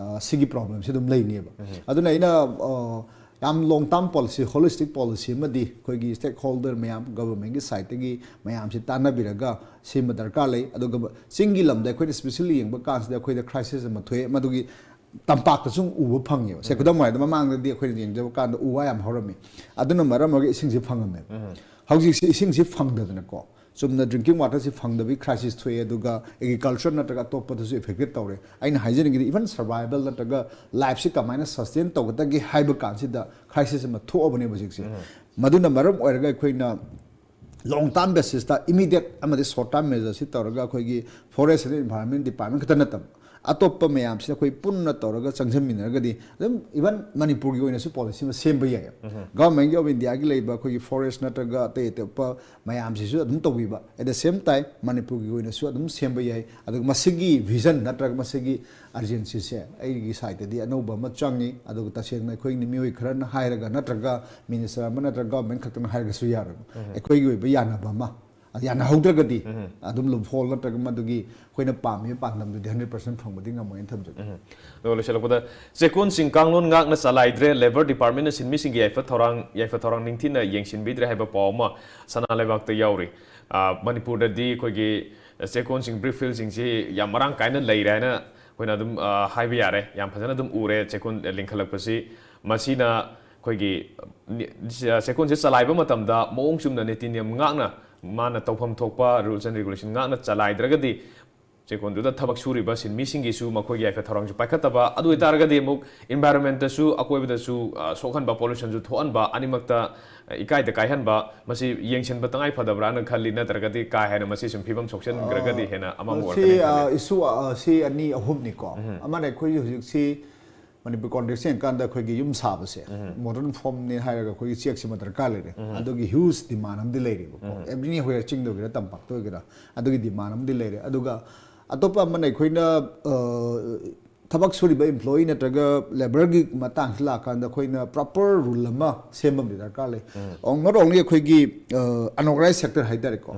ꯑ, ꯁꯤꯒꯤ ꯄ꯭ꯔꯣꯕ꯭ꯂꯦꯝꯁꯤ ꯑꯗꯨꯝ ꯂꯩꯅꯦꯕ꯫ ꯑꯗꯨꯅ ꯑꯩꯅ ꯑ, ꯌꯥꯝ ꯂꯣꯡ ꯇꯥꯔꯝ ꯄꯣꯂꯤꯁꯤ, ꯍꯣꯂꯤꯁꯇꯤꯛ ꯄꯣꯂꯤꯁꯤ ꯑꯃꯗꯤ ꯑꯩꯈꯣꯏꯒꯤ ꯁ꯭ꯇꯦꯛ ꯍꯣꯜꯗꯔ ꯃꯌꯥꯝ, ꯒꯚꯔꯟꯃꯦꯟꯠꯀꯤ ꯁꯥꯏꯠꯇꯒꯤ ꯃꯌꯥꯝꯁꯤ ꯇꯥꯟꯅꯕꯤꯔꯒ ꯁꯦꯝꯕ ꯗꯔꯀꯥꯔ ꯂꯩ꯫ ꯑꯗꯨꯒ ꯆꯤꯡꯒꯤ ꯂꯝꯗ ꯑꯩꯈꯣꯏꯅ ꯁ꯭ꯄꯦꯁꯤꯌꯦꯜꯂꯤ ꯌꯦꯡꯕ ꯀꯥꯟꯁꯤꯗ ꯑꯩꯈꯣꯏꯗ ꯀ꯭ꯔꯥꯏꯁꯤꯁ ꯑꯃ ꯊꯣꯛꯑꯦ, ꯃꯗꯨꯒꯤ ꯇꯝꯄꯥꯛꯇꯁꯨ ꯎꯕ ꯐꯪꯉꯦꯕ꯫ ꯁꯦ, ꯈꯨꯗꯝ ꯑꯣꯏꯅ ꯃꯃꯥꯡꯗꯗꯤ ꯑꯩꯈꯣꯏꯅ ꯌꯦꯡꯖꯕ ꯀꯥꯟꯗ ꯎ ꯋꯥ ꯌꯥꯝ ꯍꯧꯔꯝꯃꯤ, ꯑꯗꯨꯅ ꯃꯔꯝ ꯑꯣꯏꯔꯒ ꯏꯁꯤꯡꯁꯤ ꯐꯪꯉꯝꯃꯦꯕ꯫ ꯍꯧꯖꯤꯛꯁꯤ ꯏꯁꯤꯡꯁꯤ ꯐꯪꯗꯗꯅꯀꯣ, ꯆꯨꯝꯅ ꯗ꯭ꯔꯤꯡꯀꯤꯡ ꯋꯥꯇꯔꯁꯤ ꯐꯪꯗꯕꯒꯤ ꯀ꯭ꯔꯥꯏꯁꯤꯁ ꯊꯣꯛꯑꯦ, ꯑꯗꯨꯒ ꯑꯦꯒ꯭ꯔꯤꯀꯜꯆꯔ ꯅꯠꯇ꯭ꯔꯒ ꯑꯇꯣꯞꯄꯗꯁꯨ ꯑꯦꯐꯦꯛꯇꯦꯠ ꯇꯧꯔꯦ꯫ ꯑꯩꯅ ꯍꯥꯏꯖꯅꯤꯡꯉꯤꯗꯤ ꯏꯚꯟ ꯁꯔꯚꯥꯏꯕꯜ ꯅꯠꯇ꯭ꯔꯒ ꯂꯥꯏꯐꯁꯤ ꯀꯃꯥꯏꯅ ꯁꯁꯇꯦꯟ ꯇꯧꯒꯗꯒꯦ ꯍꯥꯏꯕ ꯀꯥꯟꯁꯤꯗ ꯀ꯭ꯔꯥꯏꯁꯤꯁ ꯑꯃ ꯊꯣꯛꯑꯕꯅꯦꯕ ꯍꯧꯖꯤꯛꯁꯦ꯫ ꯃꯗꯨꯅ ꯃꯔꯝ ꯑꯣꯏꯔꯒ ꯑꯩꯈꯣꯏꯅ ꯂꯣꯡ ꯇꯥꯔꯝ ꯕꯦꯁꯤꯁꯇ ꯏꯃꯤꯗꯤꯌꯦꯠ ꯑꯃꯗꯤ ꯁꯣꯔꯠ ꯇꯥꯔꯝ ꯃꯦꯖꯔꯁꯤ ꯇꯧꯔꯒ ꯑꯩꯈꯣꯏꯒꯤ ꯐꯣꯔꯦꯁ ꯑꯦꯟ ꯏꯟꯚꯥꯏꯔꯣꯟꯃꯦꯟ ꯗꯤꯄꯥꯔꯠꯃꯦꯟ ꯈꯛꯇ ꯅꯠꯇꯕ ꯑꯇꯣꯞꯄ ꯃꯌꯥꯝꯁꯤꯅ ꯑꯩꯈꯣꯏ ꯄꯨꯟꯅ ꯇꯧꯔꯒ ꯆꯪꯁꯤꯟꯃꯤꯟꯅꯔꯒꯗꯤ ꯑꯗꯨꯝ ꯏꯚꯟ ꯃꯅꯤꯄꯨꯔꯒꯤ ꯑꯣꯏꯅꯁꯨ ꯄꯣꯂꯤꯁꯤ ꯑꯃ ꯁꯦꯝꯕ ꯌꯥꯏ꯫ ꯒꯚꯔꯟꯃꯦꯟꯠ ꯑꯣꯐ ꯏꯟꯗꯤꯌꯥꯒꯤ ꯂꯩꯕ ꯑꯩꯈꯣꯏꯒꯤ ꯐꯣꯔꯦꯁ ꯅꯠꯇ꯭ꯔꯒ ꯑꯇꯩ ꯑꯇꯣꯞꯄ ꯃꯌꯥꯝꯁꯤꯁꯨ ꯑꯗꯨꯝ ꯇꯧꯕꯤꯕ, at the same time ꯃꯅꯤꯄꯨꯔꯒꯤ ꯑꯣꯏꯅꯁꯨ ꯑꯗꯨꯝ ꯁꯦꯝꯕ ꯌꯥꯏ꯫ ꯑꯗꯨꯒ ꯃꯁꯤꯒꯤ ꯚꯤꯖꯟ ꯅꯠꯇ꯭ꯔꯒ ꯃꯁꯤꯒꯤ ꯑꯔꯖꯦꯟꯁꯤꯁꯦ ꯑꯩꯒꯤ ꯁꯥꯏꯠꯇꯗꯤ ꯑꯅꯧꯕ ꯑꯃ ꯆꯪꯉꯤ꯫ ꯑꯗꯨꯒ ꯇꯁꯦꯡꯅ ꯑꯩꯈꯣꯏꯒꯤ ꯃꯤꯑꯣꯏ ꯈꯔꯅ ꯍꯥꯏꯔꯒ ꯅꯠꯇ꯭ꯔꯒ ꯃꯤꯅꯤꯁꯇꯔ ꯑꯃ ꯅꯠꯇ꯭ꯔꯒ ꯒꯚꯔꯟꯃꯦꯟꯠ ꯈꯛꯇꯅ ꯍꯥꯏꯔꯒꯁꯨ ꯌꯥꯔꯣꯏꯕ꯫ ꯑꯩꯈꯣꯏꯒꯤ ꯑꯣꯏꯕ ꯌꯥꯅꯕ ꯑꯃ, ꯑꯗꯨ ꯌꯥꯅꯍꯧꯗ꯭ꯔꯒꯗꯤ ꯑꯗꯨꯝ ꯂꯨꯞꯍꯣꯜ ꯅꯠꯇ꯭ꯔꯒ ꯃꯗꯨꯒꯤ ꯑꯩꯈꯣꯏꯅ ꯄꯥꯝꯃꯤꯕ ꯄꯥꯟꯗꯝꯗꯨꯗꯤ ꯍꯟꯗ꯭ꯔꯦꯠ ꯄꯥꯔꯁꯦꯟ ꯐꯪꯕꯗꯤ ꯉꯝꯃꯣꯏꯅ ꯊꯝꯖꯒꯦ꯫ ꯑꯗꯨꯒ ꯂꯣꯏꯁꯤꯜꯂꯛꯄꯗ, ꯆꯦꯛꯀꯣꯟꯁꯤꯡ ꯀꯥꯡꯂꯣꯟ ꯉꯥꯛꯅ ꯆꯂꯥꯏꯗ꯭ꯔꯦ, ꯂꯦꯕꯔ ꯗꯤꯄꯥꯔꯠꯃꯦꯟꯠꯅ ꯁꯤꯟꯃꯤꯁꯤꯡꯒꯤ ꯌꯥꯏꯐ ꯊꯧꯔꯥꯡ, ꯌꯥꯏꯐ ꯊꯧꯔꯥꯡ ꯅꯤꯡꯊꯤꯅ ꯌꯦꯡꯁꯤꯟꯕꯤꯗ꯭ꯔꯦ ꯍꯥꯏꯕ ꯄꯥꯎ ꯑꯃ ꯁꯅꯥ ꯂꯩꯕꯥꯛꯇ ꯌꯥꯎꯔꯤ꯫ ꯑ, ꯃꯅꯤꯄꯨꯔꯗꯗꯤ ꯑꯩꯈꯣꯏꯒꯤ ꯆꯦꯛꯀꯣꯟꯁꯤꯡ, ꯕ꯭ꯔꯤꯛ ꯐꯤꯜꯁꯤꯡꯁꯤ ꯌꯥꯝ ꯃꯔꯥꯡ ꯀꯥꯏꯅ ꯂꯩꯔꯦ ꯍꯥꯏꯅ ꯑꯩꯈꯣꯏꯅ ꯑꯗꯨꯝ, ꯑ, ꯍꯥꯏꯕ ꯌꯥꯔꯦ꯫ ꯌꯥꯝ ꯐꯖꯅ ꯑꯗꯨꯝ ꯎꯔꯦ ꯆꯦꯛꯀꯣꯟ ꯂꯤꯡꯈꯠꯂꯛꯄꯁꯤ꯫ ꯃꯁꯤꯅ ꯑꯩꯈꯣꯏꯒꯤ, ꯅꯤ-, ꯆꯦꯛꯀꯣꯟꯁꯦ ꯆꯂꯥꯏꯕ ꯃꯇꯝꯗ ꯃꯑꯣꯡ ꯆꯨꯝꯅ ꯅꯤꯇꯤ ꯅꯤꯌꯝ ꯉꯥꯛꯅ, ꯃꯥꯅ ꯇꯧꯐꯝ ꯊꯣꯛꯄ ꯔꯨꯜꯁ ꯑꯦꯟ ꯔꯤꯒꯨꯂꯦꯁꯟ ꯉꯥꯛꯅ ꯆꯂꯥꯏꯗ꯭ꯔꯒꯗꯤ ꯆꯦꯛꯀꯣꯟꯗꯨꯗ ꯊꯕꯛ ꯁꯨꯔꯤꯕ ꯁꯤꯟꯃꯤꯁꯤꯡꯒꯤꯁꯨ ꯃꯈꯣꯏꯒꯤ ꯌꯥꯏꯐ ꯊꯧꯔꯥꯡꯁꯨ ꯄꯥꯏꯈꯠꯇꯕ, ꯑꯗꯨ ꯑꯣꯏꯇꯥꯔꯒꯗꯤ ꯑꯃꯨꯛ ꯏꯟꯚꯥꯏꯔꯣꯟꯃꯦꯟꯠꯇꯁꯨ, ꯑꯀꯣꯏꯕꯗꯁꯨ, ꯑ, ꯁꯣꯛꯍꯟꯕ, ꯄꯣꯂꯨꯁꯟꯁꯨ ꯊꯣꯛꯍꯟꯕ, ꯑꯅꯤꯃꯛꯇ, ꯑ, ꯏꯀꯥꯏꯗ ꯀꯥꯏꯍꯟꯕ, ꯃꯁꯤ ꯌꯦꯡꯁꯤꯟꯕ ꯇꯉꯥꯏ ꯐꯗꯕ꯭ꯔꯥꯅ ꯈꯜꯂꯤ, ꯅꯠꯇ꯭ꯔꯒꯗꯤ ꯀꯥ ꯍꯦꯟꯅ ꯃꯁꯤ ꯁꯨꯝ ꯐꯤꯕꯝ ꯁꯣꯛꯆꯟꯈ꯭ꯔꯒꯗꯤ ꯍꯦꯟꯅ ꯑꯃꯥꯡꯕ ꯁꯤ ꯑꯣꯏꯔꯛꯀꯅꯤ ꯈꯜꯂꯤ? ꯏꯁꯨ ꯁꯤ ꯑꯅꯤ ꯑꯍꯨꯝꯅꯤꯀꯣ꯫ ꯑꯃꯅ ꯑꯩꯈꯣꯏꯒꯤ ꯍꯧꯖꯤꯛꯁꯤ ꯃꯅꯤꯄꯨꯔ ꯀꯣꯟꯇꯦꯛꯁ ꯌꯦꯡꯀꯥꯟꯗ ꯑꯩꯈꯣꯏꯒꯤ ꯌꯨꯝ ꯁꯥꯕꯁꯦ ꯃꯣꯗꯔꯟ ꯐꯣꯝꯅꯤ ꯍꯥꯏꯔꯒ ꯑꯩꯈꯣꯏꯒꯤ ꯆꯦꯛꯁꯤꯃ ꯗꯔꯀꯥꯔ ꯂꯩꯔꯦ꯫ ꯑꯗꯨꯒꯤ ꯍ꯭ꯌꯨꯖ ꯗꯤꯃꯥꯟ ꯑꯃꯗꯤ ꯂꯩꯔꯦꯕꯀꯣ꯫ ꯑꯦꯕ꯭ꯔꯤꯅꯤ ꯍꯣꯌꯔ ꯆꯤꯡꯗ ꯑꯣꯏꯒꯦꯔꯥ, ꯇꯝꯄꯥꯛꯇ ꯑꯣꯏꯒꯦꯔꯥ, ꯑꯗꯨꯒꯤ ꯗꯤꯃꯥꯟ ꯑꯃꯗꯤ ꯂꯩꯔꯦ꯫ ꯑꯗꯨꯒ ꯑꯇꯣꯞꯄ ꯑꯃꯅ ꯑꯩꯈꯣꯏꯅ, ꯑ, ꯊꯕꯛ ꯁꯨꯔꯤꯕ ꯏꯝꯄ꯭ꯂꯣꯌꯤ ꯅꯠꯇ꯭ꯔꯒ ꯂꯦꯕꯔꯒꯤ ꯃꯇꯥꯡꯁꯤ ꯂꯥꯛꯀꯥꯟꯗ ꯑꯩꯈꯣꯏꯅ ꯄ꯭ꯔꯣꯄꯔ ꯔꯨꯜ ꯑꯃ ꯁꯦꯝꯕ ꯑꯃꯗꯤ ꯗꯔꯀꯥꯔ ꯂꯩ꯫ Not only ꯑꯩꯈꯣꯏꯒꯤ, ꯑ, unorganized sector ꯍꯥꯏꯇꯥꯔꯦꯀꯣ꯫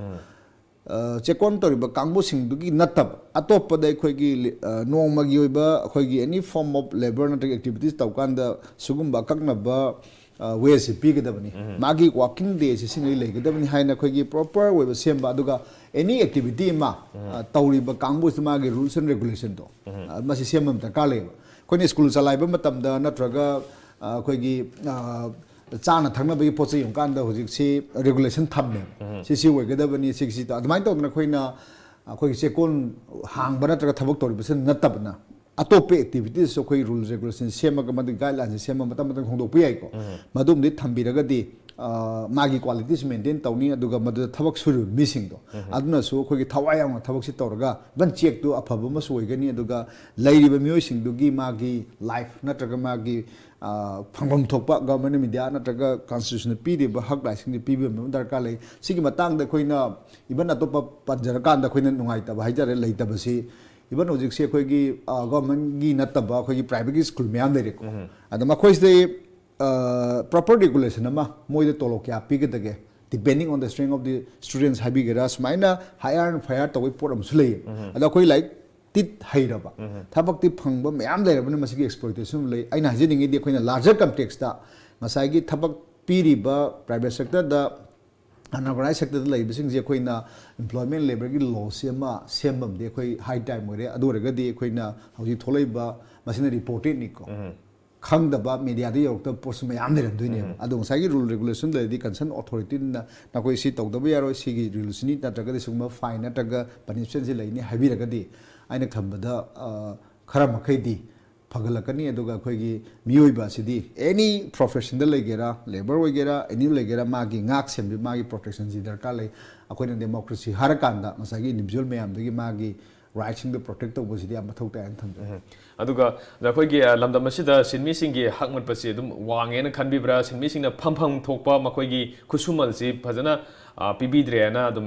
ꯑ, ꯆꯦꯛꯀꯣꯟ ꯇꯧꯔꯤꯕ ꯀꯥꯡꯕꯨꯁꯤꯡꯗꯨꯒꯤ ꯅꯠꯇꯕ ꯑꯇꯣꯞꯄꯗ ꯑꯩꯈꯣꯏꯒꯤ ꯂꯤ-, ꯑ, ꯅꯣꯡꯃꯒꯤ ꯑꯣꯏꯕ ꯑꯩꯈꯣꯏꯒꯤ any form of labour ꯅꯠꯇ꯭ꯔꯒ activities ꯇꯧꯀꯥꯟꯗ ꯁꯤꯒꯨꯝꯕ ꯑꯀꯛꯅꯕ, ꯑ, ꯋꯦꯖꯁꯤ ꯄꯤꯒꯗꯕꯅꯤ꯫ ꯃꯥꯒꯤ ꯋꯥꯔꯀꯤꯡ ꯗꯦꯁꯤ ꯁꯤꯉꯩ ꯂꯩꯒꯗꯕꯅꯤ ꯍꯥꯏꯅ ꯑꯩꯈꯣꯏꯒꯤ ꯄ꯭ꯔꯣꯄꯔ ꯑꯣꯏꯕ ꯁꯦꯝꯕ, ꯑꯗꯨꯒ ꯑꯦꯅꯤ ꯑꯦꯛꯇꯤꯚꯤꯇꯤ ꯑꯃ, ꯑ, ꯇꯧꯔꯤꯕ ꯀꯥꯡꯕꯨꯁꯤꯗ ꯃꯥꯒꯤ ꯔꯨꯜꯁ ꯑꯦꯟ ꯔꯦꯒꯨꯂꯦꯁꯟꯗꯣ, ꯑ, ꯃꯁꯤ ꯁꯦꯝꯕ ꯑꯃ ꯗꯔꯀꯥꯔ ꯂꯩꯌꯦꯕ꯫ ꯑꯩꯈꯣꯏꯅ ꯁ꯭ꯀꯨꯜ ꯆꯂꯥꯏꯕ ꯃꯇꯝꯗ ꯅꯠꯇ꯭ꯔꯒ, ꯑ, ꯑꯩꯈꯣꯏꯒꯤ, ꯑ, ꯆꯥꯅ ꯊꯛꯅꯕꯒꯤ ꯄꯣꯠ ꯆꯩ ꯌꯣꯟꯀꯥꯟꯗ ꯍꯧꯖꯤꯛꯁꯤ ꯔꯦꯒꯨꯂꯦꯁꯟ ꯊꯝꯃꯦꯕ꯫ ꯁꯤ ꯁꯤ ꯑꯣꯏꯒꯗꯕꯅꯤ, ꯁꯤ ꯁꯤ ꯇꯧ-, ꯑꯗꯨꯃꯥꯏꯅ ꯇꯧꯗꯅ ꯑꯩꯈꯣꯏꯅ ꯑꯩꯈꯣꯏꯒꯤ ꯆꯦꯛꯀꯣꯟ ꯍꯥꯡꯕ ꯅꯠꯇ꯭ꯔꯒ ꯊꯕꯛ ꯇꯧꯔꯤꯕꯁꯤ ꯅꯠꯇꯕꯅ ꯑꯇꯣꯞꯄ ꯑꯦꯛꯇꯤꯚꯤꯇꯤꯁꯁꯨ ꯑꯩꯈꯣꯏ ꯔꯨꯜ ꯔꯦꯒꯨꯂꯦꯁꯟ ꯁꯦꯝꯃꯒ, ꯃꯗꯨꯒꯤ ꯒꯥꯏꯗꯂꯥꯏꯟꯁꯦ ꯁꯦꯝꯃꯒ ꯃꯇꯝ ꯃꯇꯝ ꯍꯣꯡꯗꯣꯛꯄ ꯌꯥꯏꯀꯣ꯫ ꯃꯗꯨꯝꯗꯤ ꯊꯝꯕꯤꯔꯒꯗꯤ, ꯑ, ꯃꯥꯒꯤ ꯀ꯭ꯋꯥꯂꯤꯇꯤꯁꯨ ꯃꯦꯟꯇꯦꯟ ꯇꯧꯅꯤ, ꯑꯗꯨꯒ ꯃꯗꯨꯗ ꯊꯕꯛ ꯁꯨꯔꯤꯕ ꯃꯤꯁꯤꯡꯗꯣ ꯑꯗꯨꯅꯁꯨ ꯑꯩꯈꯣꯏꯒꯤ ꯊꯋꯥꯏ ꯌꯥꯎꯅ ꯊꯕꯛꯁꯤ ꯇꯧꯔꯒ ꯏꯚꯟ ꯆꯦꯛꯇꯨ ꯑꯐꯕ ꯑꯃꯁꯨ ꯑꯣꯏꯒꯅꯤ, ꯑꯗꯨꯒ ꯂꯩꯔꯤꯕ ꯃꯤꯑꯣꯏꯁꯤꯡꯗꯨꯒꯤ ꯃꯥꯒꯤ ꯂꯥꯏꯐ ꯅꯠꯇ꯭ꯔꯒ ꯃꯥꯒꯤ, ꯑ, ꯐꯪꯐꯝ ꯊꯣꯛꯄ ꯒꯚꯔꯟꯃꯦꯟꯠ ꯑꯣꯐ ꯏꯟꯗꯤꯌꯥ ꯅꯠꯇ꯭ꯔꯒ ꯀꯟꯁꯇꯤꯇ꯭ꯌꯨꯁꯟꯅ ꯄꯤꯔꯤꯕ ꯍꯛ ꯔꯥꯏꯠꯁꯤꯡꯗꯨ ꯄꯤꯕꯤꯕ ꯑꯃ ꯗꯔꯀꯥꯔ ꯂꯩ꯫ ꯁꯤꯒꯤ ꯃꯇꯥꯡꯗ ꯑꯩꯈꯣꯏꯅ ꯏꯚꯟ ꯑꯇꯣꯞꯄ ꯄꯟꯖꯔꯀꯥꯟꯗ ꯑꯩꯈꯣꯏꯅ ꯅꯨꯡꯉꯥꯏꯇꯕ ꯍꯥꯏꯇꯥꯔꯦ ꯂꯩꯇꯕꯁꯤ, ꯏꯚꯟ ꯍꯧꯖꯤꯛꯁꯦ ꯑꯩꯈꯣꯏꯒꯤ, ꯑ, ꯒꯚꯔꯟꯃꯦꯟꯠꯀꯤ ꯅꯠꯇꯕ ꯑꯩꯈꯣꯏꯒꯤ ꯄ꯭ꯔꯥꯏꯚꯦꯠꯀꯤ ꯁ꯭ꯀꯨꯜ ꯃꯌꯥꯝ ꯂꯩꯔꯦꯀꯣ꯫ ꯑꯗꯣ ꯃꯈꯣꯏꯁꯤꯗꯩ, ꯑ, ꯄ꯭ꯔꯣꯄꯔ ꯔꯤꯒꯨꯂꯦꯁꯟ ꯑꯃ ꯃꯣꯏꯗ ꯇꯣꯂꯣꯞ ꯀꯌꯥ ꯄꯤꯒꯗꯒꯦ, depending on the strength of the students ꯍꯥꯏꯕꯤꯒꯦꯔꯥ, ꯁꯨꯃꯥꯏꯅ ꯍꯥꯏꯌꯔ ꯑꯦꯟ ꯐꯥꯏꯌꯔ ꯇꯧꯕꯒꯤ ꯄꯣꯠ ꯑꯃꯁꯨ ꯂꯩꯌꯦꯕ꯫ ꯑꯗꯣ ꯑꯩꯈꯣꯏ ꯂꯥꯏꯔꯤꯛ ꯇꯤꯠ ꯍꯩꯔꯕ, ꯊꯕꯛꯇꯤ ꯐꯪꯕ ꯃꯌꯥꯝ ꯂꯩꯔꯕꯅꯤꯅ ꯃꯁꯤꯒꯤ ꯑꯦꯛꯁꯄ꯭ꯂꯣꯏꯇꯦꯁꯟ ꯂꯩ꯫ ꯑꯩꯅ ꯍꯥꯏꯖꯅꯤꯡꯉꯤꯗꯤ ꯑꯩꯈꯣꯏꯅ ꯂꯥꯔꯖꯔ ꯀꯟꯇꯦꯛꯁꯇ ꯉꯁꯥꯏꯒꯤ ꯊꯕꯛ ꯄꯤꯔꯤꯕ ꯄ꯭ꯔꯥꯏꯚꯦꯠ ꯁꯦꯛꯇꯔꯗ, ꯑꯟꯑꯣꯔꯒꯅꯥꯏꯖ ꯁꯦꯛꯇꯔꯗ ꯂꯩꯕꯁꯤꯡꯁꯦ ꯑꯩꯈꯣꯏꯅ ꯑꯦꯝꯄ꯭ꯂꯣꯏꯃꯦꯟꯠ ꯂꯦꯕꯔꯒꯤ ꯂꯣꯁꯤ ꯑꯃ ꯁꯦꯝꯕ ꯑꯃꯗꯤ ꯑꯩꯈꯣꯏ ꯍꯥꯏ ꯇꯥꯏꯝ ꯑꯣꯏꯔꯦ꯫ ꯑꯗꯨ ꯑꯣꯏꯔꯒꯗꯤ ꯑꯩꯈꯣꯏꯅ ꯍꯧꯖꯤꯛ ꯊꯣꯛꯂꯛꯏꯕ ꯃꯁꯤꯅ ꯔꯤꯄꯣꯔꯇꯦꯗꯅꯤꯀꯣ꯫ ꯈꯪꯗꯕ, ꯃꯦꯗꯤꯌꯥꯗ ꯌꯧꯔꯛꯇꯕ ꯄꯣꯠꯁꯨ ꯃꯌꯥꯝ ꯂꯩꯔꯝꯗꯣꯏꯅꯦꯕ꯫ ꯑꯗꯣ ꯉꯁꯥꯏꯒꯤ ꯔꯨꯜ ꯔꯦꯒꯨꯂꯦꯁꯟ ꯂꯩꯔꯗꯤ ꯀꯟꯁꯔꯟ ꯑꯣꯊꯣꯔꯤꯇꯤꯅ ꯅꯈꯣꯏ ꯁꯤ ꯇꯧꯗꯕ ꯌꯥꯔꯣꯏ, ꯁꯤꯒꯤ ꯔꯨꯜꯁꯤꯅꯤ ꯅꯠꯇ꯭ꯔꯒꯗꯤ ꯁꯤꯒꯨꯝꯕ ꯐꯥꯏꯟ ꯅꯠꯇ꯭ꯔꯒ ꯄꯅꯤꯁꯃꯦꯟꯁꯤ ꯂꯩꯅꯤ ꯍꯥꯏꯕꯤꯔꯒꯗꯤ ꯑꯩꯅ ꯈꯟꯕꯗ, ꯑ, ꯈꯔ ꯃꯈꯩꯗꯤ ꯐꯒꯠꯂꯛꯀꯅꯤ꯫ ꯑꯗꯨꯒ ꯑꯩꯈꯣꯏꯒꯤ ꯃꯤꯑꯣꯏꯕ ꯑꯁꯤꯗꯤ ꯑꯦꯅꯤ ꯄ꯭ꯔꯣꯐꯦꯁꯟꯗ ꯂꯩꯒꯦꯔꯥ, ꯂꯦꯕꯔ ꯑꯣꯏꯒꯦꯔꯥ, ꯑꯦꯅꯤ ꯂꯩꯒꯦꯔꯥ, ꯃꯥꯒꯤ ꯉꯥꯛ ꯁꯦꯟꯕꯤ, ꯃꯥꯒꯤ ꯄ꯭ꯔꯣꯇꯦꯛꯁꯟꯁꯤ ꯗꯔꯀꯥꯔ ꯂꯩ꯫ ꯑꯩꯈꯣꯏꯅ ꯗꯦꯃꯣꯀ꯭ꯔꯦꯁꯤ ꯍꯥꯏꯔꯀꯥꯟꯗ ꯉꯁꯥꯏꯒꯤ ꯏꯟꯗꯤꯕꯤꯖꯨꯋꯦꯜ ꯃꯌꯥꯝꯗꯒꯤ ꯃꯥꯒꯤ ꯔꯥꯏꯠꯁꯤꯡꯗꯣ ꯄ꯭ꯔꯣꯇꯦꯛ ꯇꯧꯕꯁꯤꯗꯤ ꯌꯥꯝ ꯃꯊꯧ ꯇꯥꯏꯅ ꯊꯝꯖꯩ꯫ ꯑꯗꯨꯒ ꯑꯩꯈꯣꯏꯒꯤ ꯂꯝꯗꯝ ꯑꯁꯤꯗ ꯁꯤꯟꯃꯤꯁꯤꯡꯒꯤ ꯍꯛ ꯃꯠꯄꯁꯤ ꯑꯗꯨꯝ ꯋꯥꯡꯉꯦꯅ ꯈꯟꯕꯤꯕ꯭ꯔꯥ? ꯁꯤꯟꯃꯤꯁꯤꯡꯅ ꯐꯝꯐꯝ ꯊꯣꯛꯄ ꯃꯈꯣꯏꯒꯤ ꯈꯨꯠꯁꯨꯃꯜꯁꯤ ꯐꯖꯅ ꯄꯤꯕꯤꯗ꯭ꯔꯦꯅ ꯑꯗꯨꯝ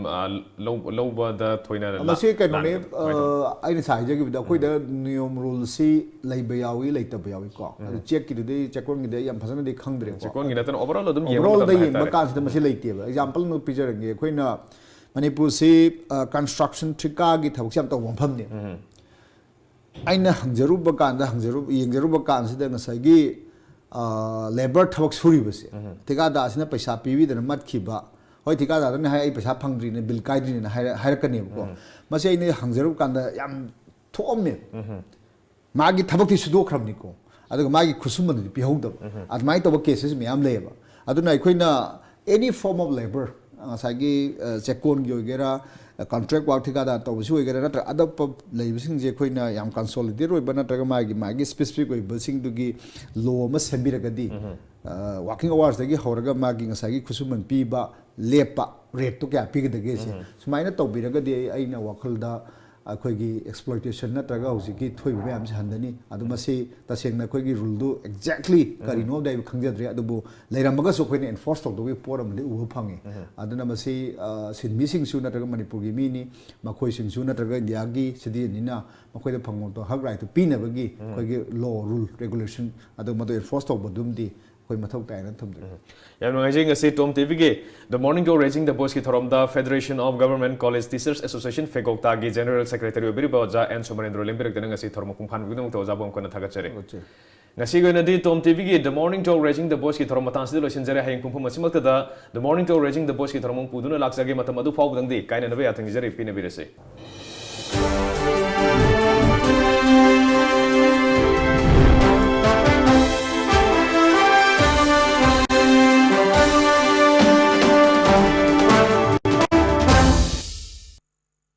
ꯂꯧꯕꯗ ꯊꯣꯏꯅ ꯃꯁꯤ ꯀꯩꯅꯣꯅꯦ꯫ ꯑꯩꯅ ꯉꯁꯥꯏ ꯍꯥꯏꯖꯈꯤꯕꯗ ꯑꯩꯈꯣꯏꯗ ꯅꯤꯌꯣꯝ ꯔꯨꯜꯁꯤ ꯂꯩꯕ ꯌꯥꯎꯏ, ꯂꯩꯇꯕ ꯌꯥꯎꯏꯀꯣ꯫ ꯑꯗꯨ ꯆꯦꯛꯀꯤꯗꯨꯗꯤ, ꯆꯦꯛꯀꯣꯟꯒꯤꯗꯤ ꯑꯩ ꯌꯥꯝ ꯐꯖꯅꯗꯤ ꯈꯪꯗ꯭ꯔꯦꯀꯣ꯫ ꯆꯦꯛꯀꯣꯟꯒꯤ ꯅꯠꯇꯅ overall ꯑꯗꯨꯝ overallꯗ ꯌꯦꯡꯕ ꯀꯥꯟꯁꯤꯗ ꯃꯁꯤ ꯂꯩꯇꯦꯕ꯫ Example ꯑꯃ ꯄꯤꯖꯔꯒꯦ꯫ ꯑꯩꯈꯣꯏꯅ ꯃꯅꯤꯄꯨꯔꯁꯤ construction ꯊꯤꯀꯥꯒꯤ ꯊꯕꯛꯁꯦ ꯌꯥꯝ ꯇꯧꯕ ꯃꯐꯝꯅꯦ꯫ ꯑꯩꯅ ꯍꯪꯖꯔꯨꯕ ꯀꯥꯟꯗ, ꯍꯪꯖꯔꯨ ꯌꯦꯡꯖꯔꯨꯕ ꯀꯥꯟꯁꯤꯗ ꯉꯁꯥꯏꯒꯤ ꯂꯦꯕꯔ ꯊꯕꯛ ꯁꯨꯔꯤꯕꯁꯦ, ꯊꯤꯀꯥꯗꯥꯔꯁꯤꯅ ꯄꯩꯁꯥ ꯄꯤꯕꯤꯗꯅ ꯃꯠꯈꯤꯕ꯫ ꯍꯣꯏ, ꯊꯤꯀꯥꯗꯥꯔꯗꯨꯅ ꯍꯥꯏ, "ꯑꯩ ꯄꯩꯁꯥ ꯐꯪꯗ꯭ꯔꯤꯅꯦ, ꯕꯤꯜ ꯀꯥꯏꯗ꯭ꯔꯤꯅꯦꯅ" ꯍꯥꯏꯔꯛꯀꯅꯦꯕꯀꯣ꯫ ꯃꯁꯤ ꯑꯩꯅ ꯍꯪꯖꯔꯨꯕ ꯀꯥꯟꯗ ꯌꯥꯝ ꯊꯣꯛꯑꯝꯃꯦ꯫ ꯃꯥꯒꯤ ꯊꯕꯛꯇꯤ ꯁꯨꯗꯣꯛꯈ꯭ꯔꯕꯅꯤꯀꯣ, ꯑꯗꯨꯒ ꯃꯥꯒꯤ ꯈꯨꯠꯁꯨꯃꯟꯗꯨꯗꯤ ꯄꯤꯍꯧꯗꯕ꯫ ꯑꯗꯨꯃꯥꯏꯅ ꯇꯧꯕ cases ꯃꯌꯥꯝ ꯂꯩꯌꯦꯕ꯫ ꯑꯗꯨꯅ ꯑꯩꯈꯣꯏꯅ any form of labour, ꯉꯁꯥꯏꯒꯤ ꯆꯦꯛꯀꯣꯟꯒꯤ ꯑꯣꯏꯒꯦꯔꯥ, contract work ꯊꯤꯀꯥꯗꯥꯔ ꯇꯧꯕꯁꯨ ꯑꯣꯏꯒꯦꯔꯥ, ꯅꯠꯇ꯭ꯔꯒ ꯑꯇꯣꯞꯄ ꯂꯩꯕꯁꯤꯡꯁꯦ ꯑꯩꯈꯣꯏꯅ ꯌꯥꯝ consolidate ꯑꯣꯏꯕ ꯅꯠꯇ꯭ꯔꯒ ꯃꯥꯒꯤ ꯃꯥꯒꯤ specific ꯑꯣꯏꯕꯁꯤꯡꯗꯨꯒꯤ law ꯑꯃ ꯁꯦꯝꯕꯤꯔꯒꯗꯤ, working hoursꯗꯒꯤ ꯍꯧꯔꯒ ꯃꯥꯒꯤ ꯉꯁꯥꯏꯒꯤ ꯈꯨꯠꯁꯨꯃꯟ ꯄꯤꯕ ꯂꯦꯞꯄ rateꯇꯣ ꯀꯌꯥ ꯄꯤꯒꯗꯒꯦ ꯁꯦ ꯁꯨꯃꯥꯏꯅ ꯇꯧꯕꯤꯔꯒꯗꯤ ꯑꯩ, ꯑꯩꯅ ꯋꯥꯈꯜꯗ ꯑꯩꯈꯣꯏꯒꯤ exploitation ꯅꯠꯇ꯭ꯔꯒ ꯍꯧꯖꯤꯛꯀꯤ ꯊꯣꯛꯏꯕ ꯃꯌꯥꯝꯁꯦ ꯍꯟꯗꯅꯤ꯫ ꯑꯗꯨ ꯃꯁꯤ ꯇꯁꯦꯡꯅ ꯑꯩꯈꯣꯏꯒꯤ ꯔꯨꯜꯗꯨ exactly ꯀꯔꯤꯅꯣꯗꯤ ꯑꯩ ꯈꯪꯖꯗ꯭ꯔꯦ, ꯑꯗꯨꯕꯨ ꯂꯩꯔꯝꯃꯒꯁꯨ ꯑꯩꯈꯣꯏꯅ enforce ꯇꯧꯗꯕꯒꯤ ꯄꯣꯠ ꯑꯃꯗꯤ ꯎꯕ ꯐꯪꯉꯤ꯫ ꯑꯗꯨꯅ ꯃꯁꯤ ꯁꯤꯟꯃꯤꯁꯤꯡꯁꯨ ꯅꯠꯇ꯭ꯔꯒ ꯃꯅꯤꯄꯨꯔꯒꯤ ꯃꯤꯅꯤ, ꯃꯈꯣꯏꯁꯤꯡꯁꯨ ꯅꯠꯇ꯭ꯔꯒ ꯏꯟꯗꯤꯌꯥꯒꯤ citizenꯅꯤꯅ ꯃꯈꯣꯏꯗ ꯐꯪꯐꯝ ꯊꯣꯛꯄ ꯍꯛ rightꯇꯨ ꯄꯤꯅꯕꯒꯤ ꯑꯩꯈꯣꯏꯒꯤ law, rule, regulation ꯑꯗꯨ ꯃꯗꯨ enforce ꯇꯧꯕꯗꯨꯝꯗꯤ ꯑꯩꯈꯣꯏ ꯃꯊꯧ ꯇꯥꯏꯅ ꯊꯝꯖꯒꯦ꯫ ꯌꯥꯝ ꯅꯨꯡꯉꯥꯏꯖꯩ꯫ ꯉꯁꯤ TOM TVꯒꯤ The Morning Joe Raising the Voiceꯀꯤ ꯊꯧꯔꯝꯗ Federation of Government College Teachers Association, ꯐꯦꯒꯣꯛꯇꯥꯒꯤ General Secretary ꯑꯣꯏꯕꯤꯔꯤꯕ ꯑꯣꯖꯥ ꯑꯦꯟ ꯁꯣꯃꯔꯦꯟꯗ꯭ꯔꯣ ꯂꯦꯡꯕꯤꯔꯛꯇꯅ ꯉꯁꯤ ꯊꯧꯔꯝ ꯃꯄꯨꯡ ꯐꯥꯍꯟꯕꯒꯤꯗꯃꯛꯇ ꯑꯣꯖꯥꯕꯨ ꯑꯃꯨꯛ ꯍꯟꯅ ꯊꯥꯒꯠꯆꯔꯤ꯫ ꯉꯁꯤꯒꯤ ꯑꯣꯏꯅꯗꯤ TOM TVꯒꯤ The Morning Joe Raising the Voiceꯀꯤ ꯊꯧꯔꯝ ꯃꯇꯥꯡꯁꯤꯗ ꯂꯣꯏꯁꯤꯟꯖꯔꯦ꯫ ꯍꯌꯦꯡ ꯄꯨꯡꯐꯝ ꯑꯁꯤꯃꯛꯇꯗ The Morning Joe Raising the Voiceꯀꯤ ꯊꯧꯔꯝ ꯑꯃꯨꯛ ꯄꯨꯗꯨꯅ ꯂꯥꯛꯆꯒꯦ꯫ ꯃꯇꯝ ꯑꯗꯨ ꯐꯥꯎꯕꯗꯪꯗꯤ ꯀꯥꯏꯅꯅꯕ ꯌꯥꯊꯪ ꯅꯤꯖꯔꯤ꯫ ꯄꯤꯅꯕꯤꯔꯁꯤ꯫